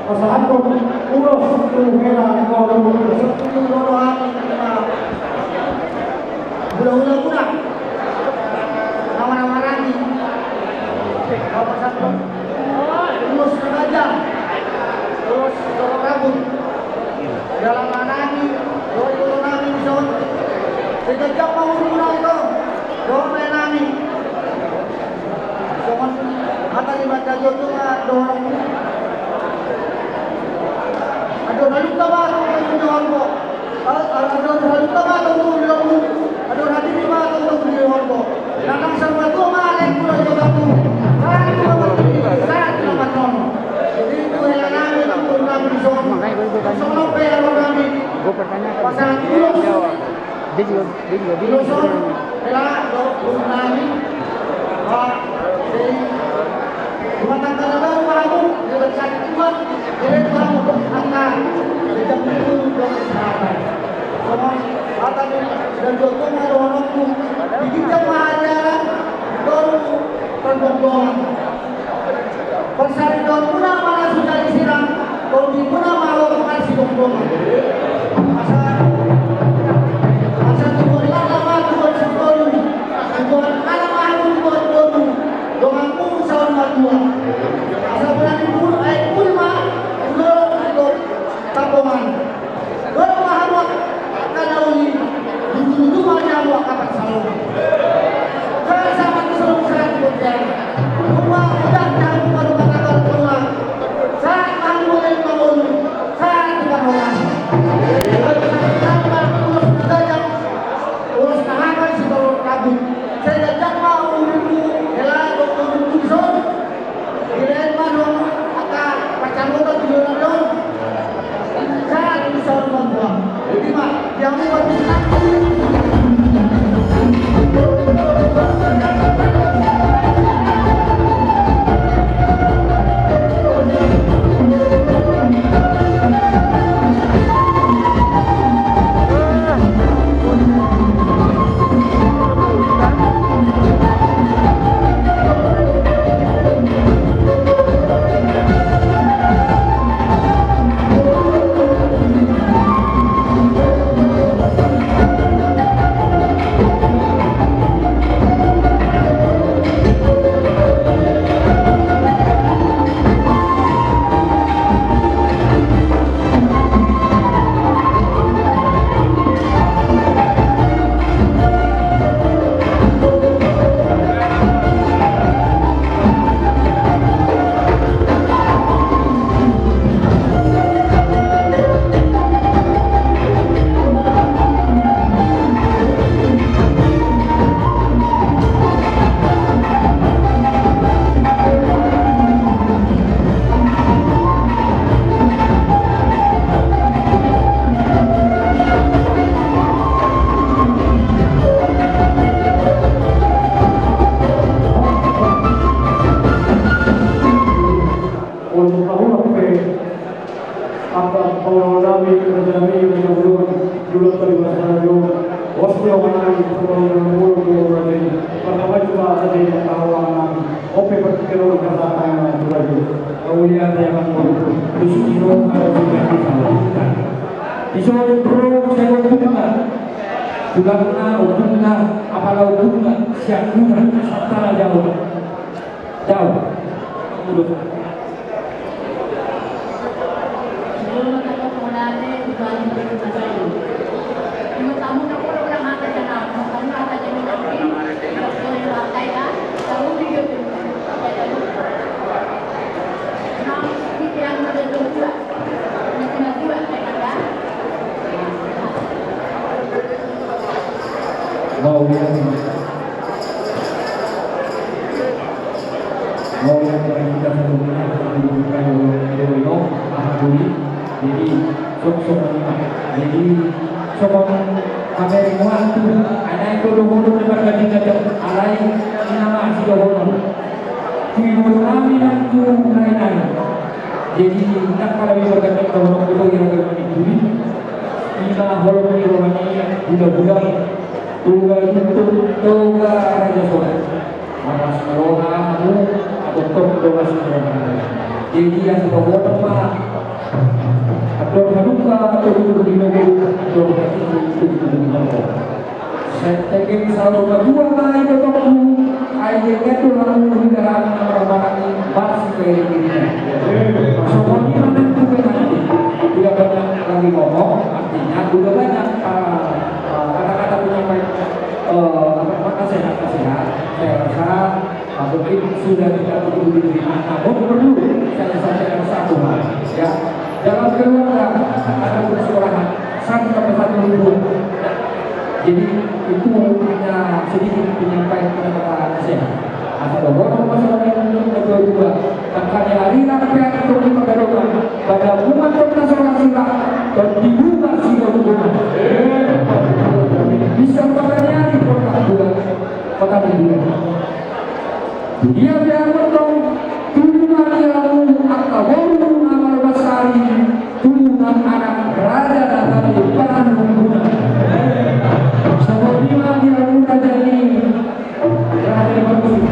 Pasahathon ulos tu hela ni boru. Hulahula muna. Nawar-nawar nami. Pasahathon ulos na ganjang. Ulos na ragum. Dalan nami, dohot iboto nami dison. Sai ganjang ma umur muna ito. Dohot nai nami. Songon hata ni Banta Jotun ma dohononku. Andor halumpang ma tongtong di horbo. Andor halumpang ma tongtong di horbo. Andor hatiti ma tongtong di horbo. Nang sai matua ma laengku dohot itaku. Sahat tu na martiti, sahat tu na marnono. Jadi tu hela nami, tu boru nami dison. Songon on pe haroa nami. Pasahat ulos. Dia juga, dia juga bingung. Hela dohot boru nami. Ba, jadi rumah tangga na baru ma hamu, diberkati Tuhan, jadi ma hamu angka, jadi ma hamu dohot sahabat. Songon hata ni Banta Jotun ma dohononku, di ginjang ma ajaran, di toru pargonggolan. Parsaripeon muna ma na so jadi sirang, tondimuna ma olo marsidongdongan. Asa, asa tubuan lala ma tubuan sitolu, tubuan anak ma hamu tubuan tolu, donganmu saur matua. Asa berani pul, ai pul ma, ulo untuk tampongan. Dua ma hamu angka na uli, dua ma hamu angka pansalongan. Sahat-sahat tu salongan, sahat tu bontean. Rumah udah tahu baru kata kalau keluar. Sahat ma hamu mangolu, sahat tu parhorasan. Sahat ma hamu ulos na ganjang, ulos na hata sitorop ragum. Sai ganjang ma umurmu, hela dohot umurmu dison. Dilean ma dong angka pansamotan tu joloan on. Sahat tu saur matua. Ima, di hamu parpinangan. Dison ro sai ompungna, tulangna, ompungna, apala ompungna, sian Guna, Santana Jawa. Jawa. Udah. Mau ya, mau ya, kita sebelumnya, kita dulu, kita dulu, kita dulu, kita dulu. Jadi, sok, sok, jadi, sok, pamer waktu, anak itu dulu, dulu, kita dulu, kita dulu, alai, ini nama, si dulu, dulu. Kui dulu, kami, dan tu, lain, lain. Jadi, tak pada bisa berkata, kalau orang itu, yang berkata, Ima holong ni roha ni hulahula, Toga Gintung, Toga Raja Sora. Marlas ni roha hamu, atau tong do las ni roha. Jadi, asa pabodor ma, andor halumpang, andor halumpang, andor halumpang. Sai tengeng saur matua ma i, botongku, ai denggan do hamu huida hami na marhahamaranggi marsipaelek-elekan. Songon i ma nang tu pengantin. Tidak banyak lagi ngomong, artinya udah banyak, eh, eh, kata-kata penyampaian, eh, apa, apa, nasihat-nasihat. Saya rasa Mungkin sudah kita tunggu di sini, namun perlu saya sampaikan satu hal, ya. Dalam keluarga ada persekolahan, satu tambah satu dua. Jadi, itu hanya sedikit penyampaian kata-kata saya. Asal orang masalah yang menurut kedua-dua. Makanya hari ini apa yang perlu kita dorong? Pada umat Kota Sorasira, dan di rumah sila hubungan. Bisa pada nyari kota dua, kota dua. Dia dia motong, turunan dia mu angka boru nama Lomba Sari, turunan anak raja na tadi Panungkunan. Sama dia dia mu raja ini, raja yang bagus.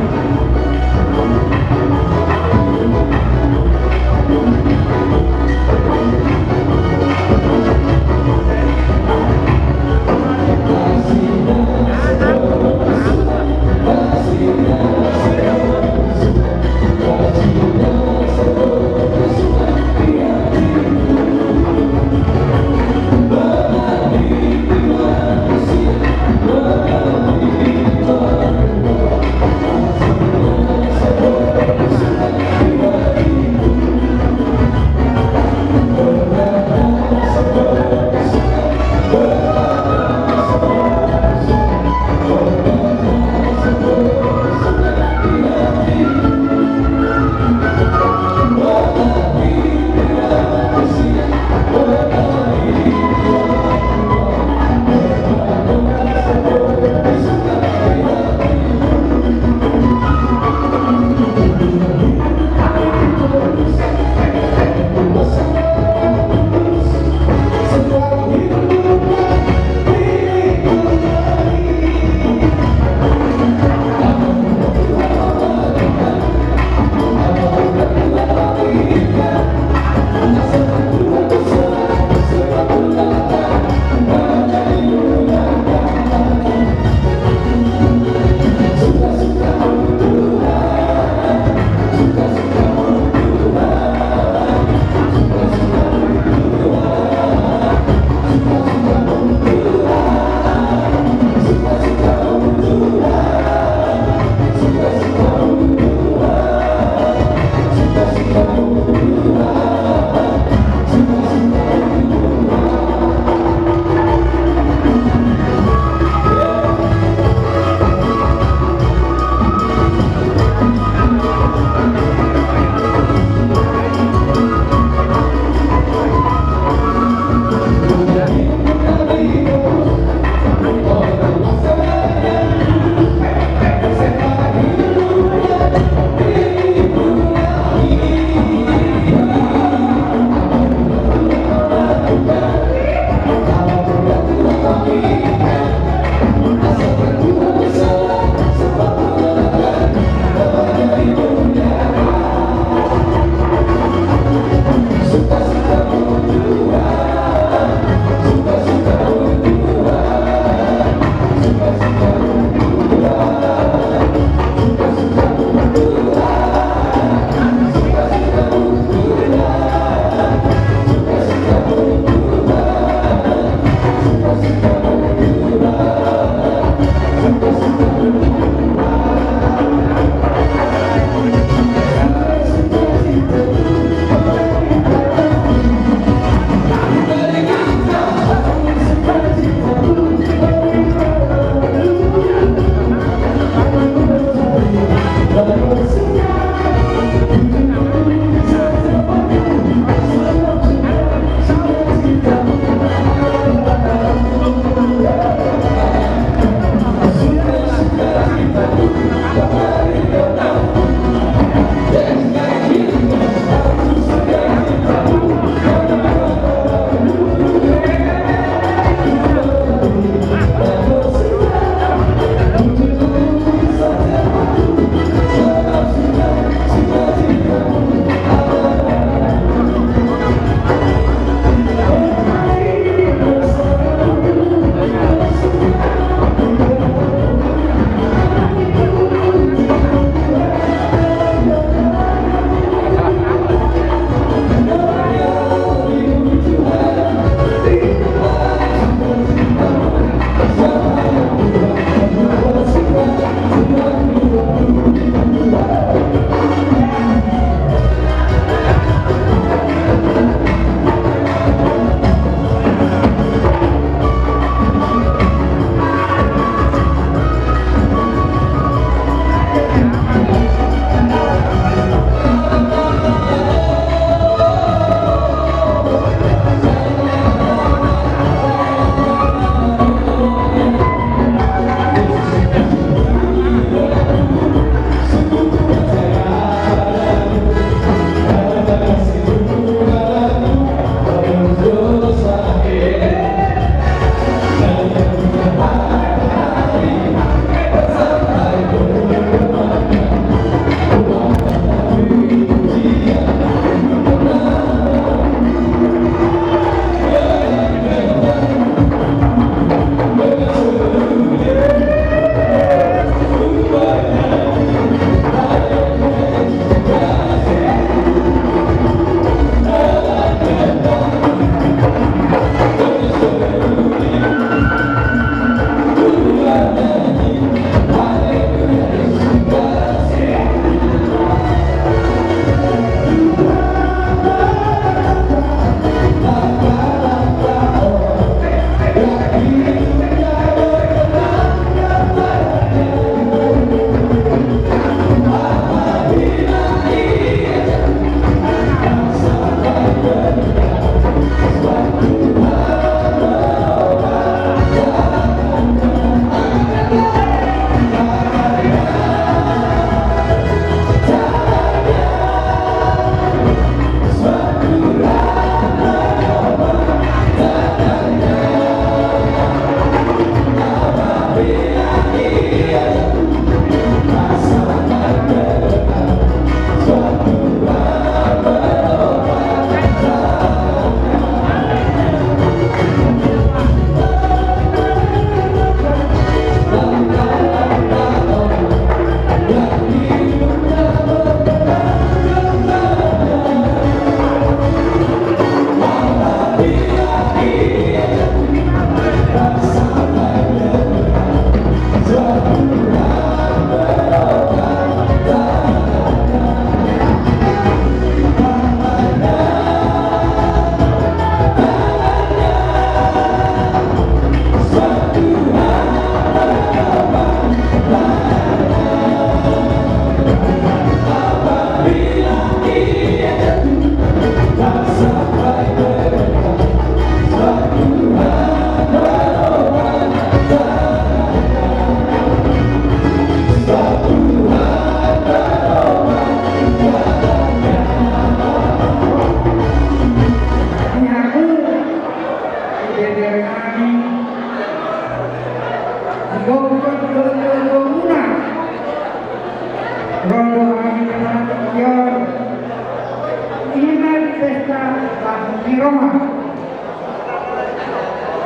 Roha.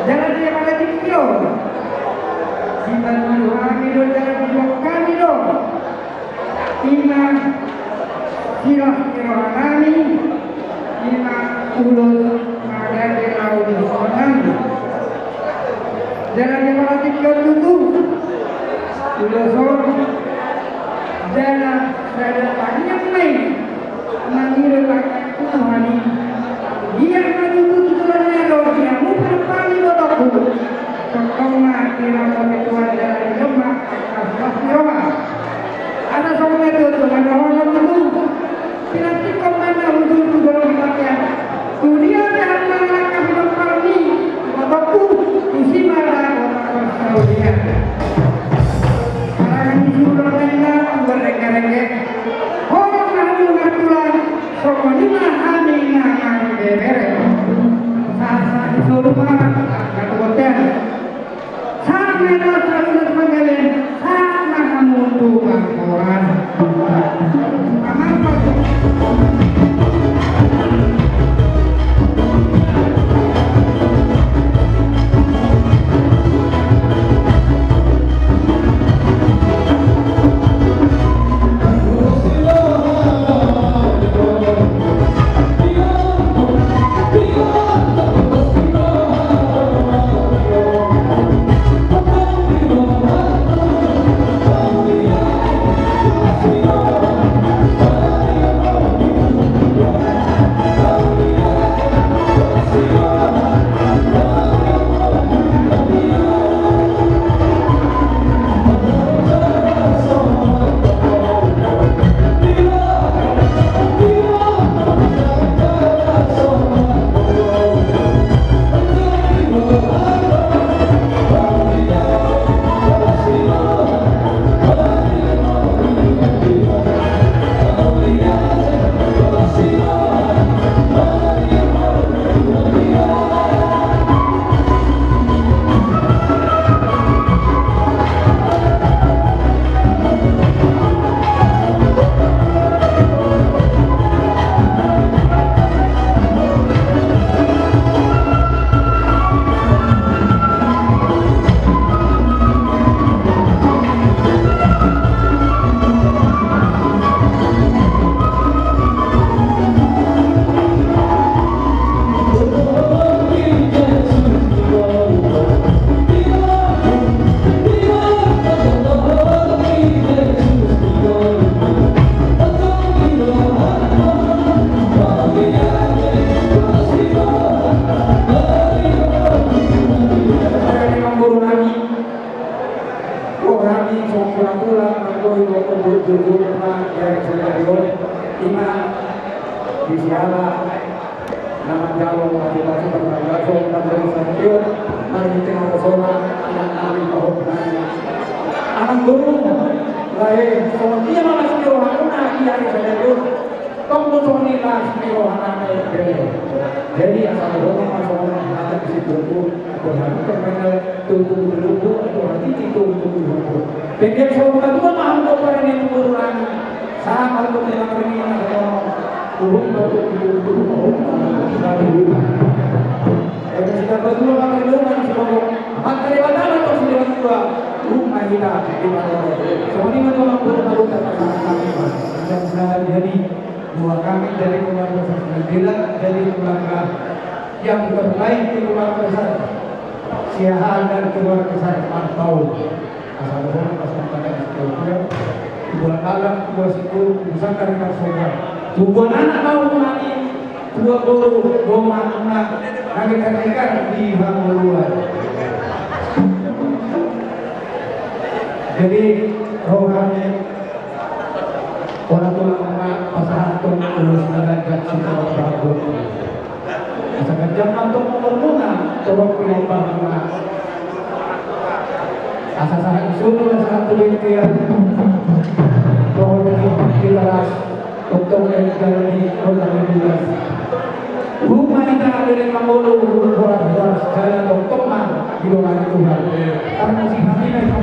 Jala dia pada tingki on. Sipangido hami do jala dibuat hami do. Ima silas ni roha nami. Ima ulos na gabe laho di songon i. Jala dia pada tingki on tutu. Ulos on. Jala sada tangiang ma i. Mangido tangiang tu Tuhan i. Dia ma tutu tutulan ni alo dia mu penumpang ni botokku. Tongtong ma ira kote Tuhan jala di lomba angka silas ni roha. Asa songon na tutu mandohon tutu. Pinantikkon ma na tutu tu jolo di bagian. Tu dia pe hata na angka penumpang ni botokku. Tusi ma na kota persaulian. Harangan ni suhut na inna, ubar rengke-rengke. Horas na hamu martulang, songon i ma hami na marbebere. Sahat-sahat ni solu ma, angka tu bontean. Sahat ma i tu saluhut panggabean, sahat ma hamu tu pangkoran. Amang. Roha ni songon tulang, nanggo i do ombur jujur na di ari sadari on, ima di siala na manjalo pasu-pasu parbagason dan barisan dio, marhite na rosona, inang nami pahompu nami. Amang boru, lae, songon dia ma las ni rohamuna di ari sadari on. Tong do songon i las ni roha nami, bere. Jadi asa dohonon ma songon hata ni si Tuhan, Tuhan, Tuhan, Tuhan, Tuhan, Tuhan, Tuhan, Tuhan, Tuhan, Tuhan. Pengke songon na tua ma hamu do pare ni boru nami. Sahat ma tu ni na pare ni na songon. Turun ma tu, turun, turun, turun. Eda sida patua ma tu, turun ma tu, turun. Maka Debata ma tu sida patua. Turun ma hita, turun ma tu. Songon i ma tu, turun ma tu, turun ma tu. Mudah-mudahan jadi doa kami dari keluarga besar Sinaga, dari keluarga yang terbaik di keluarga besar Siahaan dan keluarga besar Marpaung. Asa dohonon ma songon hata ni si Tuhan, tubuan anak, tubuan singkop, tubuan sangkar, tubuan sangkar. Tubuan anak ma tu nami, tubuan boru, tubuan anak, nami terdekat di hangoluan. Jadi, roha ni Ora tulang ma pasahathon ulos na ganjang sitaon bagot. Asa ganjang ma tong umurmuna, torop pinompar muna. Asa sahat di solu na sahat tu bontean. Roha ni kita las, tongtong na hita di kota ni Bulan. Ruma hita bere mangolu, horas-horas jala tongtong ma didongani Tuhan. Tarmusi hami na di.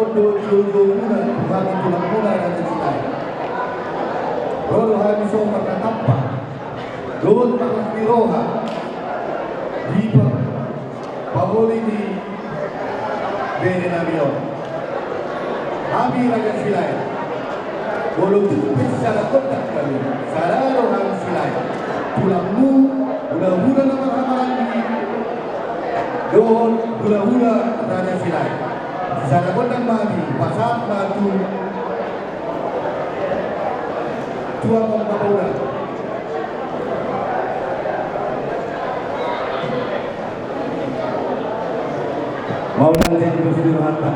Dohot jolo-jolo muna tu hami tulangmuna Raja Silaen. Ro do hami songon marnatampak dohot marlas ni roha di pa-, paholi ni bere nami on. Hami Raja Silaen, molo tung pe sisada gondang hami, sada do hami Silaen, tulangmu, hulahula na marhahamaranggi dohot hulahula Raja Silaen. Sisada gondang ma hami, pasahat ma tu, tu amang pamoda. Mauliate ma di rohanta.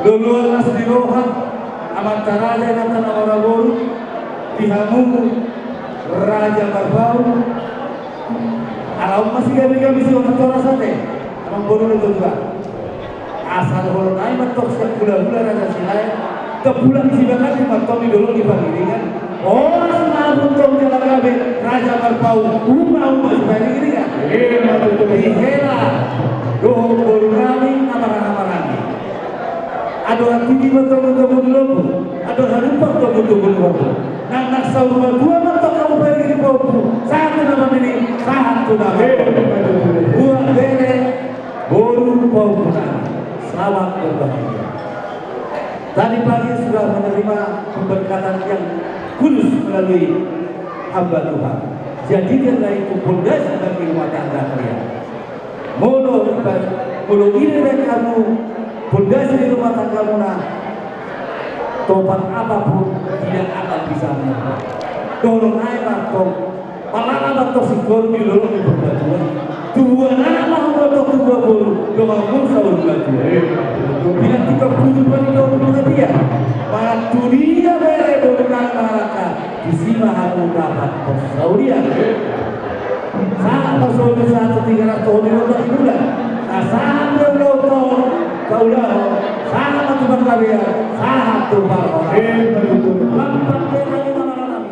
Loloan las ni roha amanta raja, inanta na maraboru, di hamu Raja Marpaung. Ala on ma sigabe-gabe sihoras-horas ate, amang boru na tua-tua. Asa dohonon nami ma antong sian hulahula Raja Silaen, tong hulahula Sibagas ma antong di dolok ni Pangiringan. Horas ma hamu antong jala gabe Raja Marpaung, upa-upa Sipangiringan. Di hela dohot boru nami na marhahamaranggi. Andor hatiti ma antong tongtong di lombu, andor halumpang tongtong di lombu. Nang, nang saur matua ma antong hamu pahompu, sahat tu na marnini, sahat tu na marnono. Buat bere, boru, pahompu nami, selamat berbahagia. Tadi pagi sudah menerima pemberkatan yang khusus melalui hamba Tuhan. Jadikanlah itu pondasi bagi rumah tangga kalian. Molo, molo i dibaen hamu pondasi di rumah tanggamuna, topan apapun tidak akan bisa mengubah. Dohonon nami ma antong, marlala ma antong singkoru di dolok ni Purbatua. Tubuan anak ma hamu antong, tubuan boru, donganmu saur matua. Pinantikhon putu panidomu tu hatian. Manang tu dia bere boru nami mangalangka, tusi ma hamu dapothon saulian. Sahat ma solu, sahat tu Tigaras, tu hami Rondang Ibulan. Sahat ma tu ulaon, tu ulaon. Sahat ma tu panggabean, sahat tu parhorasan. Lampak be nami, mamaran nami.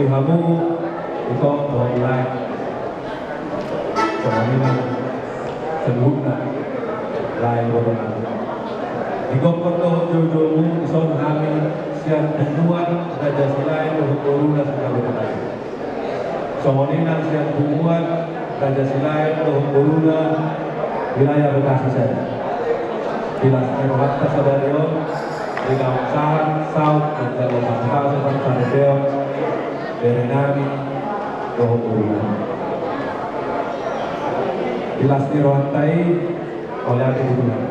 Hamu, ito, dohot lae. Songon i ma saluhutna lae dohot inang. Digokhon dohot joujoumu, dison hami sian punguan Raja Silaen dohot boruna Singkabetan. Songon i nang sian punguan Raja Silaen dohot boruna wilayah Bekasi saja. Di las ni rohanta sadari on, di na sahat saut manjalo pasu-pasu parsaripeon bere nami dohot boru nami. Di las ni rohanta i, mauliate di Tuhan.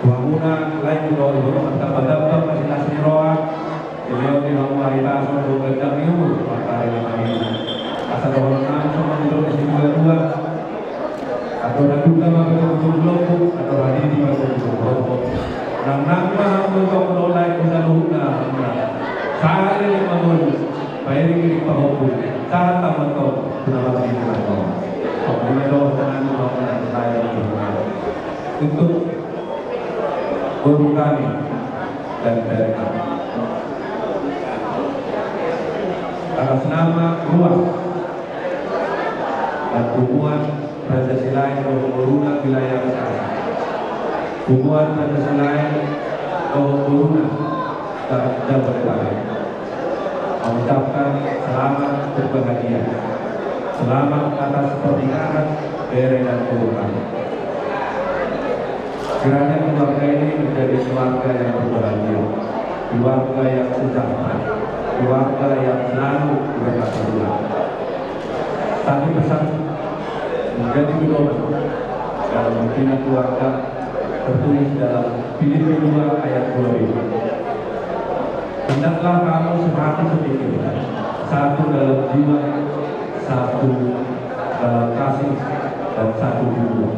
Tu hamuna laengku dohot boru, martamba-tamba ma di las ni roha, dilehon di hamu hahipason dohot ganjang ni umur, marparilaman i. Asa dohonon nami songon nidok ni situa-tua: Andor na dungka ma patogutogu lombu, andor na didi ma patogutogu lombu. Nangnang ma hamu, ito, dohot laengku saluhutna. Sahat leleng ma ngolu, pairing-iring pahompu, sahat ma antong tu na marnini marnono. Songon i ma dohononnami tu hamuna, laengku. Untuk boru kami dan bere kami. Atas nama ruas dan punguan Raja Silaen dohot boruna wilayah Bekasi, punguan Raja Silaen dohot boruna Jabodetabek, mengucapkan selamat berbahagia. Selamat atas pernikahan bere dan boru kami. Kiranya keluarga ini menjadi keluarga yang berbahagia, keluarga yang sejahtera, keluarga yang selalu diberkati Tuhan. Satu pesan menjadi pedoman dalam membina keluarga tertulis dalam Filipi dua ayat dua b. Hendaklah kamu sehati sepikir, satu dalam jiwa, satu dalam kasih, dan satu tujuan.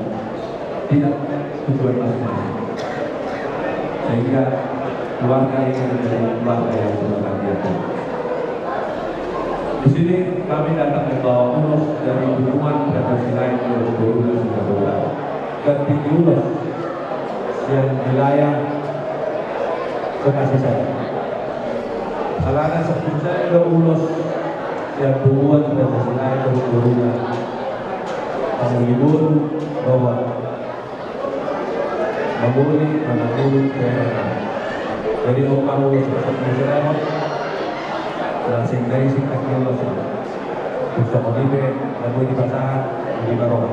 Tidak tujuan masing-masing. Sehingga keluarga ini menjadi keluarga yang berbahagia. Di sini kami datang membawa ulos dari punguan Raja Silaen dohot boruna Singkabetan. Ganti ni ulos sian wilayah Bekasi saja. Alana sabusa do ulos sian punguan Raja Silaen dohot boruna. Pamuli boru dohot mamuli, manangkuli bere. Jadi, on ma ulos, ulos, ulos, ulos. Langsung dari singkat ni ulos. Terus songon i pe, na boi dipasahat, di baroa.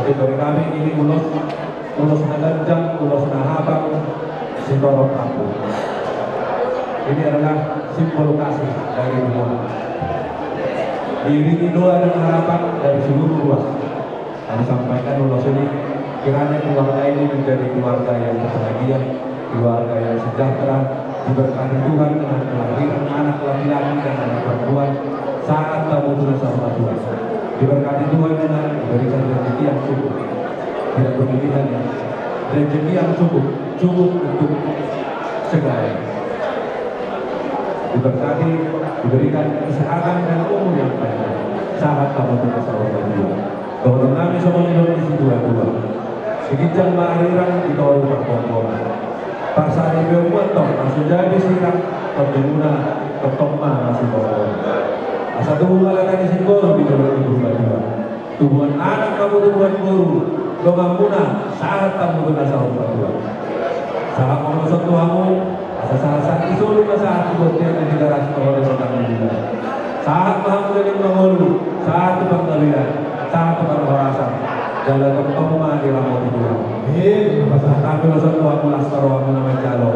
Oke, bere kami, ini ulos, ulos na ganjang, ulos na habang, sitorop rambu. Ini adalah simbol kasih dari punguan. Diiringi doa dan harapan dari seluruh ruas. Kami sampaikan ulos ini, kiranya keluarga ini menjadi keluarga yang berbahagia, keluarga yang sejahtera, diberkati Tuhan dengan kelahiran anak laki-laki dan anak perempuan sahat tabo tu na saur matua. Diberkati Tuhan dengan diberikan rezeki yang cukup. Tidak berlebihan, ya. Rezeki yang cukup, cukup untuk segala. Diberkati, diberikan kesehatan dan umur yang panjang sahat tabo tu na saur matua. Dohononnami songon nidok ni situa-tua: Siginjang ma arirang, di toru pargonggolan. Parsaripeonmuna antong na so jadi sirang, tondimuna tongtong ma na sitongtong. Asa tubu ma lata ni singkoru di jolo ni Purbatua. Tubuan anak hamu, tubuan boru, donganmuna sahat hamu tu na saur matua. Sahat ma ulos on tu hamu, asa sahat-sahat ni solu ma sahat tu bontean ni Tigaras dohot di kota ni Tuban. Sahat ma hamu leleng mangolu, sahat tu panggabean, sahat tu parhorasan. Jala tongtong ma diramoti Tuhan. Amin. Pasahat hami ulos on tu hamu, las ma rohamuna manjalo.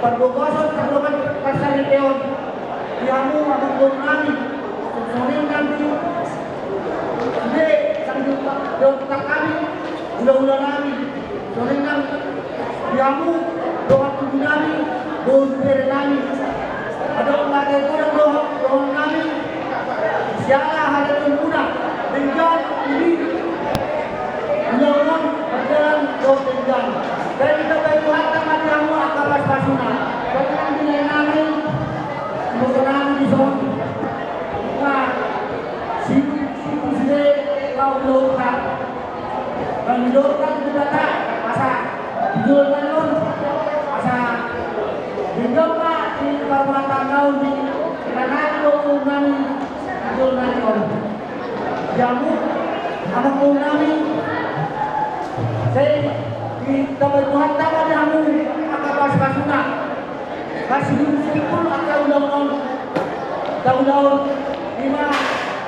Parbogason tardongan parsaripeon di hamu amangboru nami, songon i nang di sude sanggup deon hami, hulahula nami, songon i nang di hamu dongan tubu nami, boru bere nami. Adong na hata godang dohot dohot nami, siala hata tumbuna, denggan, uli, ulaon on, mardalan dohot denggan. Jadi ditambai Tuhanta ma di hamu angka paspasuna. Jadi nang di lae nami, iboto nami dison. Nah, si, si, si, si, kau lo, Mangidokan tu Debata, asa jolma on, asa jolma di parmata naung di ranai do nami jolma on. Jamu, anak nami, sai ditambai Tuhanta ma di hamu angka paspasuna. Masihut simpul angka ulaon on. Taulaon ima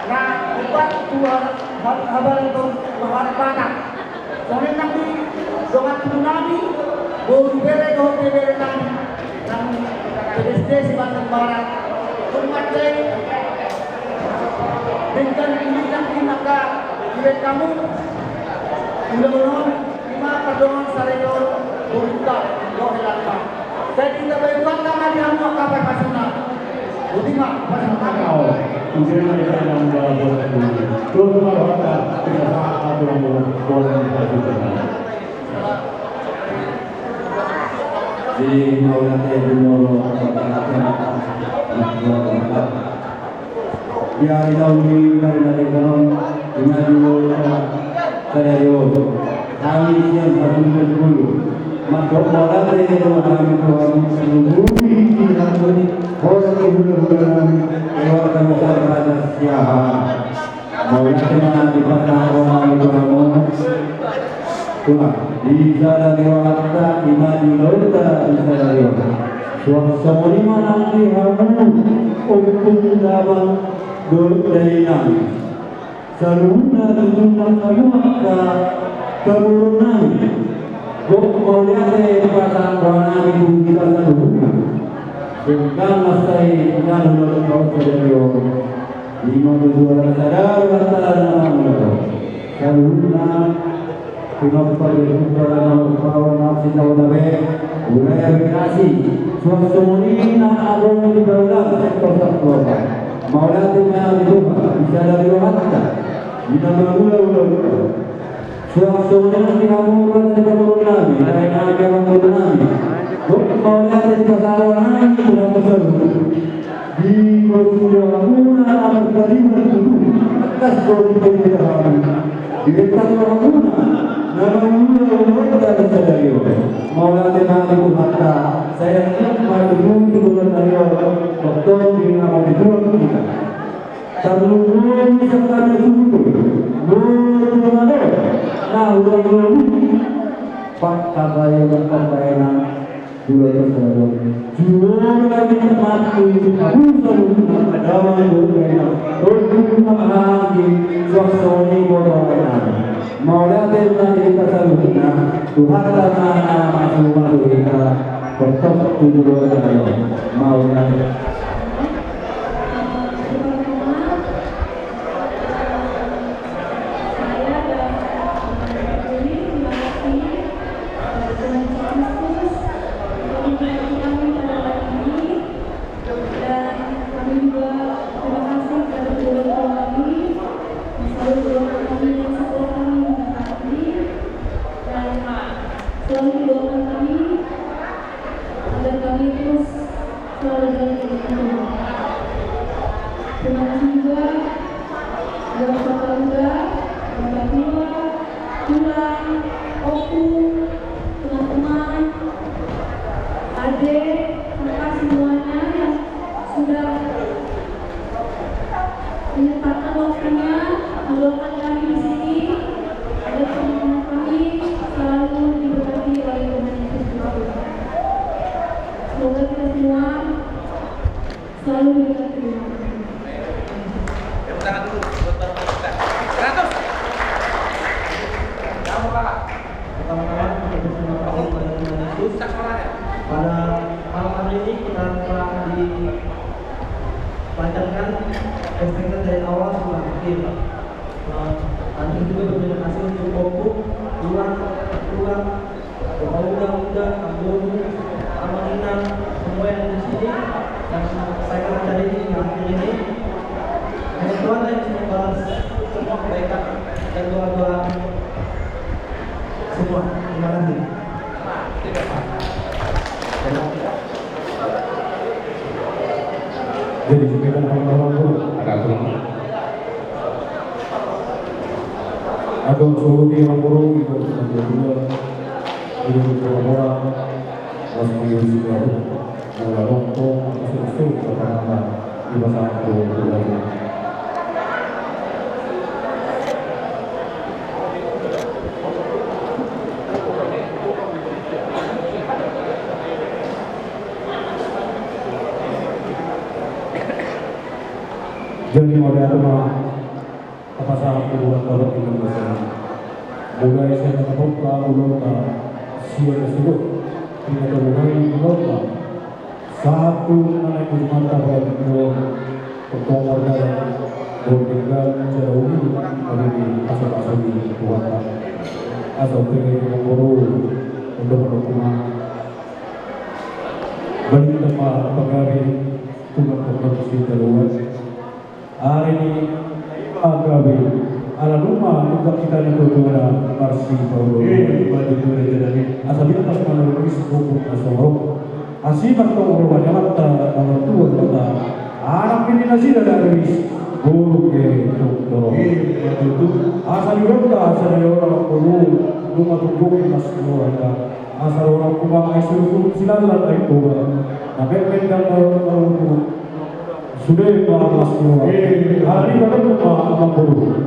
na opat tu ha-, ha-, habalan tu harapan. Songon i nang di dongan tubu nami, boru bere dohot bebere nami. Nang P D S D Sibandung Barat. Umat dei. Denggan uli nang di maka di hamu. Ulaon on. Ima pardongan saripeon boruta dohot helanta. Jadi ditambai Tuhanta ma di hamu angka paspasuna. Boti ma paspasuna. Kau, ujian ada yang dalam bola itu. Terus kalau ada, kita saat aturan bola, bola itu. Di mauliate di molo, di ari na uli, di ari na denggan on, di maju, sadari on. Hami sian Hasuhuton Julu. Mandok mauliate do hami tu hamu, saluhut di hami, horas di hulahula nami, keluarga besar Raja Siahaan. Mauliate ma di pasahaton nami tu hamu. Tulang, di sada ni rohanta, ima di ulaonta di sada ni roha. Suang songon i ma nang di hamu, ompung, damang dohot dainang. Saluhutna tutu nang hamu angka pamoruon nami. Gok mauliate pasahat roha nami tu hita saluhutna. Denggan mansai na dohot hita sadari on. Ima tujuan sadari on hata na mangula. Saluhutna Pinopar di kumpara na marpaon nasi tau na be, ulai be nasi, suang songon i na adong di barulan sektor satu. Mauliate ma di Tuhan, di sada ni rohanta, di na mangula ulaonta. Suang songon i nang di hamu roha ni pamoruon nami, dainang nami, amangboru nami. Gok mauliate di pasahat roha nami tu hamu saluhut. Di boru ni rohamuna na marpadiman tutu, tangkas do dipaido hamu. Di renta ni rohamuna na mangula ulaonta di sadari on. Mauliate ma di Tuhanta, sai anggiat ma tutu di bulan na ro, tongtong di na mangula hita. Tarlumobi sian hami saluhut, molo tung adong na hurang lobi, pangkabaenan, pambaenan. Dua belas tahun. Jual lagi tempat itu, aku selalu ada waktu dengan. Tolong pahami, suasana ini bodoh dengan. Mauliate ma di hita saluhutna, Tuhanta ma na mamasu-masu hita, betok tu joloan ni ari on. Mauliate. Saya dan Pak Menteri, terima kasih, eh, Tuhan Yesus Kristus telah memberkati kami pada hari ini. Dan kami juga terima kasih kepada kedua orang tua kami, yang selalu mendoakan kami dan support kami hingga saat ini. Dan selalu mendoakan kami agar kami terus selalu dalam kebaikan Tuhan. Terima kasih juga buat Bapak Uda, Bapak Tua, Tulang, Ompung, teman-teman, Ade, kakak semuanya yang sudah menyempatkan waktunya meluangkan kami di sini. Ada teman-teman kami selalu diberkati oleh Tuhan Yesus Kristus. Semoga kita semua selalu diberkati Tuhan. Tepuk tangan dulu buat Bapak kita. Seratus. Kamu kalah. Pertama-tama kita berterima kasih kepada Tuhan Yesus pada Malam hari ini kita telah dilancarkan pesta kita dari awal sampai akhir. Eh, dan juga berterima kasih untuk Ompu, Tuan, Tuan, Bapak Uda, Uda, Ambo, Amang Inang, semua yang di sini, yang saya kenal dari ini hingga akhir ini. Hanya Tuhan yang bisa membalas semua kebaikan dan doa-doa semua. Terima kasih. Jadi, kita akan melakukan ada aturan. Adong solusi yang buruk itu, yang kedua, itu orang-orang masih di usia, mulai rokok, masih masuk ke mana, di masa itu, itu. Jadi, mauliate ma tapasahat tu Tuhanta marhite na sahali. Mulai sian na tabuka ulaonta, sian na sidok, hingga tabuka ulaonta. Sahat tu na naeng tu Tuhanta, berarti tu tongtong mardalan, dohot denggan jala uli, marhite pasu-pasu ni Tuhanta. Asa umpehe tu na boru, undohon ma. Balintang ma pagabe, tu na tongtong sitaruan. Ari ni pagabe, ala nunga nunga hita ni tutu na marsi paulu. Eh, batu tu raja David. Asa bintas manurus hukum na soro. Asi mantong roha ni amanta na martua Debata. Anak bini nasida na garis, boru ge tongtong. Eh, batu tu. Asa di rota, asa di rota, boru, nunga tunggu mas roha. Asa roha hukum ai suruh silalan ai toba. Na pepet dan roha hukum. Sude ma las roha. Eh. Ala ni pagabe ma amang boru.